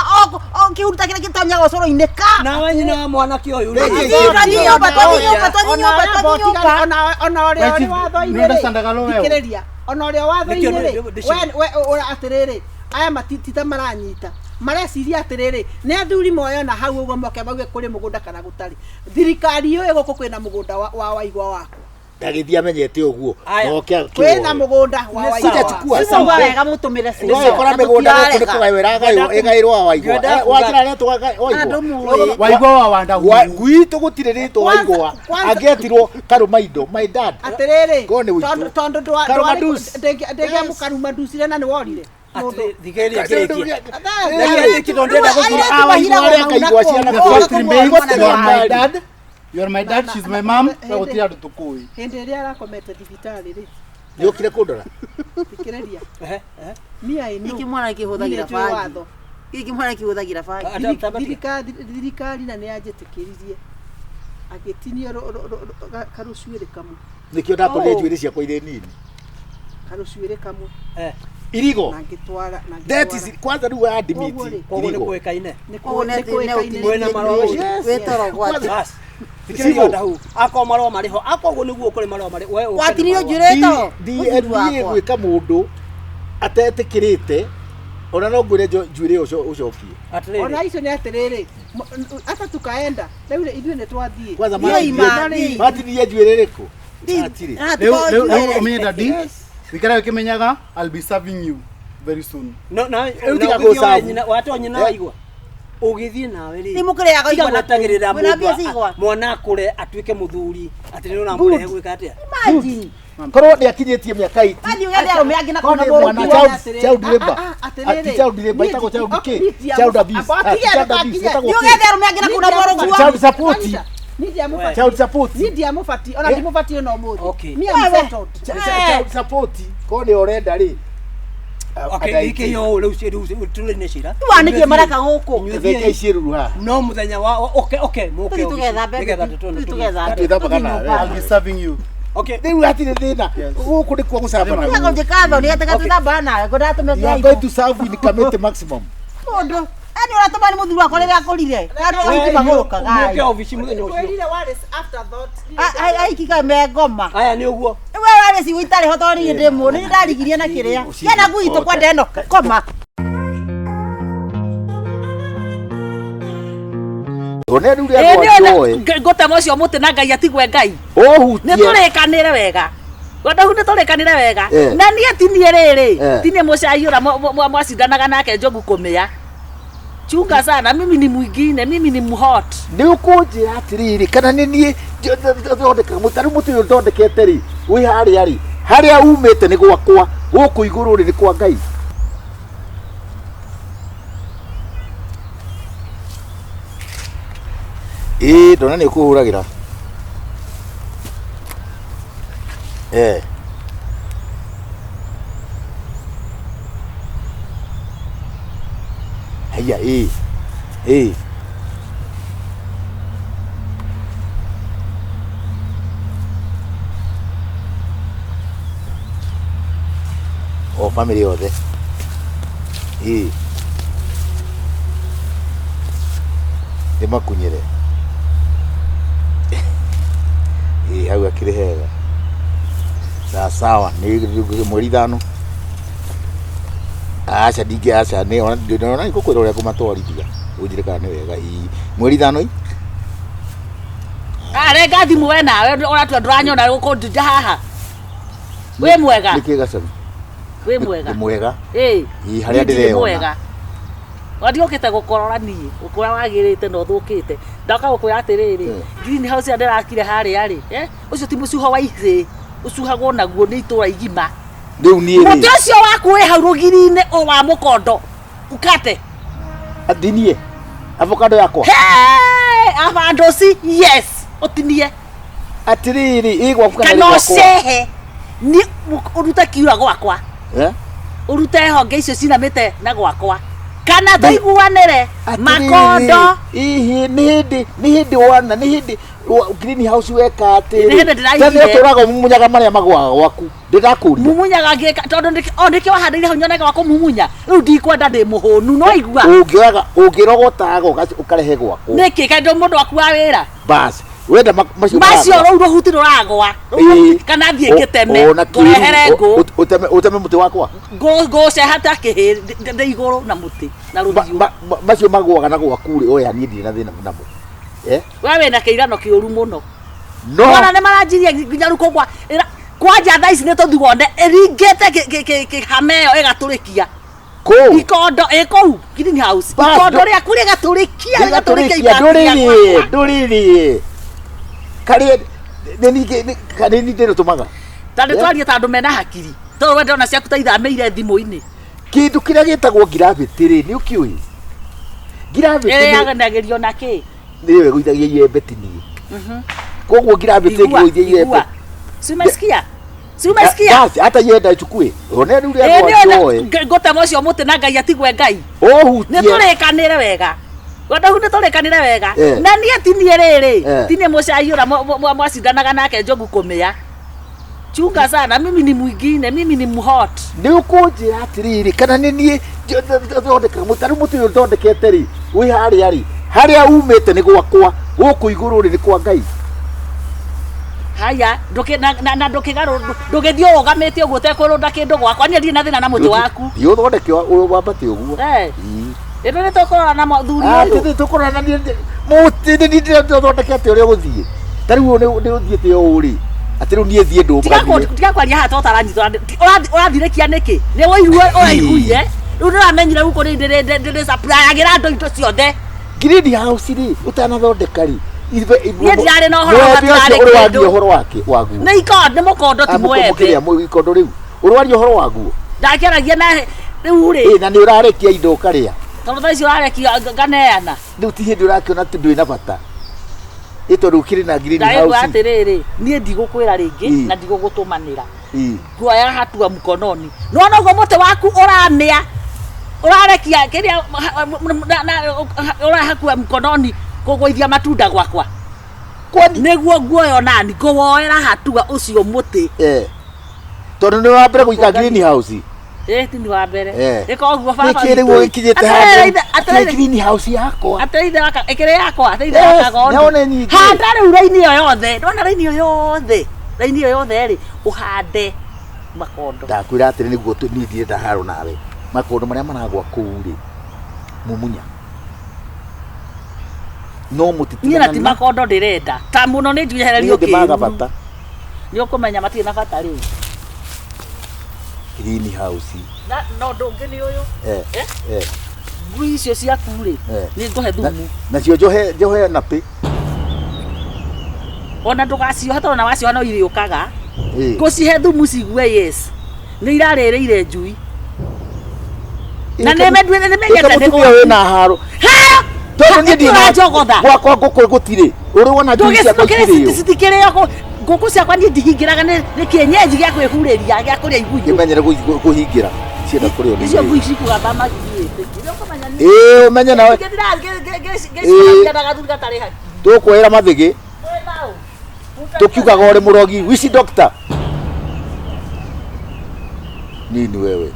o kĩhuruta kĩrĩa gĩtonyaga ũcũrũ-inĩ ka. Nawe nyina wa mwanake ũyũ rĩ. Rĩngĩ Twathi nyũmba, twathi nyũmba, twathi nyũmba, twathi nyũmba. Ona ũrĩa Right, ũrĩ nĩ watho-inĩ rĩ, understandaga law wewe? thikĩrĩria ona ũrĩa watho-inĩ Nĩkĩo rĩ, ndĩcio- we ũra atĩrĩrĩ aya matitita maranyita mareciria atĩrĩrĩ nĩ athuri moyona hau ũguo moke mauge kũrĩ mũgũnda kana gũtarĩ thirikari yũĩ gũkũ kwĩna mũgũnda wa waigwa wakwa Ndagĩthiĩ amenyete ũguo. Aya. Na oke kwĩna akĩwoe. mũgũnda wa Nĩ waigwa Kuja wakwa. chukua. Ciuga wega mũtũmĩre No ĩkora mĩgũnda gũkũ nĩ kũgaywo ĩragaywo ĩgaĩrwo wa waigwa. Ngwenda kuga- Wanjĩra rĩtwa waigwa. Andũ mũĩ. Waigwa wa Wandahu. Gwitũ gũtirĩ rĩtwa waigwa. Kwanza- Angĩetirwo Karũmaindo, my dad. atĩrĩrĩ Korwo nĩ witũ. tondũ tondũ Karumadus. ndĩngĩamũkarumadusire na nĩ worire Atĩrĩ, thikĩrĩria ngĩrĩkie. You are my dad. You are my dad, she's my mom. Na gũtirĩ andũ tũkũĩ. hĩndĩ ĩrĩa arakomete thibitarĩ rĩ Nĩũkire kũndora? thikĩrĩria mia ĩno Gĩkĩ mwana kĩhũthagĩra Niĩ nĩnjũĩ bangi. watho. Gĩkĩ mwana kĩhũthagĩra bangi. Thirikari na nĩ yanjĩtĩkĩririe agĩtinio karũcuĩrĩ kamwe Nĩkĩo ndakorire njuĩrĩ ciakwa irĩ nini. karũcuĩrĩ kamwe Irigo. na ngĩtwara na That is ngĩtwara. kwanza rĩu admit. Koguo rĩ, Koguo nĩ Irigo. kũĩkaine. Nĩ Koguo kũ- nĩ nĩ kũĩkaine. Kwĩna marũa macio. Wĩtoro gwake. Bas. Thikĩrĩria Wadahu. Akorwo marũa marĩ ho, akorwo ũguo nĩguo kũrĩ marũa marĩ we ũke na Watinio marũa. njuĩrĩ toro. Niĩ gwĩka mũndũ atetĩkĩrĩte ona no ngwĩre njuĩrĩ ĩyo ũcokie. Atĩrĩrĩ. ona icio nĩ atĩrĩrĩ hata tukaenda rĩu rĩ, ithuĩ nĩ twathiĩ Kwanza Niĩ ima, niĩ. matinirie njuĩrĩ ĩrĩkũ? Hatirĩ. Rĩu rĩu ũmenye daddy, wĩikare ũkĩmenyaga I'll be serving you very soon. No, na Rĩu na tiga ũgĩthiĩ we gũcabu. nyina watwa nyina waigua. Ũgĩthiĩ nawe rĩ. Nĩ mũkĩrĩaga Tiga igwa na gwetagĩrĩra Mwĩna mbia mũndũ cia igwa? mwana akũre atuĩke mũthuri atĩ nĩ ũramũrehe gwĩka atĩa? Imagine. Korwo nĩ akinyĩtie mĩaka 80. Mathiĩ ũgethe arũme angĩ na Korwo kũu na nĩ mwana mũrũguo. child labor. Ati child labor ĩtagwo child kĩ? Child abuse. Ah, child abuse ĩtagwo Nĩ kĩ? ũgethe arũme angĩ na kũu na mũrũguo. Child support. Child support. Niĩ ndiamũbatiĩ ona Eh. ndimũbatiĩ ona ũmũthĩ. Okay. Me I'm Wewe. settled. Child support. Korwo nĩ ũrenda rĩ. Okay, gĩkĩ yo rĩu rĩu tũrĩ cira. Wanĩkie mareka gũkũ. Inyuĩ Thenge thiĩi. iciĩruru haha. No mũthenya wa okay okay mũke Tũthiĩ obici, tũgethambe, nĩgetha tũtone tũthiĩ tũgĩthiĩ. tũgethambe. Twĩthambaga nawe. I'll be serving you. Okay. Rĩu hatirĩ thĩna. Gũkũ nĩkuo gũcambana. Tiga kũnjĩka thoni atĩ gatwĩthambaga nawe ngũndatũmĩte You are going to serve in Kamiti maximum. Mũndũ. Yaani ũratũma nĩ mũthuri wakwa rĩrĩa akũrire. Andũ aingĩ magũrũkaga. Mũke obici mũthenya ũcio. Kwĩrire what is afterthought. Aiki ka me ngoma. Aya nĩ ũguo. We warĩ cigo itarĩ ho tondũ niĩ ndĩ mũũ nĩ ndarigirie na kĩrĩa. Kĩana ngui itũ kwenda ĩno koma. One rĩu Ĩ, rĩa nĩ njoe. ona ngũtema ũcio mũtĩ na Ngai atigwe Ngai. Ũhutie. Nĩ tũrĩkanĩre wega. Wadahu nĩ tũrĩkanĩre wega. Eh. Na niĩ ti niĩ rĩrĩ. Eh. Ti niĩ mũcai ũrĩa mwacindanaga nake njogu kũmĩa. Chunga sana, mimi ni mwingine, mimi ni mhot. Nĩ ũkũnjĩra atĩrĩrĩ, kana nĩ niĩ thondekaga mũtĩ, tarĩu mũtĩ ũyũ thondekete rĩ, wĩ harĩa rĩ, harĩa umĩte nĩ gwakwa, gũkũ igũrũ rĩ nĩ kwa Ngai. Ĩĩ ndona nĩ ũkũhũragĩra. Eh. Haiya ĩĩ. Ĩĩ. O family yothe. Ĩĩ. Ndĩmakunyĩre. Ĩĩ hau akĩrĩ hega. Sawa sawa, nĩ mweri 5. Aca ndingĩ aca nĩ ona ndĩrona ngũkwĩra ũrĩa ngũmatwarithia. Ũnjĩre kana nĩ wega. Ĩĩ mweri 5 ĩ. Ah, renga thimũ we nawe ũratua ndũranyona gũkũndinda haha. Wĩ mwega? Nĩkĩ gacau? Wĩ mwega? Nĩ mwega. Ĩĩ. Ĩĩ harĩa Niĩ ndirĩ ndĩreyona. mwega. Wandiũkĩte gũkorora niĩ ũkũrĩa wagĩrĩte na ũthũkĩte. Ndoka gũkwĩra atĩrĩrĩ, green house ĩrĩa ndĩrakire harĩa rĩ, eh, ũcio ti mũcuho wa ihĩĩ, ũcuhagwo naguo nĩ itũra igima. Rĩu niĩ rĩ. Mũtĩ ũcio waku wĩ hau rũgiri-inĩ o wa mũkondo, ukate. Ndinie. Avocado yakwa. Hey, avandoci, yes, ũtinie. Atĩrĩrĩ, ĩ gwaku kana Kana nĩ gwakwa? ũcehe. Ni ũrute kiura gwakwa. Eh? Ũrute honge icio cinamĩte na gwakwa. Kana tũiguanĩre makondo. Ihi nĩ hĩndĩ nĩ hĩndĩ wana nĩ hĩndĩ green house weka atĩrĩ. Nĩ hĩndĩ ndĩraigire. Tene ũtũraga ũmumunyaga marĩa magũaga gwaku. Ndĩrakũria. Mumunyaga ngĩka tondũ o nĩkĩo wahandĩire hau nyoneka wa kũmumunya. Rĩu ndikwenda ndĩ mũhũnu no igua. Ũngĩoyaga ũngĩrogotaga ũkarehe gwakwa. Nĩkĩ kaĩ ndũ mũndũ waku wa wĩra? Bas. Wenda macio Macio maragwa. rũu rũhuti rũragwa. Ĩĩ. Kana thiĩ ngĩteme. Ona kĩĩruru, Ngũrehere ngũ. ũteme mũtĩ wakwa. Ngũceha ta kĩhĩ ndĩ igũrũ na mũtĩ na rũthiũ. Macio magũaga na gwaku rĩ, oya niĩ ndirĩ na thĩna namo. Eh? We wĩna kĩirano kĩũru mũno. No. Ona nĩ maranjirie nginya rĩu kũgwa. Kwanja thaa ici nĩ tũthiĩ wone ĩringĩte kĩhame ĩyo ĩgatũrĩkia. Kũu? Ikondo ĩ kũu green house. Bas, Ikondo rĩaku rĩgatũrĩkia rĩgatũrĩkia Rĩgatũrĩkia ibati ndũrĩrĩe rĩakwa. ndũrĩrĩe. Karĩa nĩ ningĩ nĩ niĩ ndĩrĩtũmaga. Ta nĩ Eh? twarie ta andũ mena hakiri. Tondũ we ndona ciaku ta ithamĩire thimũ-inĩ. Kĩndũ kĩrĩa gĩtagwo gravity rĩ, nĩ ũkĩũĩ? Gravity nĩ Ĩrĩanagĩrio na kĩ? nĩyo ĩgũithagia iembe ti niĩ. Koguo gravity Igua, ĩngĩgũithia iembe. igua. Si umesikia? Si umesikia? Basi hata yenda ichukue. One rĩu Ĩ, rĩa nĩ ona njoe. ngũtema ũcio mũtĩ na Ngai atigwe Ngai. Ũhutie. Nĩ tũrĩkanĩre wega. Wenda nĩ tũrĩkanĩre wega. Eh. Na niĩ ti niĩ rĩrĩ, Eh. ti niĩ mũcai ũrĩa mwacindanaga nake njogu kũmĩa. Chunga sana, mimi ni mwingine, mimi ni mhot. Nĩ ũkũnjĩra atĩrĩrĩ, kana nĩ niĩ thondekaga mũtĩ, tarĩu mũtĩ ũyũ thondekete rĩ, wĩ harĩa rĩ, harĩa umĩte nĩ gwakwa, gũkũ igũrũ rĩ nĩ kwa Ngai. Haya, na ndũkĩgarũ ndũgĩthiĩ ũrũgamĩte ũguo ũtekũrũnda kĩndũ gwakwa, niĩ ndirĩ na thĩna na mũtĩ waku. Thiĩ ũthondeke wambate ũguo. Eh. Ii. Ĩno nĩ tũkũrora na mũthuri Ah, ũyũ. tũthiĩ tũkũrora na niĩ mũtĩ nĩ niĩ ndĩrathondekete ũrĩa ũgũthiĩ. Ta rĩu ũyũ nĩ ũthiĩte ũũ rĩ, atĩ rĩu niĩ thiĩ ndũmbanire. Tiga kwaria haha to ũtaranyitwo. Ũrathirĩkia nĩkĩ? Nĩ ũigue ũraiguire. Rĩu ndĩramenyire gũkũ nĩ ndĩrĩ supplyagĩra andũ indo ciothe. Green house rĩ, ũtanathondeka rĩ, Niĩ ndirarĩ na ũhoro wa Mwembe ũcio matirarĩ ũrwaria kĩndũ. ũhoro wake waguo. Nĩ ikondo, nĩ mũkondo ti Ah, mwembe. kĩrĩa, ikondo rĩu. Ũrwaria ũhoro waguo. Ndakĩaragia na rĩu rĩ. Ĩ, na nĩ ũrarekia indo ũkarĩa. Tondũ thaa ici ũrarekia nganeana. Rĩu ti hĩndĩ ũrakĩona atĩ ndũrĩ na bata. Ĩ, tondũ ũkĩrĩ na green Ndagĩkwĩra house. atĩrĩrĩ, niĩ ndigũkwĩra rĩngĩ Ĩ. na ndigũgũtũmanĩra. Ĩ. Nguoya hatua mkononi. Nĩwona ũguo mũtĩ waku ũramĩa, ũrarekia kĩrĩa ũrahakua mkononi kũgũithia matunda gwakwa. Kwani? Nĩguo nguoya onani, ngũwoera hatua ũcio mũtĩ. Eh. Tondũ nĩ wa mbere gũika green house. Ĩ, ti nĩ wa mbere. Eh. Ĩka ũguo baba Nĩkĩ rĩu witũ. ũgĩkinyĩte Atĩrĩrĩ, handũ? ithe- atĩrĩrĩ. Nĩ green house yakwa. Atĩrĩrĩ ithe waka, ĩkĩrĩ yakwa, atĩrĩrĩ ithe Yes, waka gondi. nĩwona nyingĩ. Handa rĩu raini ĩyo yothe. Ndwona raini ĩyo yothe. Raini ĩyo yothe rĩ, ũhande makondo. Ndakwĩra atĩrĩ nĩguo niĩ ndirenda haro nawe. Makondo marĩa maragwa kũu rĩ, mumunya. No mũtĩ Niĩ na ti makondo ndĩrenda. Ta mũno nĩ njehererio Niĩ ndĩmaga kĩruru. bata. Nĩ ũkũmenya matirĩ na bata rĩu. Green house. Na no ũndũ ũngĩ nĩ ũyũ. Eh. Eh? Eh. Ngui icio ciaku rĩ Eh. nĩ ngũhe thumu. Nacio njohe njohe na pĩ. Ona ndũgacioha tondũ ona wacioha no irĩũkaga. Ĩĩ. Ngũcihe thumu cigue yes. Nĩ irarĩrĩire njui. Na nĩ menduĩte nĩ menyete Ĩka nĩ mũtumia wĩna haro. Haro! Tondũ niĩ ndirĩ na Njogotha. Gwakwa ngũkũ gũtirĩ. Ũrĩ wona njui ciakwa ikĩrĩo. Citikĩrĩo ngũkũ ciakwa niĩ ndihingĩraga nĩ kĩenyenji gĩa kwĩhurĩria gĩa kũrĩa igunyũ. Kĩmenyere kũhingĩra. Cienda kũrĩo nĩ Icio ngui. ngui cikũgamba magithiĩte. Ĩĩ ũmenye nawe. Ngĩciragia na gathuri gatarĩ haki. Tũkwĩra mathĩgĩ. Tukiugaga ũrĩ mũrogi. Wici doctor. Nini wewe?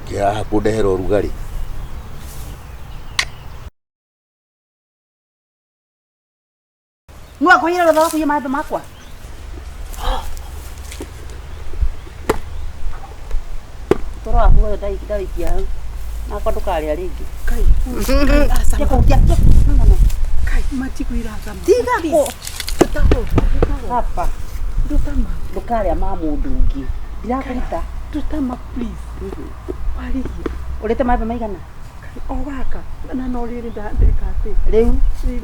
Kĩhaha kũndehera ũrugarĩ. Nĩ wakũiyĩra rũtha wa kũiya maembe makwa? Toro waku wothe ndawĩikia hau. Nakwa ndũkarĩa rĩngĩ. Tiga kũhutia. No, no, no. Tiga kũ. Hapa. Ndũkarĩa ma mũndũ ũngĩ. Ndirakũruta. Ndutama please. Warĩria. Ũrĩte maembe maigana? O gaka na no rĩrĩ ndeka atĩ. Rĩu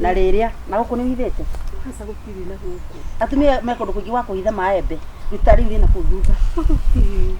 na rĩrĩa na gũkũ nĩ ũhithĩte? Aca gũtirĩ na gũkũ. Atumia me kũndũ kũingĩ gwa kũhitha maembe. Ruta rĩu rĩna kũu thutha. Gũtirĩ.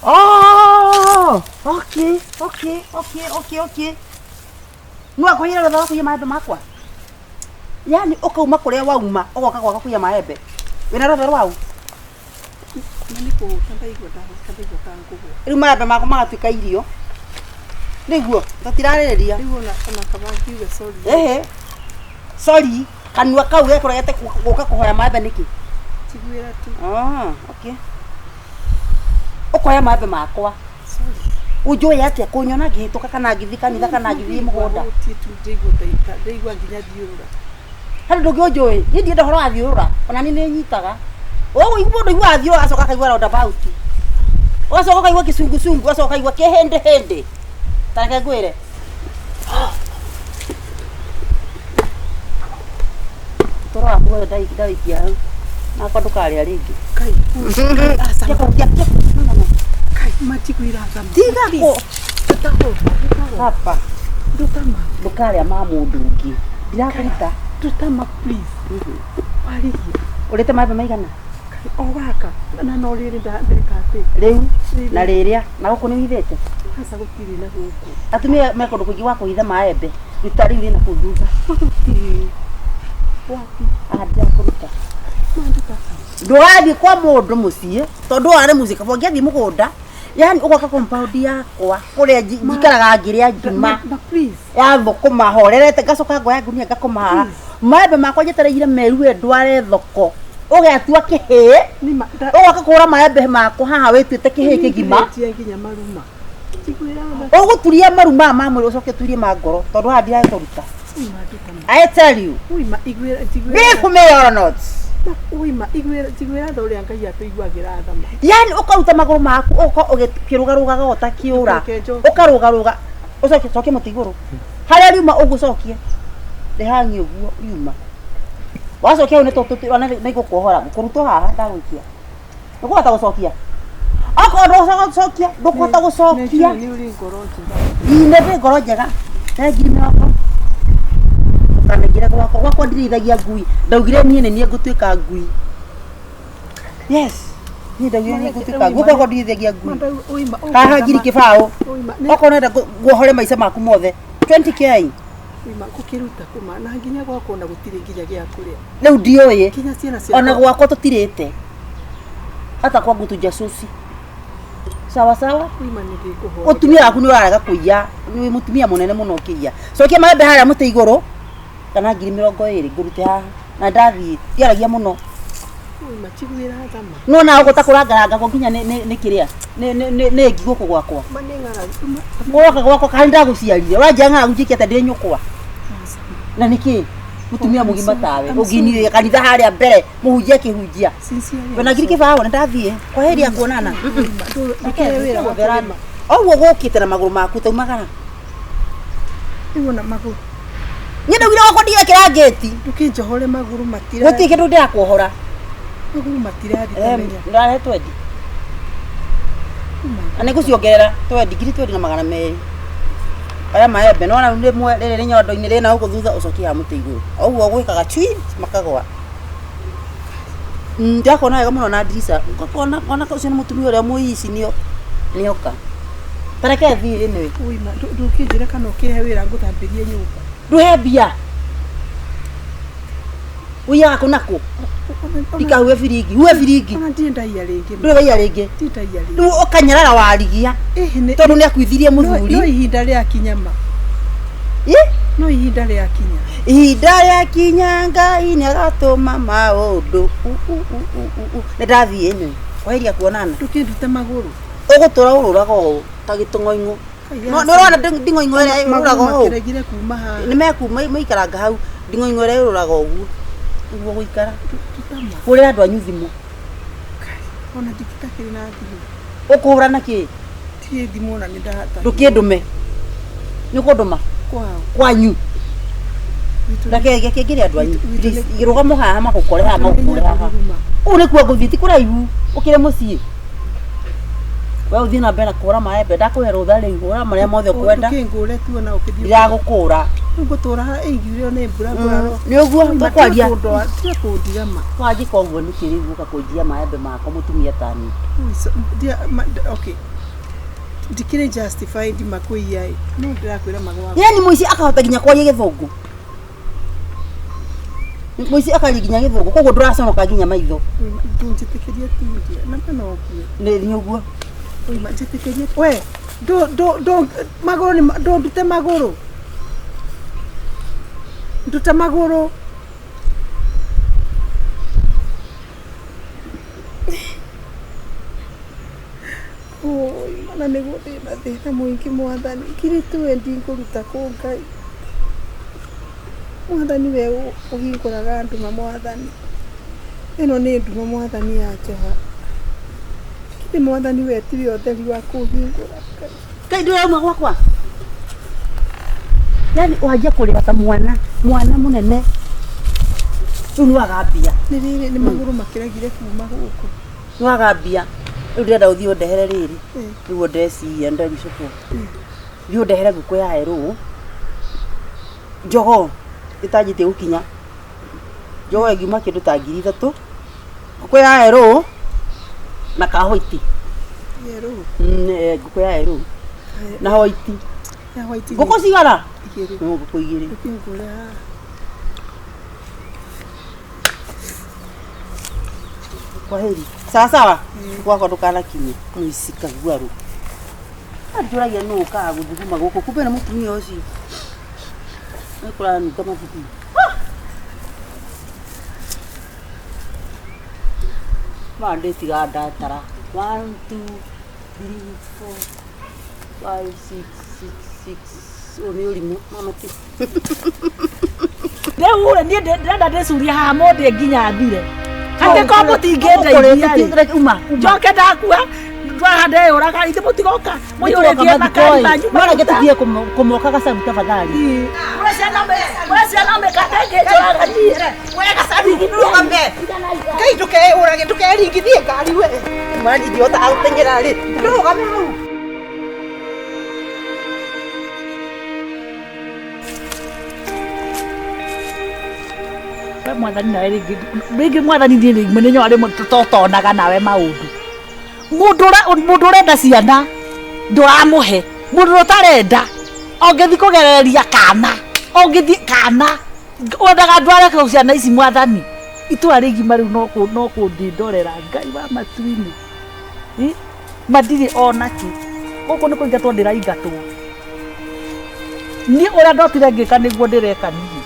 Oh, okay, okay, okay, okay, okay. Nĩ wakũiyĩra rũtha wa kũiya maembe makwa? Yaani ũkauma kũrĩa wauma ũgoka gwakwa kũiya maembe. Wĩna rũtha rwau? Na nĩ kũhũta ndaigua ndahũta ndaigua ta ngũgwa. Rĩu maembe makwa magatuĩka irio. Nĩguo, tũtirarĩrĩria. Rĩu ona kaba ngiuge sorry. Ehe. Sorry, kanua kau gekũregete gũka kũhoya maembe nĩkĩ? Njiguĩra tu. Ah, okay. Ũkoya maembe makwa. Ũnjũĩ atĩa kũnyona ngĩhĩtũka kana ngĩthiĩ kanitha kana ngĩthiĩ mũgũnda? Ndaigua nginya thiũrũra. Harĩ ũndũ ũngĩ ũnjũĩ? Niĩ ndienda ũhoro wa thiũrũra, ona niĩ nĩ nyitaga. Ũguo mũndũ aiguaga thiũrũra agacoka akaigua roundabout. Ũgacoka ũkaigua kĩcungucungu, ũgacoka ũkaigua kĩhĩndĩhĩndĩ. Ta reke ngwĩre. Toro waku wothe ndawĩikia hau. Nakwa ndũkarĩa rĩngĩ. Tiga kũhutia. No, no, no. Tiga kũ. Hapa. Ndũkarĩa ma mũndũ ũngĩ. Ndirakũruta. Ndutama please. Warĩria. Ũrĩte maembe maigana? O gaka na no rĩrĩ ndeka atĩ. Rĩu na rĩrĩa na gũkũ nĩ ũhithĩte? Aca gũtirĩ na gũkũ. Atumia me kũndũ kũingĩ gwa kũhitha maembe. Ruta rĩu rĩna kũu thutha. Gũtirĩ. Wapi? Ah, ndirakũruta. Ndũgathiĩ kwa mũndũ mũciĩ tondũ warĩ mũciĩ kaba ũngĩathiĩ mũgũnda yani ũgoka compound yakwa kũrĩa njikaraga ngĩrĩa ngima ya thũkũma horerete ngacoka ngoya ngunia ngakoma haha maembe makwa njetereire merue ndware thoko ũgetua kĩhĩĩ ũgoka kũgũra maembe makwa haha wĩtuĩte kĩhĩĩ kĩgima nginya maruma. ũgũturia maru maya ma mwĩrĩ ũcoke ũturie ma ngoro tondũ haha ndiragĩkũruta I tell you believe me or not Njiguĩra tha ũrĩa Ngai atũiguagĩra tha ma. yani ũkaruta magũrũ maku ũgoka ũkĩrũgarũgaga o ta kĩũra ũkarũgarũga ũcoke cokie mũtĩ igũrũ harĩa riuma ũguo cokie rĩhangi ũguo riuma wacokia hau nĩ igũkuohora ngũkũrutwo haha ndagũikia ndũkũhota gũcokia okorwo ndũkũhota gũcokia ndũkũhota gũcokia Nĩ ũrĩ ngoro njega. Ii nĩ ndĩ ngoro njega he 20,000. Ndũkanaingĩre gwakwa. Gwakwa ndirĩithagia ngui. Ndaugire niĩ nĩ niĩ ngũtuĩka ngui. Yes. Niĩ ndaugire nĩ ngũtuĩka ngui. Gwakwa ndirĩithagia ngui. Haha ngiri kĩbaũ. Okorwo nenda nguohore maica maku mothe. 20K. Ima gũkĩruta kuma na nginya gwakwa ona gũtirĩ nginya gĩa kũrĩa. Rĩu ndiũĩ. Nginya ciana ciakwa. Ona gwakwa tũtirĩte. Hata kwangu tujasusi. Sawa sawa. Ima nĩ ndĩkũhoya. Mũtumia waku nĩ ũrarega kũiya. Nĩ mũtumia mũnene mũno ũkĩiya. Cokia maembe harĩa mũtĩ igũrũ kana 20,000 ngũrute haha. Na ndathiĩ. Ndiaragia mũno. Ima njiguĩra tha ma. Nĩwona ũguo ta kũrangarangagwo nginya nĩ kĩrĩa nĩ ngi gũkũ gwakwa. Ma nĩ ng'aragu. Ũroka gwakwa kana nĩndagũciarire. Ũranjĩra ng'aragu njĩke atĩa ndĩ nyũkwa? Na nĩkĩ? Mũtumia mũgima tawe ũngĩinire kanitha harĩa mbere mũhunjia akĩhunjia. Wĩna 20,000 nĩndathiĩ. Kwa heri ya kuonana. Ndũkĩhe wĩra wa kũrĩma. Ũguo gũkĩte na magũrũ maku taumagara. Rĩu ona magũrũ. Niĩ ndaugire gwakwa ndigekĩra ngĩti. Ndũkĩnjohore magũrũ matira. Gũtirĩ kĩndũ ndĩrakuohora. Magũrũ matirathi menya. Ndĩrarehe twendi. Na nĩngũciongerera twendi, 20,200. Aya maembe nĩwona rĩu rĩmwe rĩrĩ rĩ nyondo-inĩ rĩna gũkũ thutha ũcokie haha mũtĩ igũrũ. O ũguo ũgwĩkaga cui makagwa. Ndĩrakuona wega mũno na ndirica. Ngakona ona ũcio nĩ mũtumia ũrĩa mũici nĩoka. Ta reke thiĩ anyway. Ũima ndũkĩnjĩre kana ũkĩhe wĩra ngũthambĩrie nyũmba. Ndũhe mbia. Ũiyaga kũ na kũ? Ndikahuhe biringi. Huhe biringi. Ona ndirĩ ndaiya rĩngĩ. Ndũrĩ waiya rĩngĩ. Ndirĩ ndaiya rĩngĩ. Rĩu ũkanyarara warigia. Tondũ nĩ akuithirie mũthuri. No ihinda rĩakinya ma. No ihinda rĩakinya. Ihinda rĩakinya Ngai nĩagatũma maũndũ. Nĩ ndathiĩ anyway. Kwaheria kuonana. Ndũkĩndute magũrũ. Ũgũtũra ũrũraga ũũ ta gĩtũng'oing'o. Nĩ ũrona nding'oing'o ĩrĩa ĩrũraga ũũ? Makĩregire kuma haha. Nĩ mekuma maikaranga hau. Nding'oing'o ĩrĩa ĩrũraga ũguo. Nĩguo gũikara. Hũrĩra andũ anyu thimũ. Ona nditakĩrĩ na thimũ. Ũkũhũra na kĩ? Ndirĩ thimũ ona nĩ ndahata. Ndũkĩndũme. Nĩ ũkũndũma? Kwao. Kwanyu. Reke reke ngĩre andũ anyu. Rũgamo haha magũkore haha magũkore haha. Kũu nĩkuo ngũthiĩ ti kũraihu. Ũkĩre mũciĩ. We ũthiĩ na mbere na kũhũra maembe. Ndakũhe rũtha rĩu. Hũra marĩa mothe ũkwenda. Ndũkĩngũre tu ona ũkĩthiĩ. Ndiragũkũra. Rĩu ngũtũra haha ĩngiurio nĩ mbura ngũraro. Nĩ ũguo tũkwaria. Tiga kũndiga ma. Wanjĩka ũguo nĩkĩ rĩu ũka kũnjia maembe makwa mũtumia tani. Okay. Ndikĩrĩ justified makũiya ĩ. No ndĩrakwĩra magwa. Yani mũici akahota nginya kwaria gĩthũngũ. Mũici akaria nginya gĩthũngũ koguo ndũraconoka nginya maitho. Ndũnjĩtĩkĩrie tu na ma no ngue. Nĩ ũguo. Ũima njĩtĩkĩrie. We ndũ magũrũ nĩ ndũndute magũrũ. Nduta magũrũ. Oi, mana nĩguo ndĩna thĩna mũingĩ mwathani. 20,000 ngũruta kũ Ngai. Mwathani we ũhingũraga nduma mwathani. Ĩno nĩ nduma mwathani ya njoha. Githĩ mwathani we tiwe ũtheri wa kũhingũra Ngai. Ngai ndũrauma gwakwa. Yani wanjia kũrĩra ta mwana, mwana mũnene. Rĩu nĩwaga mbia. Nĩ rĩrĩ nĩ magũrũ makĩregire kuma gũkũ. Nĩwaga mbia. Rĩu ndĩrenda ũthiĩ ũndehere rĩrĩ. Rĩu ndeciria ndericũkwo. Thiĩ ũndehere ngũkũ ya erũ. Jogoo ĩtanjĩtie gũkinya. Jogoo ĩngiuma kĩndũ ta 3,000. Ngũkũ ya erũ na ka white. Yerũ. Ngũkũ ya erũ na white. Ya white. Ngũkũ cigana? Igĩrĩ. Ngũkũ igĩrĩ. Ndũkĩngũre haha. Kwa heri. Sawa sawa. Gwakwa ndũkanakinye. Mũici kaguarũ. Anjũragia nũ ũkaga gũthuguma gũkũ. Kumbe nĩ mũtumia ũcio. Nĩ kũranunga mathugumo. Ma ndĩtigaga ndatara. 1 2 3 4 5 6 6 6. Ũyũ nĩ ũrimũ. Mama ti. Rĩu rĩ niĩ ndĩrenda ndĩcurie haha mũndĩ nginya thire. Atĩ ko mũtingĩndeithia rĩ. Njoke ndakua twaha ndeyũraga ithe mũtigoka mũiyũrĩtie makari manyu. No reke tũthiĩ kũmoka gacaru tafadhali. Kũrĩ ciana mĩkate ĩngĩnjũraga niĩ. We gacaru ndũgame. Ngai ndũkeũrage ndũkeringithie ngari we. Mwana ndingĩhota gũteng'era rĩ. Ndũrũgame hau. We mwathani nawe rĩngĩ rĩngĩ mwathani niĩ rĩmwe nĩ nyonaga rĩmwe totonaga nawe maũndũ. Mũndũ ũrenda ciana ndũramũhe, mũndũ ũrĩa ũtarenda ũngĩthiĩ kũgereria kana, ũngĩthiĩ kana wendaga ndware kũ ciana ici mwathani. Itũra rĩgima rĩu no kũndĩndorera Ngai wa matu-inĩ. Matirĩ ona kĩ. Gũkũ nĩ kũingatwo ndĩraingatwo. Niĩ ũrĩa ndotire ngĩka nĩguo ndĩreka niĩ.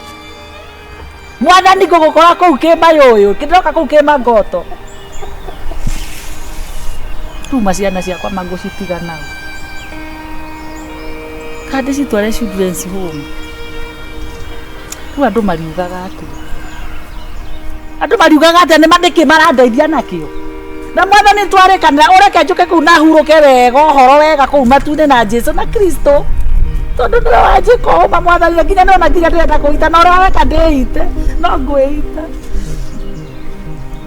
Mwathani ngũgũkora kũu kĩmayũyũ, ndĩroka kũu kĩmangoto. Tuma ciana ciakwa mangũcitiga nao. Kana ndĩcitware children's home. Rĩu andũ mariugaga atĩa? Andũ mariugaga atĩa nĩ nĩkĩ marandeithia nakĩo? Na mwathani twarĩkanĩra ũreke njũke kũu na hurũke wega ũhoro wega kũu matu-inĩ na Jesu na Kristo. Tondũ nĩwe wanjĩka ũma mwathani na nginya nĩwona nginya ndĩrenda kũita na ũrĩa weka ndĩite no ngwĩita.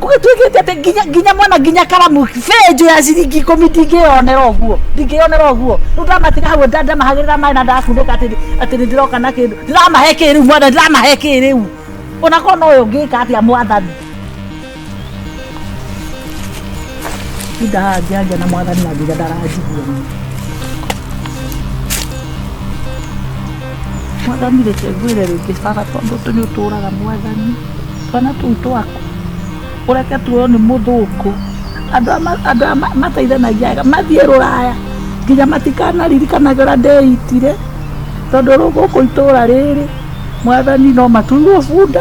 Gũgĩtuĩkĩte atĩ nginya mwana nginya karamu benjũ ya ciringi 10 ndingĩyonera ũguo ndingĩyonera ũguo. Rĩu ndamatiga hau ndamahagĩrĩra maĩ na ndakunĩka atĩ nĩ ndĩroka na kĩndũ ndĩramahe kĩ rĩu mwathani ndĩramahe kĩ rĩu onakorwo no ũyũ ngĩka atĩa mwathani. Tinda haha ngĩaria na mwathani na nginya ndaranjigua. Mwathani reke ngwĩre rĩngĩ baba tondũ nĩ ũtũraga mwathani twana tũu twaku ũreke tuoywo nĩ mũthũngũ andũ aya mateithanagia wega mathiĩ rũraya nginya matikanaririkanage ũrĩa ndeitire tondũ rĩu gũkũ itũra rĩrĩ mwathani no matuirwo bunda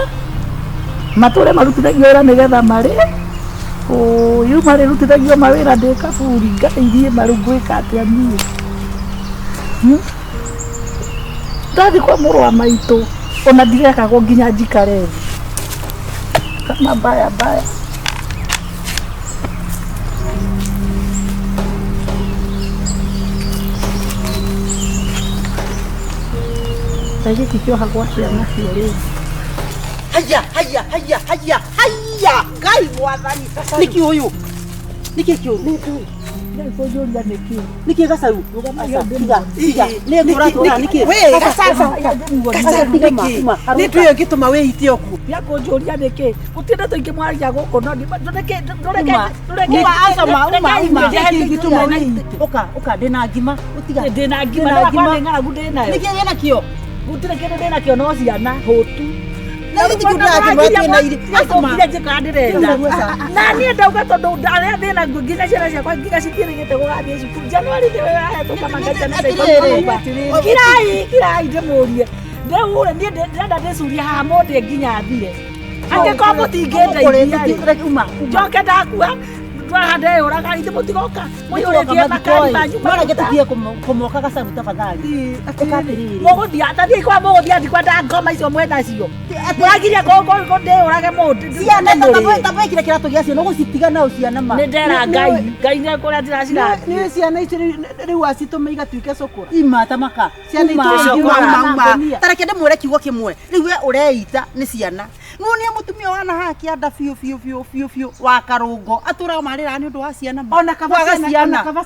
matũre marutithagio wĩra nĩgetha marĩe ũyũ marĩrutithagio mawĩra ndĩ kaburi Ngai niĩ marĩ ngwĩka atĩa niĩ. Ndathiĩ kwa mũrũ wa maitũ ona ndirekagwo nginya njikare thĩ kama mbaya mbaya. Ta gĩkĩ kĩohagwo atĩa nakĩo rĩu? Haya haya haya haya haya Ngai mwathani nĩkĩ ũyũ nĩkĩ kĩũru Nĩkũnjũria nĩkĩ nĩkĩ gacaru nĩ ndũĩ ũngĩtũma wĩite ũguo ya kũnjũria nĩkĩ gũtirĩ ndeto ingĩ mwaragia gũkũ no ũka ndĩna ngima ndĩna ngima ndĩna nĩ ng'aragu ndĩnayo nĩkĩ wĩnakĩo gũtirĩ kĩndũ ndĩnakĩo no ciana hũtu na niĩ ndauga tondũ ndarĩa thĩna nginya ciana ciakwa nginya citiĩrĩgĩte gũgathiĩ cukuru Januari nĩwe wahetũka manga kirai kirai ndĩmũrie rĩu rĩ niĩ ndĩrenda ndĩcurie haha mũndĩ nginya thire angĩkorwo mũtingĩndeithia njoke ndakua twaha ndeyũraga ithe mũtigoka mũiyũrĩtie makari manyu no reke tũthiĩ kũmoka gacaru tafadhali mũgũthiĩ tathiĩ kwa mũgũthiĩ ati kwenda ngoma icio mwenacio mũragiria ndĩyũrage mũndũ ciana tabwekire kĩratũ gĩa ciana ũgũcitiga nao ciana ma nĩ ndera Ngai Ngai nĩ kũrĩa ndĩracirathie nĩ ciana icio rĩu acitũma igatuĩke cũkũra ima tamaka ciana ituma tareke ndĩmwĩre kiugo kĩmwe rĩu we ũreita nĩ ciana nuonia mutumia wana haha kĩanda biũ biũ biũ biũ biũ wa karũngo atũraga marĩraga nĩ ũndũ wa ciana ona kaba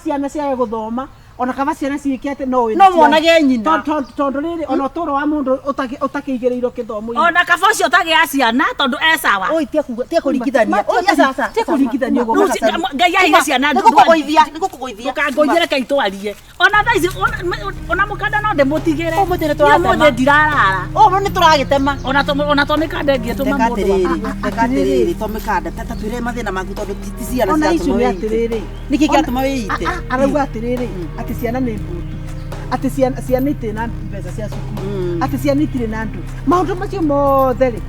ciana ciage gũthoma ona kaba ciana ciĩke atĩ no no monage nyina tondũ rĩrĩ ona ũtũũro wa mũndũ ũtakĩigĩrĩirwo gĩthomo-inĩ ona kaba ũcio ũtagĩa ciana tondũ e sawa oi tia kũringithania tia kũringithania ũguo Ngai aheire ciana nĩgũkũgũithia nĩgũkũgũithia ndũkangũithie reke itwarie ona thaa ici ona mũkanda no ndĩmũtigĩre ũmũthĩ nĩ tũratema ũmũthĩ ndirarara ũmũthĩ nĩ tũragĩtema ona to mĩkanda ĩngĩtũma mũndũ reka atĩrĩrĩ to mĩkanda ta twĩre mathĩna maku tondũ ti ciana ona icio nĩ atĩrĩrĩ nĩkĩ kĩratũma wĩite arauga atĩrĩrĩ atĩ ciana nĩ mbutu atĩ ciana itirĩ na mbeca cia cukuru atĩ ciana itirĩ na ndũ maũndũ macio mothe rĩ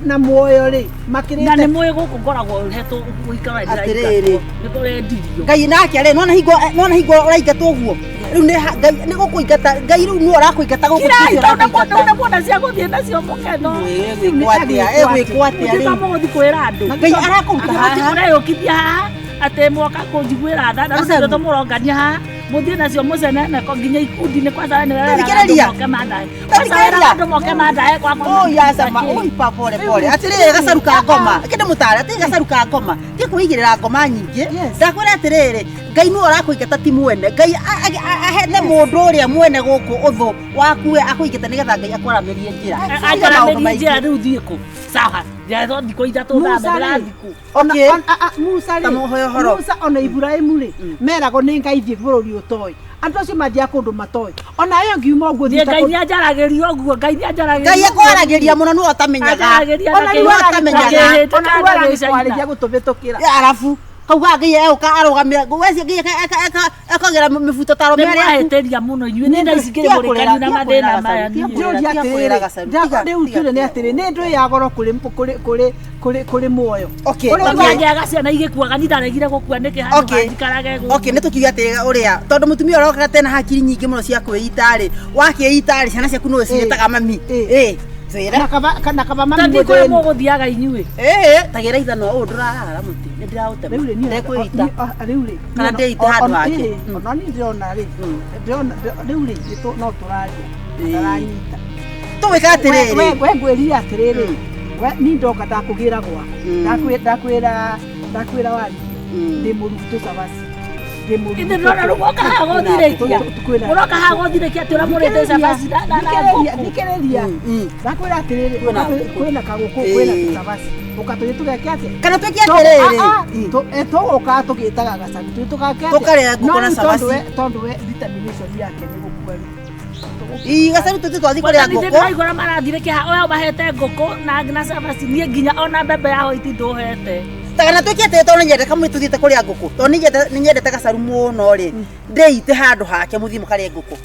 na muoyo rĩ makĩrĩte na nĩ mũĩ gũkũ ngoragwo hetwo gũikara atĩrĩrĩ nĩ kũrendirio Ngai nake rĩ nona hingo ũraingatwo ũguo rĩu nĩ Ngai nĩ gũkũingata Ngai rĩu nĩwe ũrakũingata gũkũ kirai tondũ nĩ muona cia gũthiĩ nacio mũketho egwĩkwo atĩa rĩu mũgũthiĩ kwĩra andũ Ngai arakũruta haha ũreyũkithia haha atĩ mwoka kũnjiguĩra tha na rĩu nĩ mũrongania haha mũthiĩ nacio mũceneneko nginya ikundi-inĩ kwanza we nĩwe weraga andũ moke mandahe kwanza weraga andũ moke mandahe kwakwa oi acama oi pa pole pole atĩrĩrĩ gacaru ka ngoma reke ndĩmũtare atĩrĩrĩ gacaru ka ngoma ti kwĩigĩrĩra ngoma nyingĩ ndakwĩra atĩrĩrĩ Ngai nĩwe ũrakũingata ti mwene Ngai ahete mũndũ ũrĩa mwene gũkũ ũthũ waku we akũingata nĩgetha Ngai akwaramĩrie njĩra akwaramĩrie njĩra rĩu thiĩ kũ sawa Ndiahetwo thikũ ithatũ thambe ndĩrathikũ. Okay. Musa rĩ Ta mũhoe ũhoro. Musa ona Iburahĩmu rĩ meragwo nĩ Ngai thiĩ bũrũri ũtoĩ andũ acio mathiaga kũndũ matoĩ ona ĩyo ngiuma ũguo Niĩ thiĩte Ngai kũndũ- nĩ anjaragĩria ũguo, Ngai nĩ anjaragĩria. Ngai akwaragĩria mũno nĩwe ũtamenyaga. Anjaragĩria ona rĩu Nĩwe ũtamenyaga. ona rĩu aragĩkwarĩria gũtũbĩtũkĩra. Ya, arabu kauga Ngai egũka arũgamia wecio Ngai ekagĩra mĩbuto ta arũme Nĩ arĩa aku. mwahĩtĩria mũno inyuĩ nĩ thaa ici ngĩrĩ Tiga kũrĩra, mũrĩkanu na tiga mathĩna kũrĩra maya Gacaru, tiga niĩ. kũrĩra, Ndĩũria tiga kũrĩra atĩrĩrĩ, Gacaru, tiga, rĩu tiga, tũrĩ nĩ tiga. atĩrĩ nĩ ndũĩ ya goro kũrĩ kũrĩ kũrĩ kũrĩ kũrĩ muoyo Okay, Ũrĩa okay. ugaga- Ngĩaga ciana igĩkuaga niĩ ndaregire gũkua nĩkĩ handũ Okay. hanjikarage gũkũ. Okay, nĩ tũkiuge atĩ ũrĩa tondũ mũtumia ũrĩa okĩra tena hakiri nyingĩ mũno cia kwĩita rĩ wakĩita rĩ ciana ciaku nĩwe cigĩtaga mami ĩ twĩre na kaba na kaba mami Ta thiĩ kũrĩa mũthĩni. mũgũthiaga inyuĩ. ĩ tagĩra ithanwa ũũ ndũrarara mũtĩ nĩ ndĩraũtema Rĩu rĩ, niĩ- ndekwĩita rĩu rĩ Kana niĩ- ndĩite handũ hake. ĩĩ, ona niĩ ndĩrona rĩ ndĩrona rĩu rĩ no tũraria Ĩĩ. ndaranyita tũgwĩka atĩrĩrĩ we ngwĩrire atĩrĩrĩ we niĩ ndoka ndakũgĩra gwaku ndakwĩra ndakwĩra wari ndĩ mũrutũ cabaci ndĩ mũrutũ Ithe ndĩrona rĩu mũroka haha gũthirĩkia. Mũroka haha gũthirĩkia atĩ ũrĩa mũrĩte cabaci na ngũkũ. Thikĩrĩria ndakwĩra atĩrĩrĩ Kwĩna ngũkũ. kwĩna kagũkũ kwĩna Ĩĩ. tũcabaci ũka tũthiĩ tũgeke atĩa Kana twĩke atĩrĩrĩ. Tũgũkaga tũgĩtaga gacabu tũthiĩ tũgake atĩa? Tũkarĩa ngũkũ No na rĩu cabaci. tondũ we determination yake nĩ gũkua rĩ Ii gacaru tũthiĩ twathiĩ kũrĩa Nĩ ngũkũ ndĩraigua ũrĩa marathirĩkia haha, ũyũ mahete ngũkũ na cabaci niĩ nginya ona mbembe ya hoiti ndũhete. Ta kana twĩke atĩrĩ tondũ nĩnyendete kamwe tũthiĩte kũrĩa ngũkũ tondũ nĩnyendete gacaru mũno rĩ ndĩite handũ hake mũthiĩ mũkarĩe ngũkũ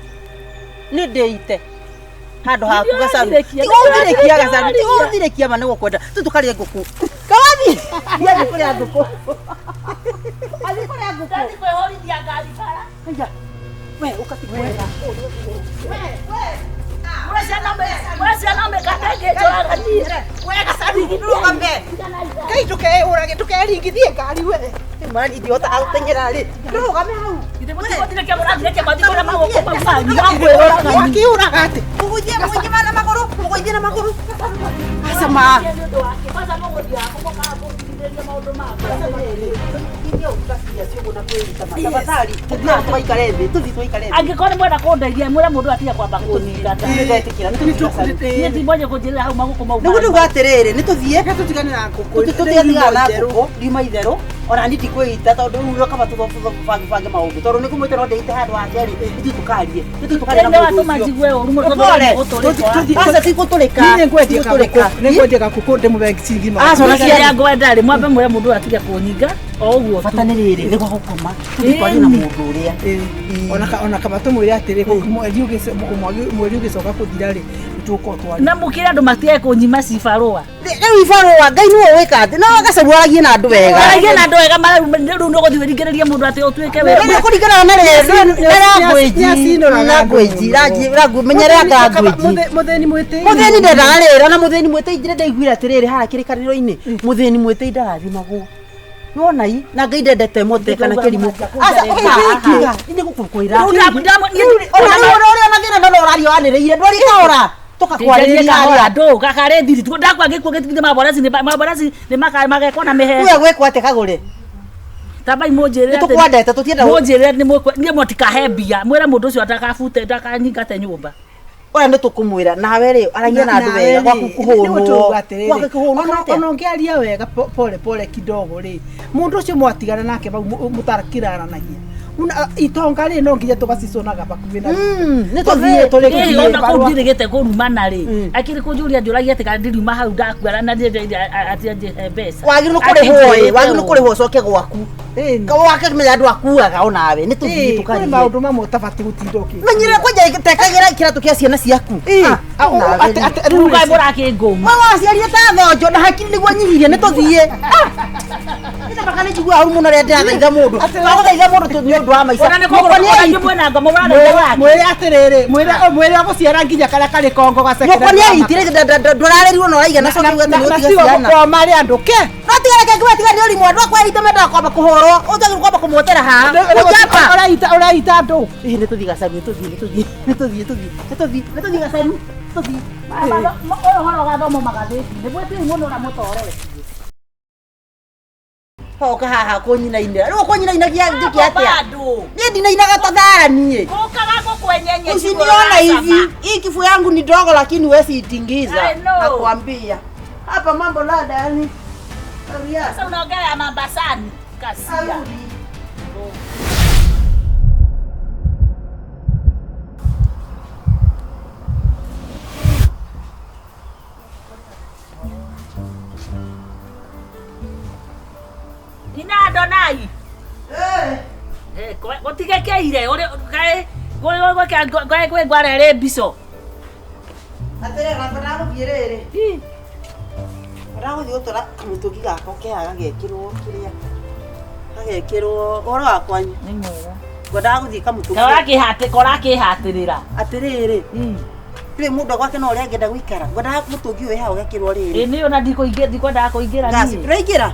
nĩ ndĩite handũ haku gacaru Nĩ ũrathirĩkia, tiga ũthirĩkia gacaru nĩ tiga ũrathirĩkia. ũthirĩkia ma nĩgũkwenda tũ tũkarĩe ngũkũ kawathi thiĩ kũrĩa ngũkũ athiĩ kũrĩa ngũkũ Ndathiĩ kwĩhũrithia ngari bara. Haiya, we ũkatigwega Mũrĩ ciana mĩkate ĩngĩnjũraga niĩ. we gacaru ndũrũgame Ngai ndũkeũrage ndũkeringithie ngari we mani ingĩhota gũteng'era rĩ ndũrũgame hau Ithe mũtigũthirĩkia mũrathirĩkia mwathiĩ kũrĩa magũkũ mau manyu. Wakiũraga atĩ mũgũithie mũgũithie na magũrũ mũgũithie na magũrũ acama Nĩ ũndũ wake. Kwanza mũgũthiaga kũ mũkaga kũndigithĩria maũndũ makwa. tafadhali tũthiĩ tũgaikare thĩ tũthiĩ tũgaikare thĩ Angĩkorwo nĩ mwenda kũndeithia mwĩre mũndũ atige kwamba kũnyingata. Nĩndetĩkĩra, nĩ tũthiĩ gacaru. Niĩ ti mwenye kũnjĩrĩra hau magũkũ mau nĩguo manyu. ndauga atĩrĩrĩ nĩ tũthiĩ tũtigane na ngũkũ tũtigatigana na ngũkũ riuma itherũ ona niĩ ndikwĩita tondũ rĩu kaba tũbange maũndũ tondũ nĩngũmwĩte no ndĩite handũ hake rĩ ithuĩ tũkarie ithuĩ tũkarie na Nĩ mũndũ watũma ũcio njigue ũru mũno tondũ Pole. nĩ gũtũrĩka. Aca ti gũtũrĩka Niĩ nĩngwendia Ti gũtũrĩka. kagũkũ nĩngwendia gakũkũ ndĩmũhe ciringi magana Aca, ona Kĩrĩa ciana. ngwenda rĩ mwambe mwĩre mũndũ ũyũ atige kũnyinga o ũguo tu. bata nĩ rĩrĩ nĩ gwa gũkoma tũthiĩ twarie na mũndũ ũrĩa ona kaba tũmwĩre atĩrĩ mweri ũgĩcoka kũthira rĩ nĩtũgũkorwo twaria Na mũkĩre andũ matige kũnyima cibarũa. Rĩu ibarũa Ngai nĩwe wĩka atĩ no gacaru aragie na andũ wega Aragia na andũ wega rĩu nĩ ũgũthiĩ wĩringĩrĩrie mũndũ atĩ ũtuĩke Nĩ wĩ kũringana na language menyerera language mũthĩni mwĩtĩi muthĩni ndendaga rĩrĩ ona mũthĩni mwĩtĩi njĩra ndaiguire atĩrĩrĩ haha kĩrĩkanĩro-inĩ mũthĩni mwĩtĩi ndarathimagwo nĩwona i na ngai ndendete mote kana kĩrimũ aca ũka nĩ gũkũkwĩra ona rĩu ona ũrĩa na thĩna no ũraria wanĩrĩire ndwari kahora tũkakwarĩrĩria harĩa andũ gakarĩ thiri ndakua gĩkuo gĩtigithĩ maboreci maboreci nĩ magekwo na mĩheo uya gwĩkwo atĩ kagũre tambai mũnjĩre Nĩ tũkwendete, tũtienda gũ- mũnjĩre nĩ mũkwe niĩ mũtikahe mbia mwĩre mũndũ ũcio atakabute ndakanyingate nyũmba ũrĩa nĩ tũkũmwĩra nawe rĩ aragia na andũ wega gwaku kũhũnwo gwaku kũhũnwo atĩa? ona ũngĩaria wega pole pole kidogo rĩ mũndũ ũcio mwatigana nake bau mũtarakĩraranagia itonga rĩ no nginya tũgaciconaga bakuhĩ na nĩ tũthiĩ Ĩĩ, ona kũu ndirĩgĩte kũrumana rĩ akĩrĩ kũnjũria njũragia atĩ kana ndiriuma hau ndakua na atĩ anjĩhe mbeca wagĩrĩirwo kũrĩhwo ĩ wagĩrĩirwo kũrĩhwo ũcoke gwaku wakĩmenya andũ akuaga onawe nĩ tũthiĩ kũrĩ tũkarie maũndũ mamwe ũtabatiĩ gũtinda ũkĩ menyerera kwanja tekagĩra kĩratũ kĩa ciana ciaku rĩu kaĩ mũrakĩngũma waciarire ta thonjo na hakiri nĩguo nyihirie nĩ tũthiĩ nĩtambaka nĩ njiguaga ũru mũno rĩrĩa ndĩrathaitha mũndũ twagũthaitha mũndũ nĩ ũndũ wa maica Ona nĩ kũgũrũ kũrĩa mwena ngoma mũrathaitha wake mwĩre atĩrĩrĩ mwĩre agũciara nginya karĩa karĩ kongo gaceke Mũkwa nĩ aitire ndũrarĩrirwo na ũraiga na coke uge atĩ nĩ ũtiga ciana koma rĩ andũ ke no tiga reke ngiuge tiga nĩ ũrimũ andũ akwa aitĩ mendaga kwamba kũhũrwo ũtagĩrĩirwo kwamba kũmwotera haha ũnjamba ũraita andũ ĩĩ nĩ tũthiĩ gacaru nĩ tũthiĩ nĩ tũthiĩ nĩ tũthiĩ tũthiĩ nĩ tũthiĩ nĩ tũthiĩ gacaru tũthiĩ ũyũ ũhoro ũgathomwo magathĩti-inĩ mwĩtĩi mũno ũrĩa mũtoretie hoka haha kũnyinainĩra rĩu ũkũnyinainagia njĩke atĩa niĩ ndinainaga ta thara niĩ gũkaga gũkwenyenye usiniona hivi hii kifua yangu ni ndogo lakini huwezi itingiza I know. nakwambia Hapa mambo lada yani. Sasa unaongea ya Mambasani kasia. Ina Adonai. Eh. Gũtigekeire kaĩ kwĩ ngwara ĩrĩ mbico. Atĩrĩ ndagũthiĩ rĩrĩ. Ndagũthiĩ gũtwara kamũtũngi gakwa keha gagekĩrwo kĩrĩa. Gagekĩrwo ũhoro wa kwanyu. Nĩ mwega. Ngwendaga gũthiĩ kamũtũngi. Korakĩhatĩrĩra. Atĩrĩrĩ. Rĩu mũndũ gwake no ũrĩa angĩenda gũikara. Ngwendaga mũtũngi ũyũ haha ũgekĩrwo rĩrĩ. Ĩ nĩ ona ndikwendaga kũingĩra niĩ. Ndũraingĩra?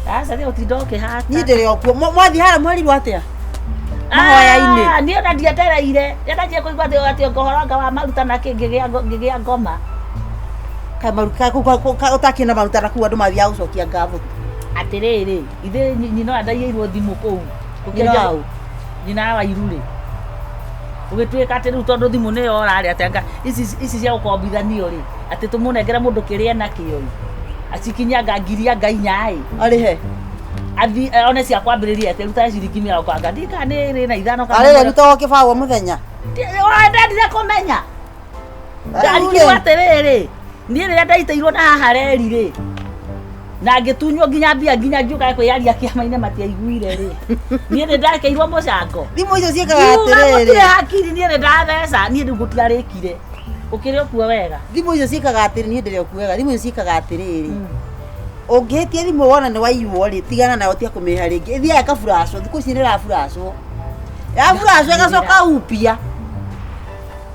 Aca nĩ ũtinda ũkĩhata. Niĩ ndĩrĩ o kuo. Mwathiĩ harĩa mwerirwo atĩa? Mahoya-inĩ. Niĩ ona ndietereire. Ndanjia kũigua atĩ ũhoro wa maruta na kĩ ngĩgĩa ngoma. Ũtakĩrĩ na maruta na kũu andũ mathiaga gũcokia ngatho. Atĩrĩrĩ, ithe nyina ũrĩa ndaiyĩirwo thimũ kũu. Nyina waũ? Nyina wa Iru rĩ. Gũgĩtuĩka atĩ rĩu tondũ thimũ nĩyo orarĩ atĩ anga ici cia gũkombithanio rĩ, atĩ tũmũnengere mũndũ kĩrĩa enakĩo rĩ. Acikinyanga ngiri anga inya ĩ. Arĩhe. Athi one cia kwambĩrĩria atĩ ruta ciringi mĩrongo anga ndiũĩ kana nĩ ĩrĩ na ithano kana. Arĩre rutagwo kĩbaũ o mũthenya. Ndendire kũmenya. Ndarigirwo atĩrĩrĩ, niĩ rĩrĩa ndaitĩirwo na haha reri rĩ, na ngĩtunywo nginya mbia nginya ngiũka kwĩyaria kĩama-inĩ matiaiguire rĩ. Niĩ nĩ ndakĩirwo mũcango. Thimũ icio ciĩkaga atĩrĩrĩ. Gũtirĩ hakiri niĩ nĩ ndatheca, niĩ rĩu gũtiarĩkire. Ũkĩrĩ ũkuo wega. Thimũ icio ciĩkaga atĩrĩ, niĩ ndĩrĩ okuo wega. Thimũ icio ciĩkaga atĩrĩrĩ. Ũngĩhĩtia thimũ wona nĩ waiywo rĩ, tigana nayo tiga kũmĩrĩha rĩngĩ. Ĩthiaga ĩkaburacwo, thikũ ici nĩ ĩraburacwo. Yaburacwo ĩgacoka upya.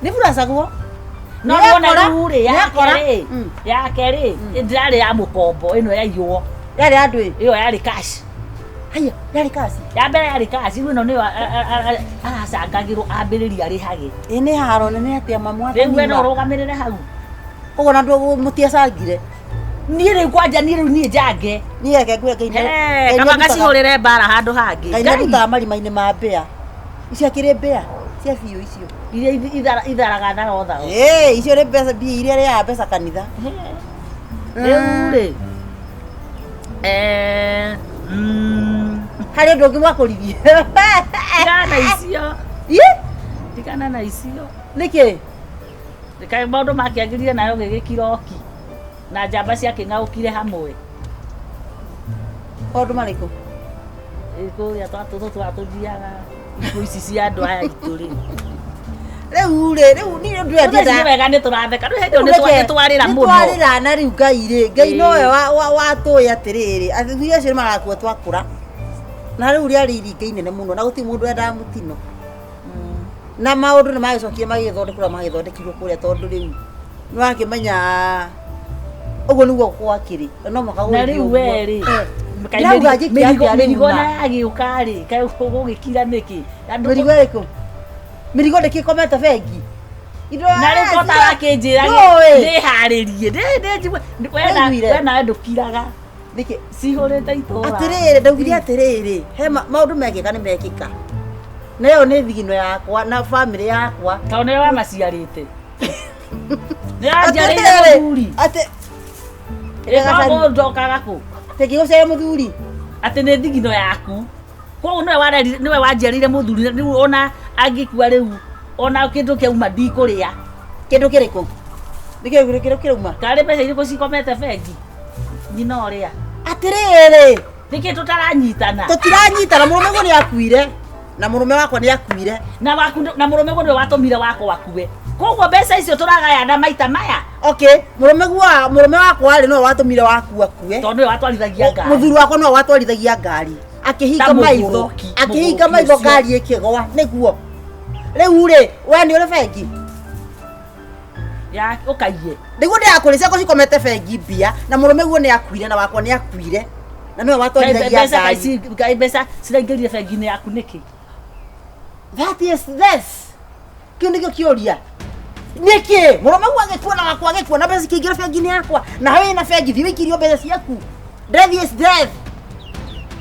Nĩ buracagwo. No nĩwona rĩu rĩ, yake rĩ, ndĩrarĩ ya mũkombo ĩno yaiywo. Yarĩ ya ndũĩ? Ĩyo yarĩ cash. Haiya, yarĩ cash? Ya mbere yarĩ cash, rĩu ĩno nĩyo aracangagĩrwo ambĩrĩrie arĩhage. Ĩ nĩ haro nene atĩa mamu Rĩu we no ũrũgamĩrĩre hau. Koguo na andũ mũtiacangire? Niĩ rĩu kwanja niĩ rĩu niĩ njange. Niĩ reke ngwĩre Ngai. Kaba ngacihũrĩre mbara handũ hangĩ. Ngai nĩarutaga marima-inĩ ma mbĩa. Icio akĩrĩ mbĩa cia biũ icio. Iria itharaga tharo tharo. Ĩĩ icio nĩ mbeca mbia iria arĩaga mbeca kanitha. Rĩu rĩ harĩ ũndũ ũngĩ mwakũririe. Tigana na icio. Ĩ? Tigana na icio. Nĩkĩ? Kaĩ maũndũ makĩagĩrire nayo gĩgĩkiroki na njamba ciakĩng'aũkire hamwe. Maũndũ marĩkũ? Kũrĩa twatũthiaga ikuũ ici cia andũ aya aitũ rĩ. Rĩu rĩ, rĩu niĩ ndũrĩa ndĩrenda. Wega nĩ tũratheka, rĩu hĩndĩ ĩyo nĩ twarĩra mũno. Nĩ twarĩra na rĩu Ngai rĩ, Ngai nowe watũĩ atĩrĩrĩ, athuri acio nĩ magakua twakũra. Na rĩu rĩarĩ iringa inene mũno na gũtirĩ mũndũ wendaga mũtino. Na maũndũ nĩ magĩcokire magĩthondekwo ũrĩa magĩthondekirwo kũrĩa tondũ rĩu nĩ wakĩmenya ũguo nĩguo gwakĩrĩ. No mũhaka Na rĩu we rĩ, mĩrigo na yagĩũka rĩ, kaĩ ũgũgĩkira nĩkĩ? Mĩrigo ĩrĩkũ? Mĩrigo ndĩkĩkomete bengi. Na rĩu ko tarakĩnjĩra ndĩharĩrie, we nawe ndũkiraga. Nĩkĩ? Cihũrĩte itũra. Atĩrĩrĩ, ndaugire atĩrĩrĩ, he maũndũ mekĩka nĩ mekĩka. Na ĩyo nĩ thigino yakwa na bamĩrĩ yakwa. Tondũ nĩwe wamaciarĩte. Nĩ wanjiarĩire mũthuri. Atĩ Ĩkoragwo njokaga kũ? Tĩngĩgũciarĩra mũthuri. Atĩ nĩ thigino yaku. Koguo nĩwe wanjiarĩire mũthuri rĩu ona angĩkua rĩu ona kĩndũ kĩauma ndikũrĩa. Kĩndũ kĩrĩkũ? Nĩ kĩndũ kĩrauma? Karĩ mbeca irĩkũ cikomete bengi? Nyina ũrĩa. Atĩrĩrĩ. Nĩkĩ tũtaranyitana? Tũtiranyitana, mũrũme guo nĩ akuire. Na mũrũme wakwa nĩ akuire. Na waku na mũrũme guo nĩwe watũmire wakwa akue. Koguo mbeca icio tũragayana maita maya. Okay, mũrũme guo mũrũme wakwa rĩ nĩwe watũmire waku akue. Tondũ nĩwe watwarithagia ngari. Mũthuri wakwa nĩwe watwarithagia ngari. Akĩhinga maitho, akĩhinga maitho ngari ĩkĩgwa nĩguo. Rĩu rĩ, we nĩ ũrĩ bengi? Ya ũkaiye. Nĩguo ndĩrakũrĩ ciakwa cikomete bengi mbia na mũrũme guo nĩ akuire na wakwa nĩ akuire. Na nĩwe watwarithagia ngari. Kaĩ mbeca ciraingĩrire bengi-inĩ yaku nĩkĩ? That is this. Kĩu nĩkĩo kĩũria. Nĩkĩ? Mũrũme guo agĩkua na wakwa agĩkua na mbeca cikĩingĩra bengi-inĩ yakwa. Na wĩna bengi thiĩ wĩikĩrio mbeca ciaku. Death is death.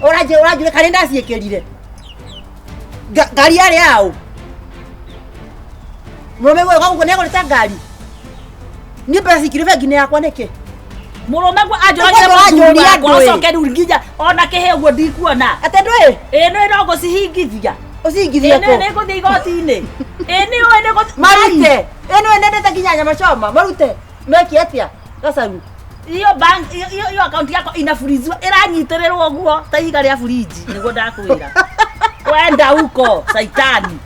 Ũranjũria kana nĩndaciĩkĩrire. Ngari yarĩ yaũ? Mũrũme guo gũkũ nĩagũrĩte ngari. Niĩ mbeca cikire bengi-inĩ yakwa nĩkĩ? Mũrũme guo anjũragĩre Nĩguo mũthuri ũranjũria wakwa ndũĩ. ũcoke rĩu nginya ona kĩhĩ ũguo ndikuona. Atĩ ndũĩ? Ĩĩ nĩũĩ no ngũcihingithia. Ũcihingithie Ĩĩ kũ? nĩũĩ nĩngũthiĩ igoti-inĩ. Ĩĩ nĩũĩ nĩngũthiĩ. Marute. Ĩĩ nĩũĩ nendete nginya nyama choma. Marute. Meke atĩa? Gacaru. Hiyo bank hiyo hiyo hiyo account yako inafuriziwa ĩranyitĩrĩrwo ũguo ta ihiga rĩa buriji nĩguo ndakwĩra. Wenda huko saitani.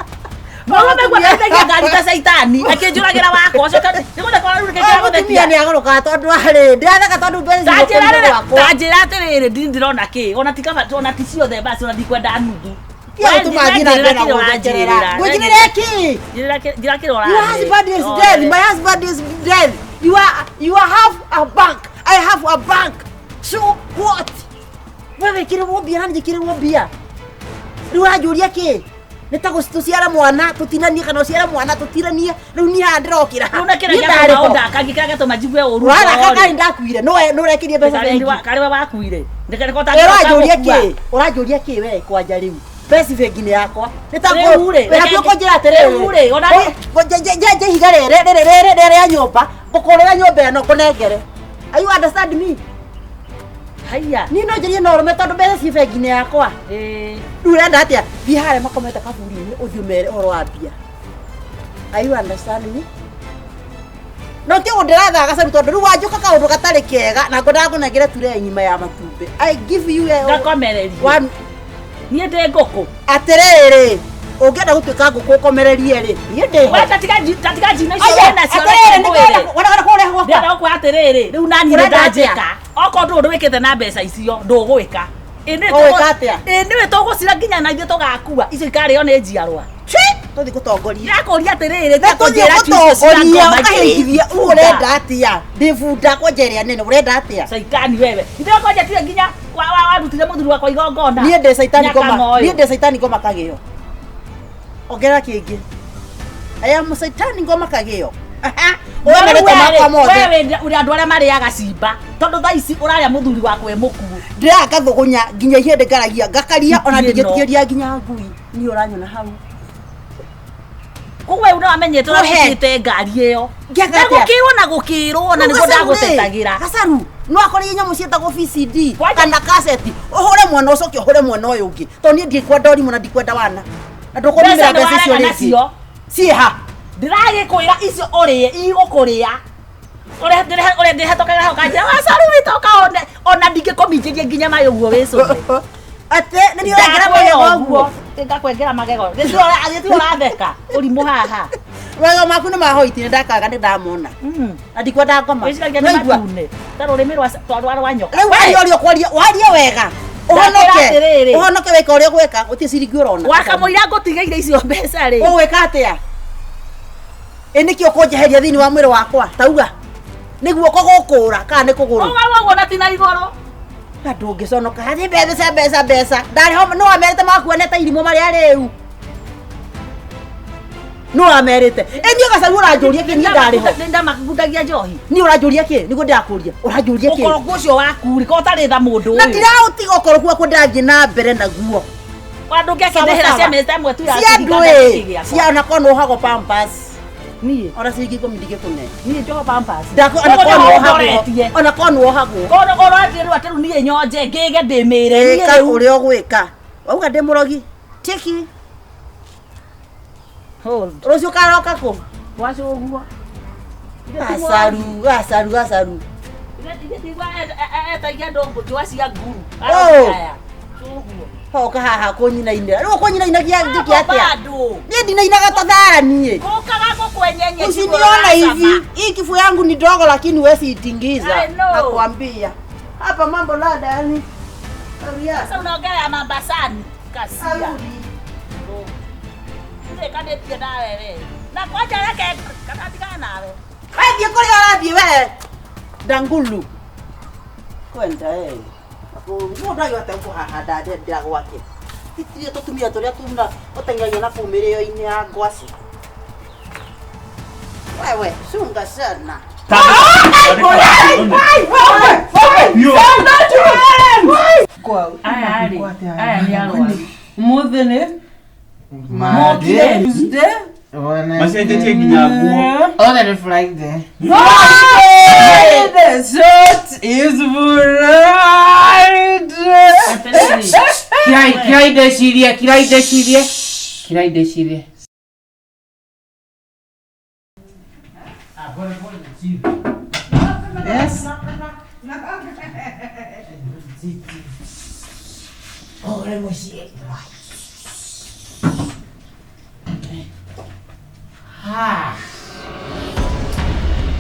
Mũrũme guo ateithagia ngari ta saitani akĩnjũragĩra wakwa ũcoke nĩguo ndakora rĩu Ũyũ mũtumia nĩ agũrũkaga tondũ arĩ ndĩratheka tondũ mbeca Tanjĩra cigũkũrire rĩrĩ gwakwa. tanjĩra atĩrĩrĩ ndini ndĩrona kĩ ona ti kaba ona ti ciothe basi ona ndikwenda nuthu. Tiga gũtũma thiĩ na mbere na gũnjekerera. Ngũnjĩrĩre kĩ? Njĩra kĩrĩa ũrarĩ. Your husband is dead. My husband is dead. You are have a bank. I have a bank. So what? Wewe wĩkĩrĩrwo mbia na njĩkĩrĩrwo mbia. Rĩu ũranjũria kĩ? Nĩ ta tũciare mwana tũtinanie kana ũciare mwana tũtinanie rĩu niĩ haha ndĩrokĩra. Rĩu na kĩrĩa Niĩ ndarĩ gĩatũma ho. ũndakagie kĩrĩa gĩatũma njigue ũru. Ũraraka karĩ ndakuire. No ũrekĩrie mbeca bengi. Karĩ we wakuire. Ĩ, ũranjũria kĩ? Ũranjũria kĩ we kwanja rĩu? Mbeca bengi-inĩ yakwa. Nĩ ta Rĩu rĩ, wĩ hakuhĩ kũnjĩra atĩrĩrĩ. Rĩu rĩ, ona niĩ- Nje ihiga rĩrĩ rĩrĩ rĩrĩ rĩrĩ rĩa nyũmba ngũkũrĩra nyũmba ĩno ngũnengere. Are you understand me? Haiya. Niĩ no njarie na ũrũme tondũ mbeca ciĩ bengi-inĩ yakwa. Rĩu ũrenda atĩa? Thiĩ harĩa makomete kaburi-inĩ ũthiĩ ũmere ũhoro wa mbia. Are you understand me? No ti ũguo ndĩrathaga gacaru tondũ rĩu wanjũka kaũndũ gatarĩ kega na ngwendaga ngũnengere ture ng'ima ya matumbĩ. I give you a Ngakomererie. one. Niĩ ndĩ ngũkũ. Atĩrĩrĩ, ũngĩenda gũtuĩka ngũkũ ũkomererie rĩ, niĩ ndĩ ho. We tatiga njino icio Aya, wĩ nacio atĩrĩrĩ, reke nĩ ngwĩre. kwenda kũrehwo gwakwa. Ndĩrenda gũkwĩra atĩrĩrĩ, rĩu naniĩ nĩ Ũrenda atĩa? ndanjĩka. Okorwo ndũrĩ ũndũ wĩkĩte na mbeca icio, ndũgwĩka. Ĩ nĩwe Ũgwĩka atĩa? Ĩ nĩwe tũgũcira nginya na ithuĩ tũgakua. Icio ikarĩo nĩ njiarwa. Tũthiĩ gũtongoria. Ndĩrakũria atĩrĩrĩ, Na tũthiĩ tiga kũnjĩra icio cia gũtongoria ngoma ũkahingithia ũrenda atĩa? Ndĩ bunda kwanja ĩrĩa nene ũrenda atĩa? Caitani wewe. Ithe kwanja tiwe nginya warutire mũthuri wakwa igongona. Niĩ ndĩ caitani ngoma. Nyakang'oyo. Niĩ ndĩ caitani ngoma kagĩo. Ongerera kĩngĩ. I am caitani ngoma kagĩo. Ũyũ marĩtwa makwa mothe. Wewe ũrĩ andũ arĩa marĩaga cimba tondũ thaa ici ũrarĩa mũthuri wakwa e mũkuũ. Ndĩraga ngathũgũnya nginya ihĩndĩ ngaragia ngakaria ona Ĩno. ndingĩtigĩria nginya ngui. Niĩ ũranyona hau. Koguo we nĩwamenyete Go ahead. ũrĩa ngari ĩyo. Ngĩaka Na atĩa? gũkĩrwo na gũkĩrwo na nĩguo ndagũtetagĩra. Gacaru no akorire nyamũ ciĩtagwo VCD kana kaseti ũhũre mwena ũcoke ũhũre mwena ũyũ ũngĩ tondũ niĩ ndikwenda ũrimũ na ndikwenda wana na ndũkũnumĩra Mbeca mbeca icio nĩwarega rĩngĩ nacio. ciĩha Ndĩragĩkwĩra icio ũrĩe igũkũrĩa. Ũrĩa ndĩhetũkagĩra hau kanjĩra wacaru witũ ũka ona ndingĩkũminjĩria nginya maĩ ũguo wĩcũme. Atĩ nĩ niĩ ũrengera magego ũguo? Ngakwengera magego. Gĩtirĩ ũratheka ũrimũ haha. Magego maku nĩ mahoiti nĩ ndakaga nĩ ndamona na ndikwenda ngoma. Wĩciragia nĩ Nĩwaigua? matune ta rũrĩmĩ rwa nyoka. Rĩu waria ũrĩa ũkwaria warie wega Ndakwĩra ũhonoke atĩrĩrĩ. ũhonoke wĩka ũrĩa ũgwĩka gũtirĩ ciringi ũrona. Wakamũira ngũtigĩire icio mbeca rĩ. Ũgwĩka atĩa? Ĩ nĩkĩ ũkũnjeheria thĩinĩ wa mwĩrĩ wakwa tauga nĩ guoko gũkũra kana nĩ kũgũrũ? Ũga ũguo na ti na igũrũ. Na ndũngĩconoka hathi mbeca mbeca mbeca ndarĩ ho nĩ wamerĩte makuone ta irimũ marĩa rĩu nĩ wamerĩte ĩ niĩ gacaru ũranjũria kĩ niĩ ndarĩ ho Ndamakundagia njohi. niĩ ũranjũria kĩ nĩguo ndĩrakũria ũranjũria kĩ Ũkoroku ũcio waku rĩ ko ũtarĩ tha mũndũ na ũyũ. ndiraũtiga ũkoroku wakwa ndĩrathiĩ na mbere naguo Wa ndũngĩakĩndĩhĩra cia mĩta ĩmwe tu ya cia ciringi andũ kana ĩ gĩkĩ gĩakwa. cia ona korwo nĩ wohagwo pampers Niĩ ona ciringi ikũmi ndingĩkũne niĩ njoho pampers. Ndakũ- ona Koguo korwo nĩ nĩho wohagwo ũndoretie. ona korwo nĩ wohagwo Koguo ũrathiĩ rĩu atĩ rĩu niĩ nyonje ngĩge ndĩmĩre. Niĩ ĩka rĩu. ũrĩa ũgwĩka wauga ndĩ mũrogi tiki Hold. rũciũ karoka kũ Wacu ũguo. gacaru gacaru gacaru Ithe tigwa etagia andũ njũa cia nguru. Oh. Aya. Ũguo. hoka haha kũnyinainĩra rĩu ũkũnyinainagia njĩke atĩa Bado. niĩ ndinainaga ta thara niĩ Gũkaga gũkwenyenye usiniona hivi hii kifua yangu ni ndogo lakini huwezi itingiza I know. nakwambia hapa mambo lada yani Sasa unaongea ya Mambasani. Kasia. Ndirekanĩtie nawe we. Na kwanja reke kana tigana nawe. Wathiĩ kũrĩa ũrathiĩ we ndangulu kwenda eh mũndũ agĩhota kũhahanda ndendera gwake titirie tũtumia tũrĩa tuna ũteng'eragia na kũu mĩrĩo-inĩ ya ngwacĩ wewe cunga sana Aya rĩ, aya nĩ arwaru. Ũmũthĩ nĩ Monday, Tuesday, Macenjetie nginya nguo. Othe nĩ Friday. Friday. Short is Friday. Kirai, kirai ndecirie, kirai ndecirie. Kirai ndecirie. Yes.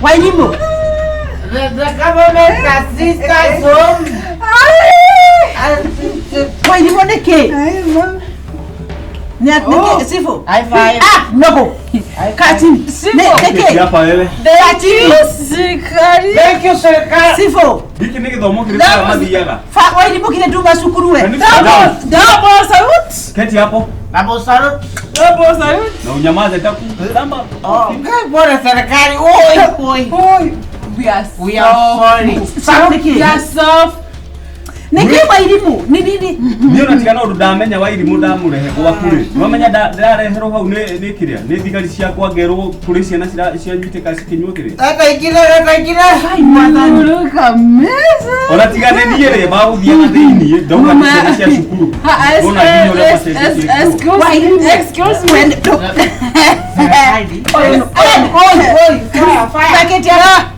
Wairimu. The government assist us home. Wairimu nĩ kĩ? Nĩ kĩ Sifo? High five. Ah, no. Kati. Nĩ kĩ? Hapa wewe. Serikali. Thank you serikali. Sifo. Gĩkĩ nĩ gĩthomo kĩrĩkũ arĩa mathiaga? Fa Wairimu kile nduma cukuru we. Can you sit down? Double salute. Keti hapo Double salute. Double salute. na unyamaze taku. Oh, bora serikali. Oi, oi. Oi. We are We are sorry. Salute nĩ We kĩ? are soft. Nĩ kĩ Wairimu? Nĩ nini? Niĩ ona tiga na ũndũ ndamenya Wairimu ndamũrehe gwaku rĩ. Nĩwamenya ndĩrareherwo hau nĩ kĩrĩa? Nĩ thigari ciakwa ngerwo kũrĩ ciana cianyitĩka cikĩnyua kĩrĩa. Leta ingine, leta ingine. You look amazing. Ona tiga nĩ niĩ rĩ magũthiaga thĩiniĩ ndauga nĩ ciana cia cukuru. Ndona nginya ũrĩa macenjetie nguo. Excuse me. Excuse me. Oi, oi, oi. Paketi ya.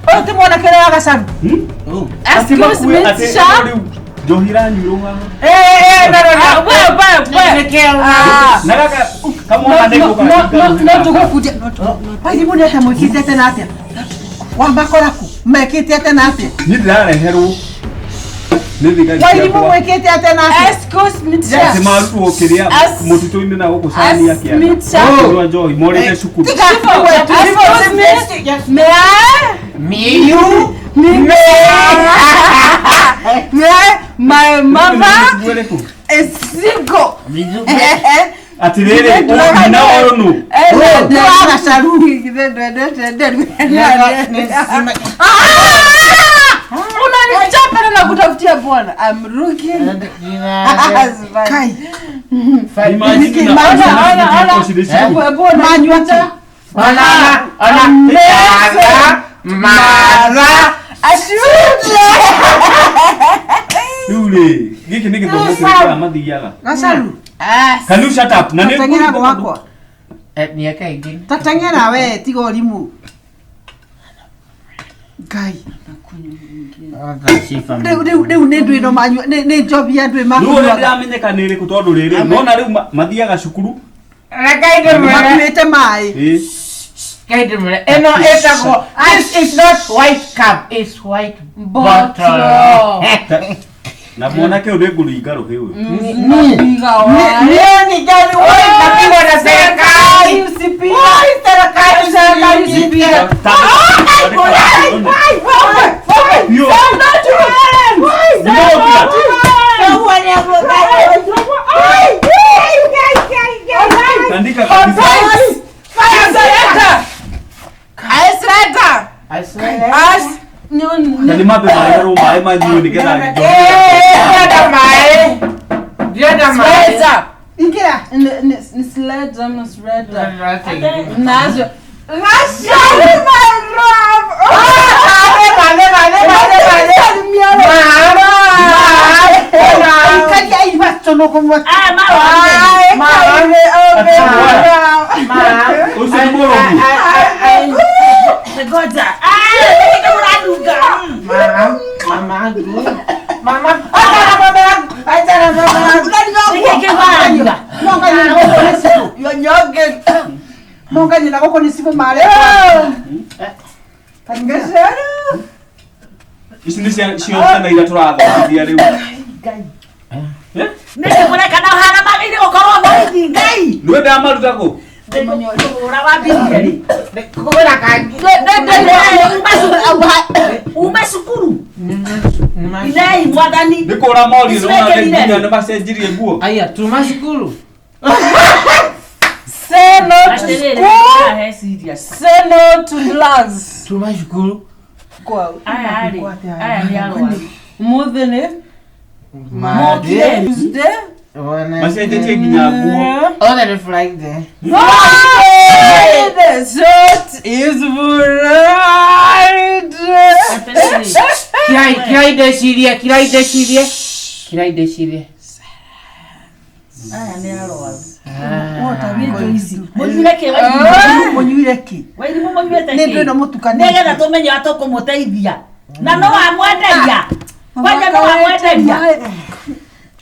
Ũyũ ti mwanake ũrĩa wa Gacaru. Atĩ Excuse makue me, atĩ teacher. rĩu njohi iranyuĩrwo haha. Eh, eh, no, no, no. Wewe, wewe, wewe. Ah. Na gaka kamwana No, ndegũka no, no, no tũgũkunja. Wairimu nĩ atĩa mwĩkĩte atĩa na atĩa? Wambakora kũ? Mekĩte atĩa na atĩa? Niĩ ndĩrareherwo nĩ thigari Wairimu ciakwa. mwĩkĩte atĩa na atĩa? Excuse me, Atĩ teacher. marutwo kĩrĩa As- mũtitũ-inĩ na gũkũ cania Ask kĩanda. me, teacher. Kũnyua njohi morĩte cukuru. Tiga Excuse me. May I? Me, you. Me. May I? My mother Nguo ĩrĩkũ? is single. Atĩrĩrĩ, ũyũ nyina wa ũyũ nũ? Nĩ wa Gacaru. Unanichapa na kutafutia bwana. I'm looking. Husband. Kai. Imagine na- Ona, ona, ona. Cirĩ cukuru. Bwana Manyua kĩ? Ona, ona. Mara, mara. Ashuja. Rĩu rĩ, gĩkĩ nĩ gĩthomo kĩrĩkũ arĩa mathiaga? Gacaru. Can you shut up? Na nĩ Tateng'era gwakwa. Eh, miaka ingine. Tateng'era we tiga ũrimũ. Ngai. Rĩu rĩu rĩu nĩ ndwĩ ĩno manyua nĩ njobi ya ndwĩ Rĩu ũrĩa makuaga. ndĩramenyeka nĩ ĩrĩkũ tondũ rĩrĩ, nona rĩu mathiaga cukuru. Reke ndĩmwĩre. Makuĩte maĩ. Ĩ. Reke ndĩmwĩre. Ĩno ĩtagwo, this is not white cup, it's white bottle. Na mwanake ũyũ nĩ ngũringa rũhĩ ũyũ. Niĩ ningeni, oi, napigwa na serikali. Usipige. Oi, serikali, serikali, usipige. Yo. Tandika kabisa. Na nĩ mambe mareherwo maĩ manyue nĩgetha njohi. Ndĩrenda maĩ. Ndĩrenda maĩ. Ingĩra. Nazo. Ikaria ibato no kũmwe. Ũcio nĩ mũrogi. Ngoja. Ah, nĩ ũranunga. Monganye na gũkũ nĩ cibũ marĩ. Ici nĩ cio ciana iria tũrathomithia rĩu. Nĩkĩ mũreka na ũhana magĩrĩire gũkorwo borithi Ngai. Nĩwe ndamaruta kũ? Ũra wambirie rĩ. Kũgũra kangi. Ume cukuru. Inei mwathani. Nĩ kũra morio nĩ wona Icwekerire. nginya nĩ macenjirie nguo. Aya, tuma cukuru. Say no to Atĩrĩrĩ, school. he serious. Say no to drugs. Tuma cukuru. Kwa Aya rĩ, aya nĩ arwaru. Mũthĩ nĩ Monday. Tuesday. Macenjetie nginya nguo. Othe nĩ Friday. Friday. is bright. Kirai, kirai ndecirie, kirai ndecirie. Kirai ndecirie. Aya nĩ arwaru. Wota Nĩ ici. Mũnyuire kĩ Wairimũ? Mũnyuire kĩ? Wairimũ mũnyuĩte Nĩ kĩ? ndũ ĩno mũtukanĩtie. Nĩgetha tũmenye ũrĩa tũkũmũteithia. Na no wamwenderia. Kwanja no wamwenderia.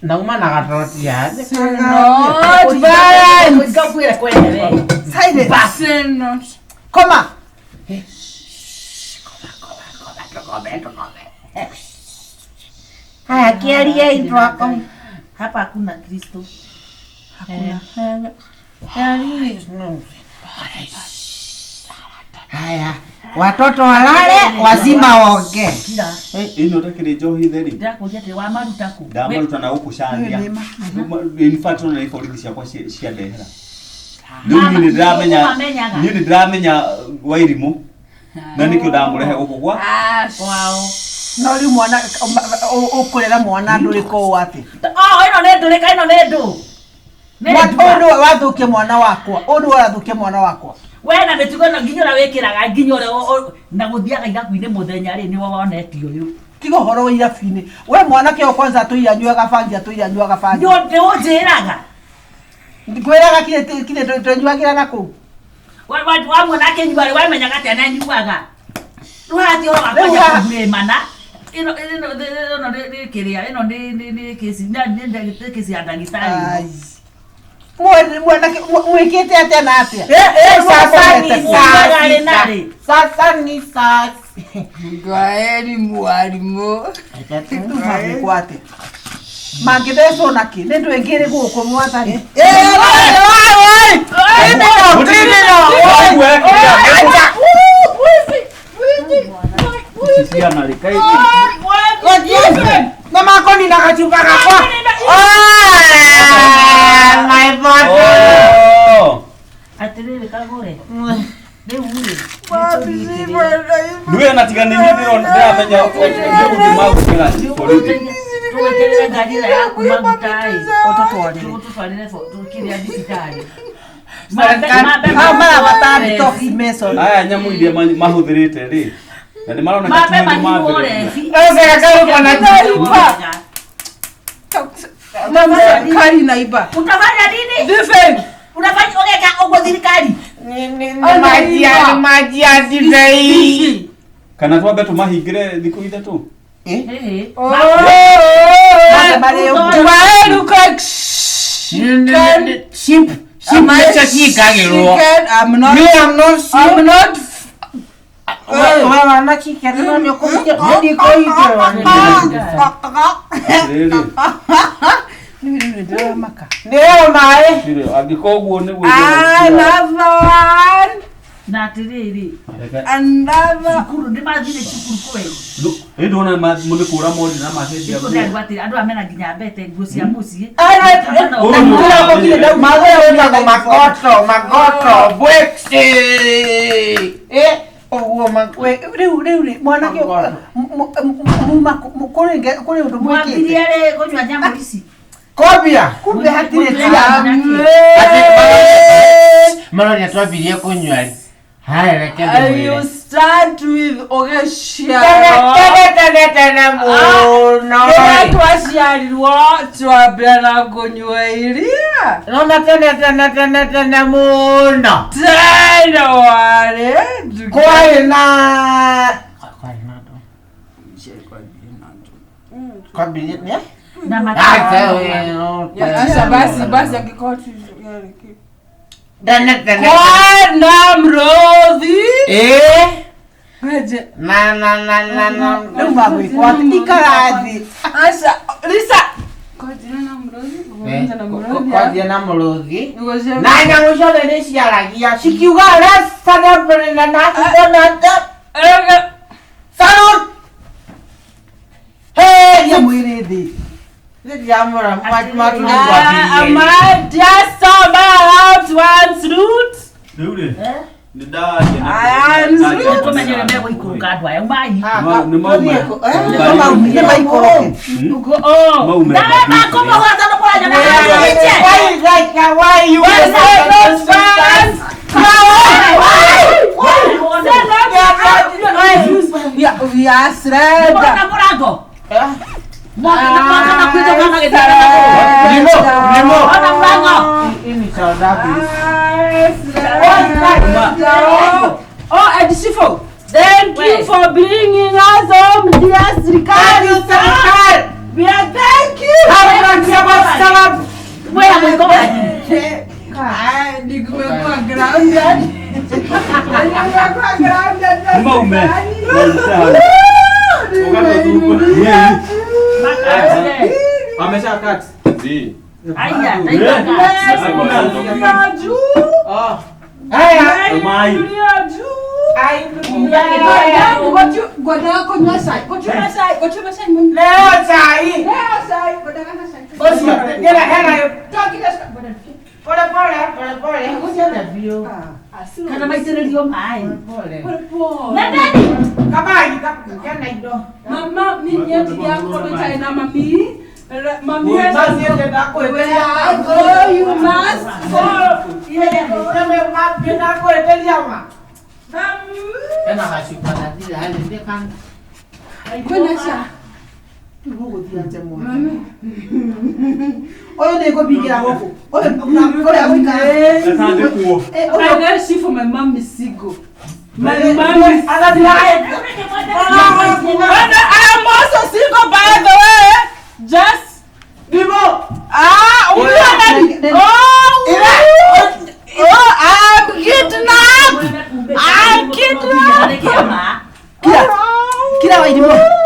Nauma na gatotia. Not violence. Ngakwĩra kwene we. Silence. Say not. Koma. Haya, kiarie twako. Hapa hakuna Kristo. Hakuna. Haya, watoto walale, wazima waongee. Kira. Ĩno takĩrĩ njohi theri. Ndĩrakũria atĩrĩ wamaruta kũ? Ndamaruta na gũkũ candia. In fact ona nĩ borithi ciakwa ciandehera. Rĩu niĩ nĩ ndĩramenya Ũmamenyaga. niĩ nĩ ndĩramenya Wairimũ na nĩkĩo ndamũrehe gũkũ gwa Kwao. No rĩu mwana ũkũrera mwana ndũrĩka ũũ atĩ. Oh, ĩno nĩ ndũrĩka, ĩno nĩ ndũ. Nĩ Mwana ndua. ũyũ nĩwe wathũkia mwana wakwa. Ũyũ nĩwe ũrathũkia mwana wakwa. We na mĩtugo ĩno nginya ũrĩa wĩkĩraga nginya ũrĩa na gũthiaga irabu-inĩ mũthenya rĩ nĩwe wonete ũyũ. Tiga ũhoro wa irabu-inĩ. We mwanake ũyũ kwanza atũire anyuaga bangi, atũire anyuaga bangi. Nĩ ũnjĩraga. Ngwĩraga kirĩ twenyuagĩra na kũu. Wamwona akĩnyua rĩ wamenyaga atĩa nĩ anyuaga. Rĩu haha ti ũhoro wa Rĩu kwanja haha- kũmĩmana. Ĩno ĩno ĩno nĩ kĩrĩa ĩno nĩ kesi nĩ kesi ya ndagĩtarĩ. Mwanake mwĩkĩte atĩa na atĩa? Sasa ni Umaga saa rĩ? Sasa ni saa Ngwaeri mwalimu. Rĩu mangĩkwo atĩa? Mangĩthecwo na kĩ? Nĩ ndũ ĩngĩ ĩrĩ gũkũ mwathani. Ici ciana rĩ kaĩ Na makoni na kachupa gakwa. Ah, my bottle. Oh. Atĩrĩrĩ kagũre. Rĩu rĩ. Nĩwe na tiga nĩ niĩ ndĩramenya nĩgũthiĩ magũkĩra borithi. Tũgwĩkĩrĩre ngari ĩrĩa yaku maguta ĩ. Ũtũtwarĩre. Tũgũtwarĩre kĩrĩa thibitarĩ. Hao marabatara detox mason. Aya nyamũ iria mahũthĩrĩte rĩ na nĩ maroneka Mambe ti nĩ manyuo mambĩrĩria. rebi. Serikali naiba. Utafanya nini? Defend. Unafanya ũgeka ũguo thirikari? Maji ya maji ya divei. Kana twambe tũmahingĩre thikũ ithatũ. Ship ship nicio ciĩkagĩrwo. I'm not. Me, I'm not I'm not. We wana cikĩrĩrwo nĩ ũkũhingĩrwo ndikũhingĩrwo. Atĩrĩrĩ, Rĩu ndĩramaka. Nĩyo maĩ. rĩrĩ, angĩkorwo ũguo nĩguo Another one. Na atĩrĩrĩ. Another. Cukuru nĩ mathire cukuru kweli. Ĩ ndona nĩ kũra mori na macenjia Cukuru nĩ andũ atĩrĩ andũ aya mena nginya mbete nguo cia mũciĩ. Wĩtagwo magoto magoto bwĩksi. Ũguo Rĩu rĩu rĩ mwanake muma kũrĩ ũndũ mwĩkĩte. Mwambirie rĩ kũnyua nyamũ ici. Kobia. Kumbe hatirĩ tia. Maroria twambirie kũnyua rĩ. Haya reke You ndĩmwĩre. start with Tene ũgĩciarwo. tene tene tene mũno. Rĩrĩa twaciarirwo twambia na kũnyua iria. Nona tene tene tene tene mũno. Tene warĩ. Kwarĩ na kwarĩ na andũ. Kwambirie nĩ? Na Acha basi basi angĩkorwo tu Tene tene. Kwana mrothi. Eh. Weje. Na na na na na. Rĩu magwĩkwo atĩ ikara thĩ. Acha Lisa. Kwanjia na mrothi. Kwanjia na mrothi. Kwanjia na mũrũthi. Nĩguo Na nyamũ ciothe nĩ ciaragia cikiuga let's celebrate na na na Salute. Hey, Ria mwĩrĩ thĩ. Am I just about one root? Rĩu rĩ nĩ ndaria I am Nĩ tũmenye ũrĩa megũikũrũka andũ aya umai. nĩ maume Nĩ maikũrũke. Maume. Nawe makũmũhũra tondũ mũranyona haha. Why like why you Why not fast? We are surrender. Mũrona mũrango. Mwaka mwaka na kwitũ kana gĩtara. Nimo, nimo. Ona mũrango. Oh, and Shifo, thank you for bringing us home, dear Sirikari. Sirikari. We are thank you. Wewe mũiko wanyu. Nimekuwa grounded. Nimekuwa grounded. Maume. Amesha cut. Zi. Aya, ndaigua. Juu. Haya. Mai. Leo chai. Pole pole, pole pole. Kana maitĩrĩrio maĩ. Nendeni. Kabagi kana indo. Mama, mimi nyendiria na mami. Mami, oh, you must go. Ũyũ nĩ ngũbingĩra gũkũ. Ũyũ ũrĩa gũikara. Asante kuo. I never see for my mom is single. My mom is single. And I am also single, by the way. Just ah, oh, oh, I'm kidnapped. I'm kidnapped. Kira. Kira, kira Wairimũ.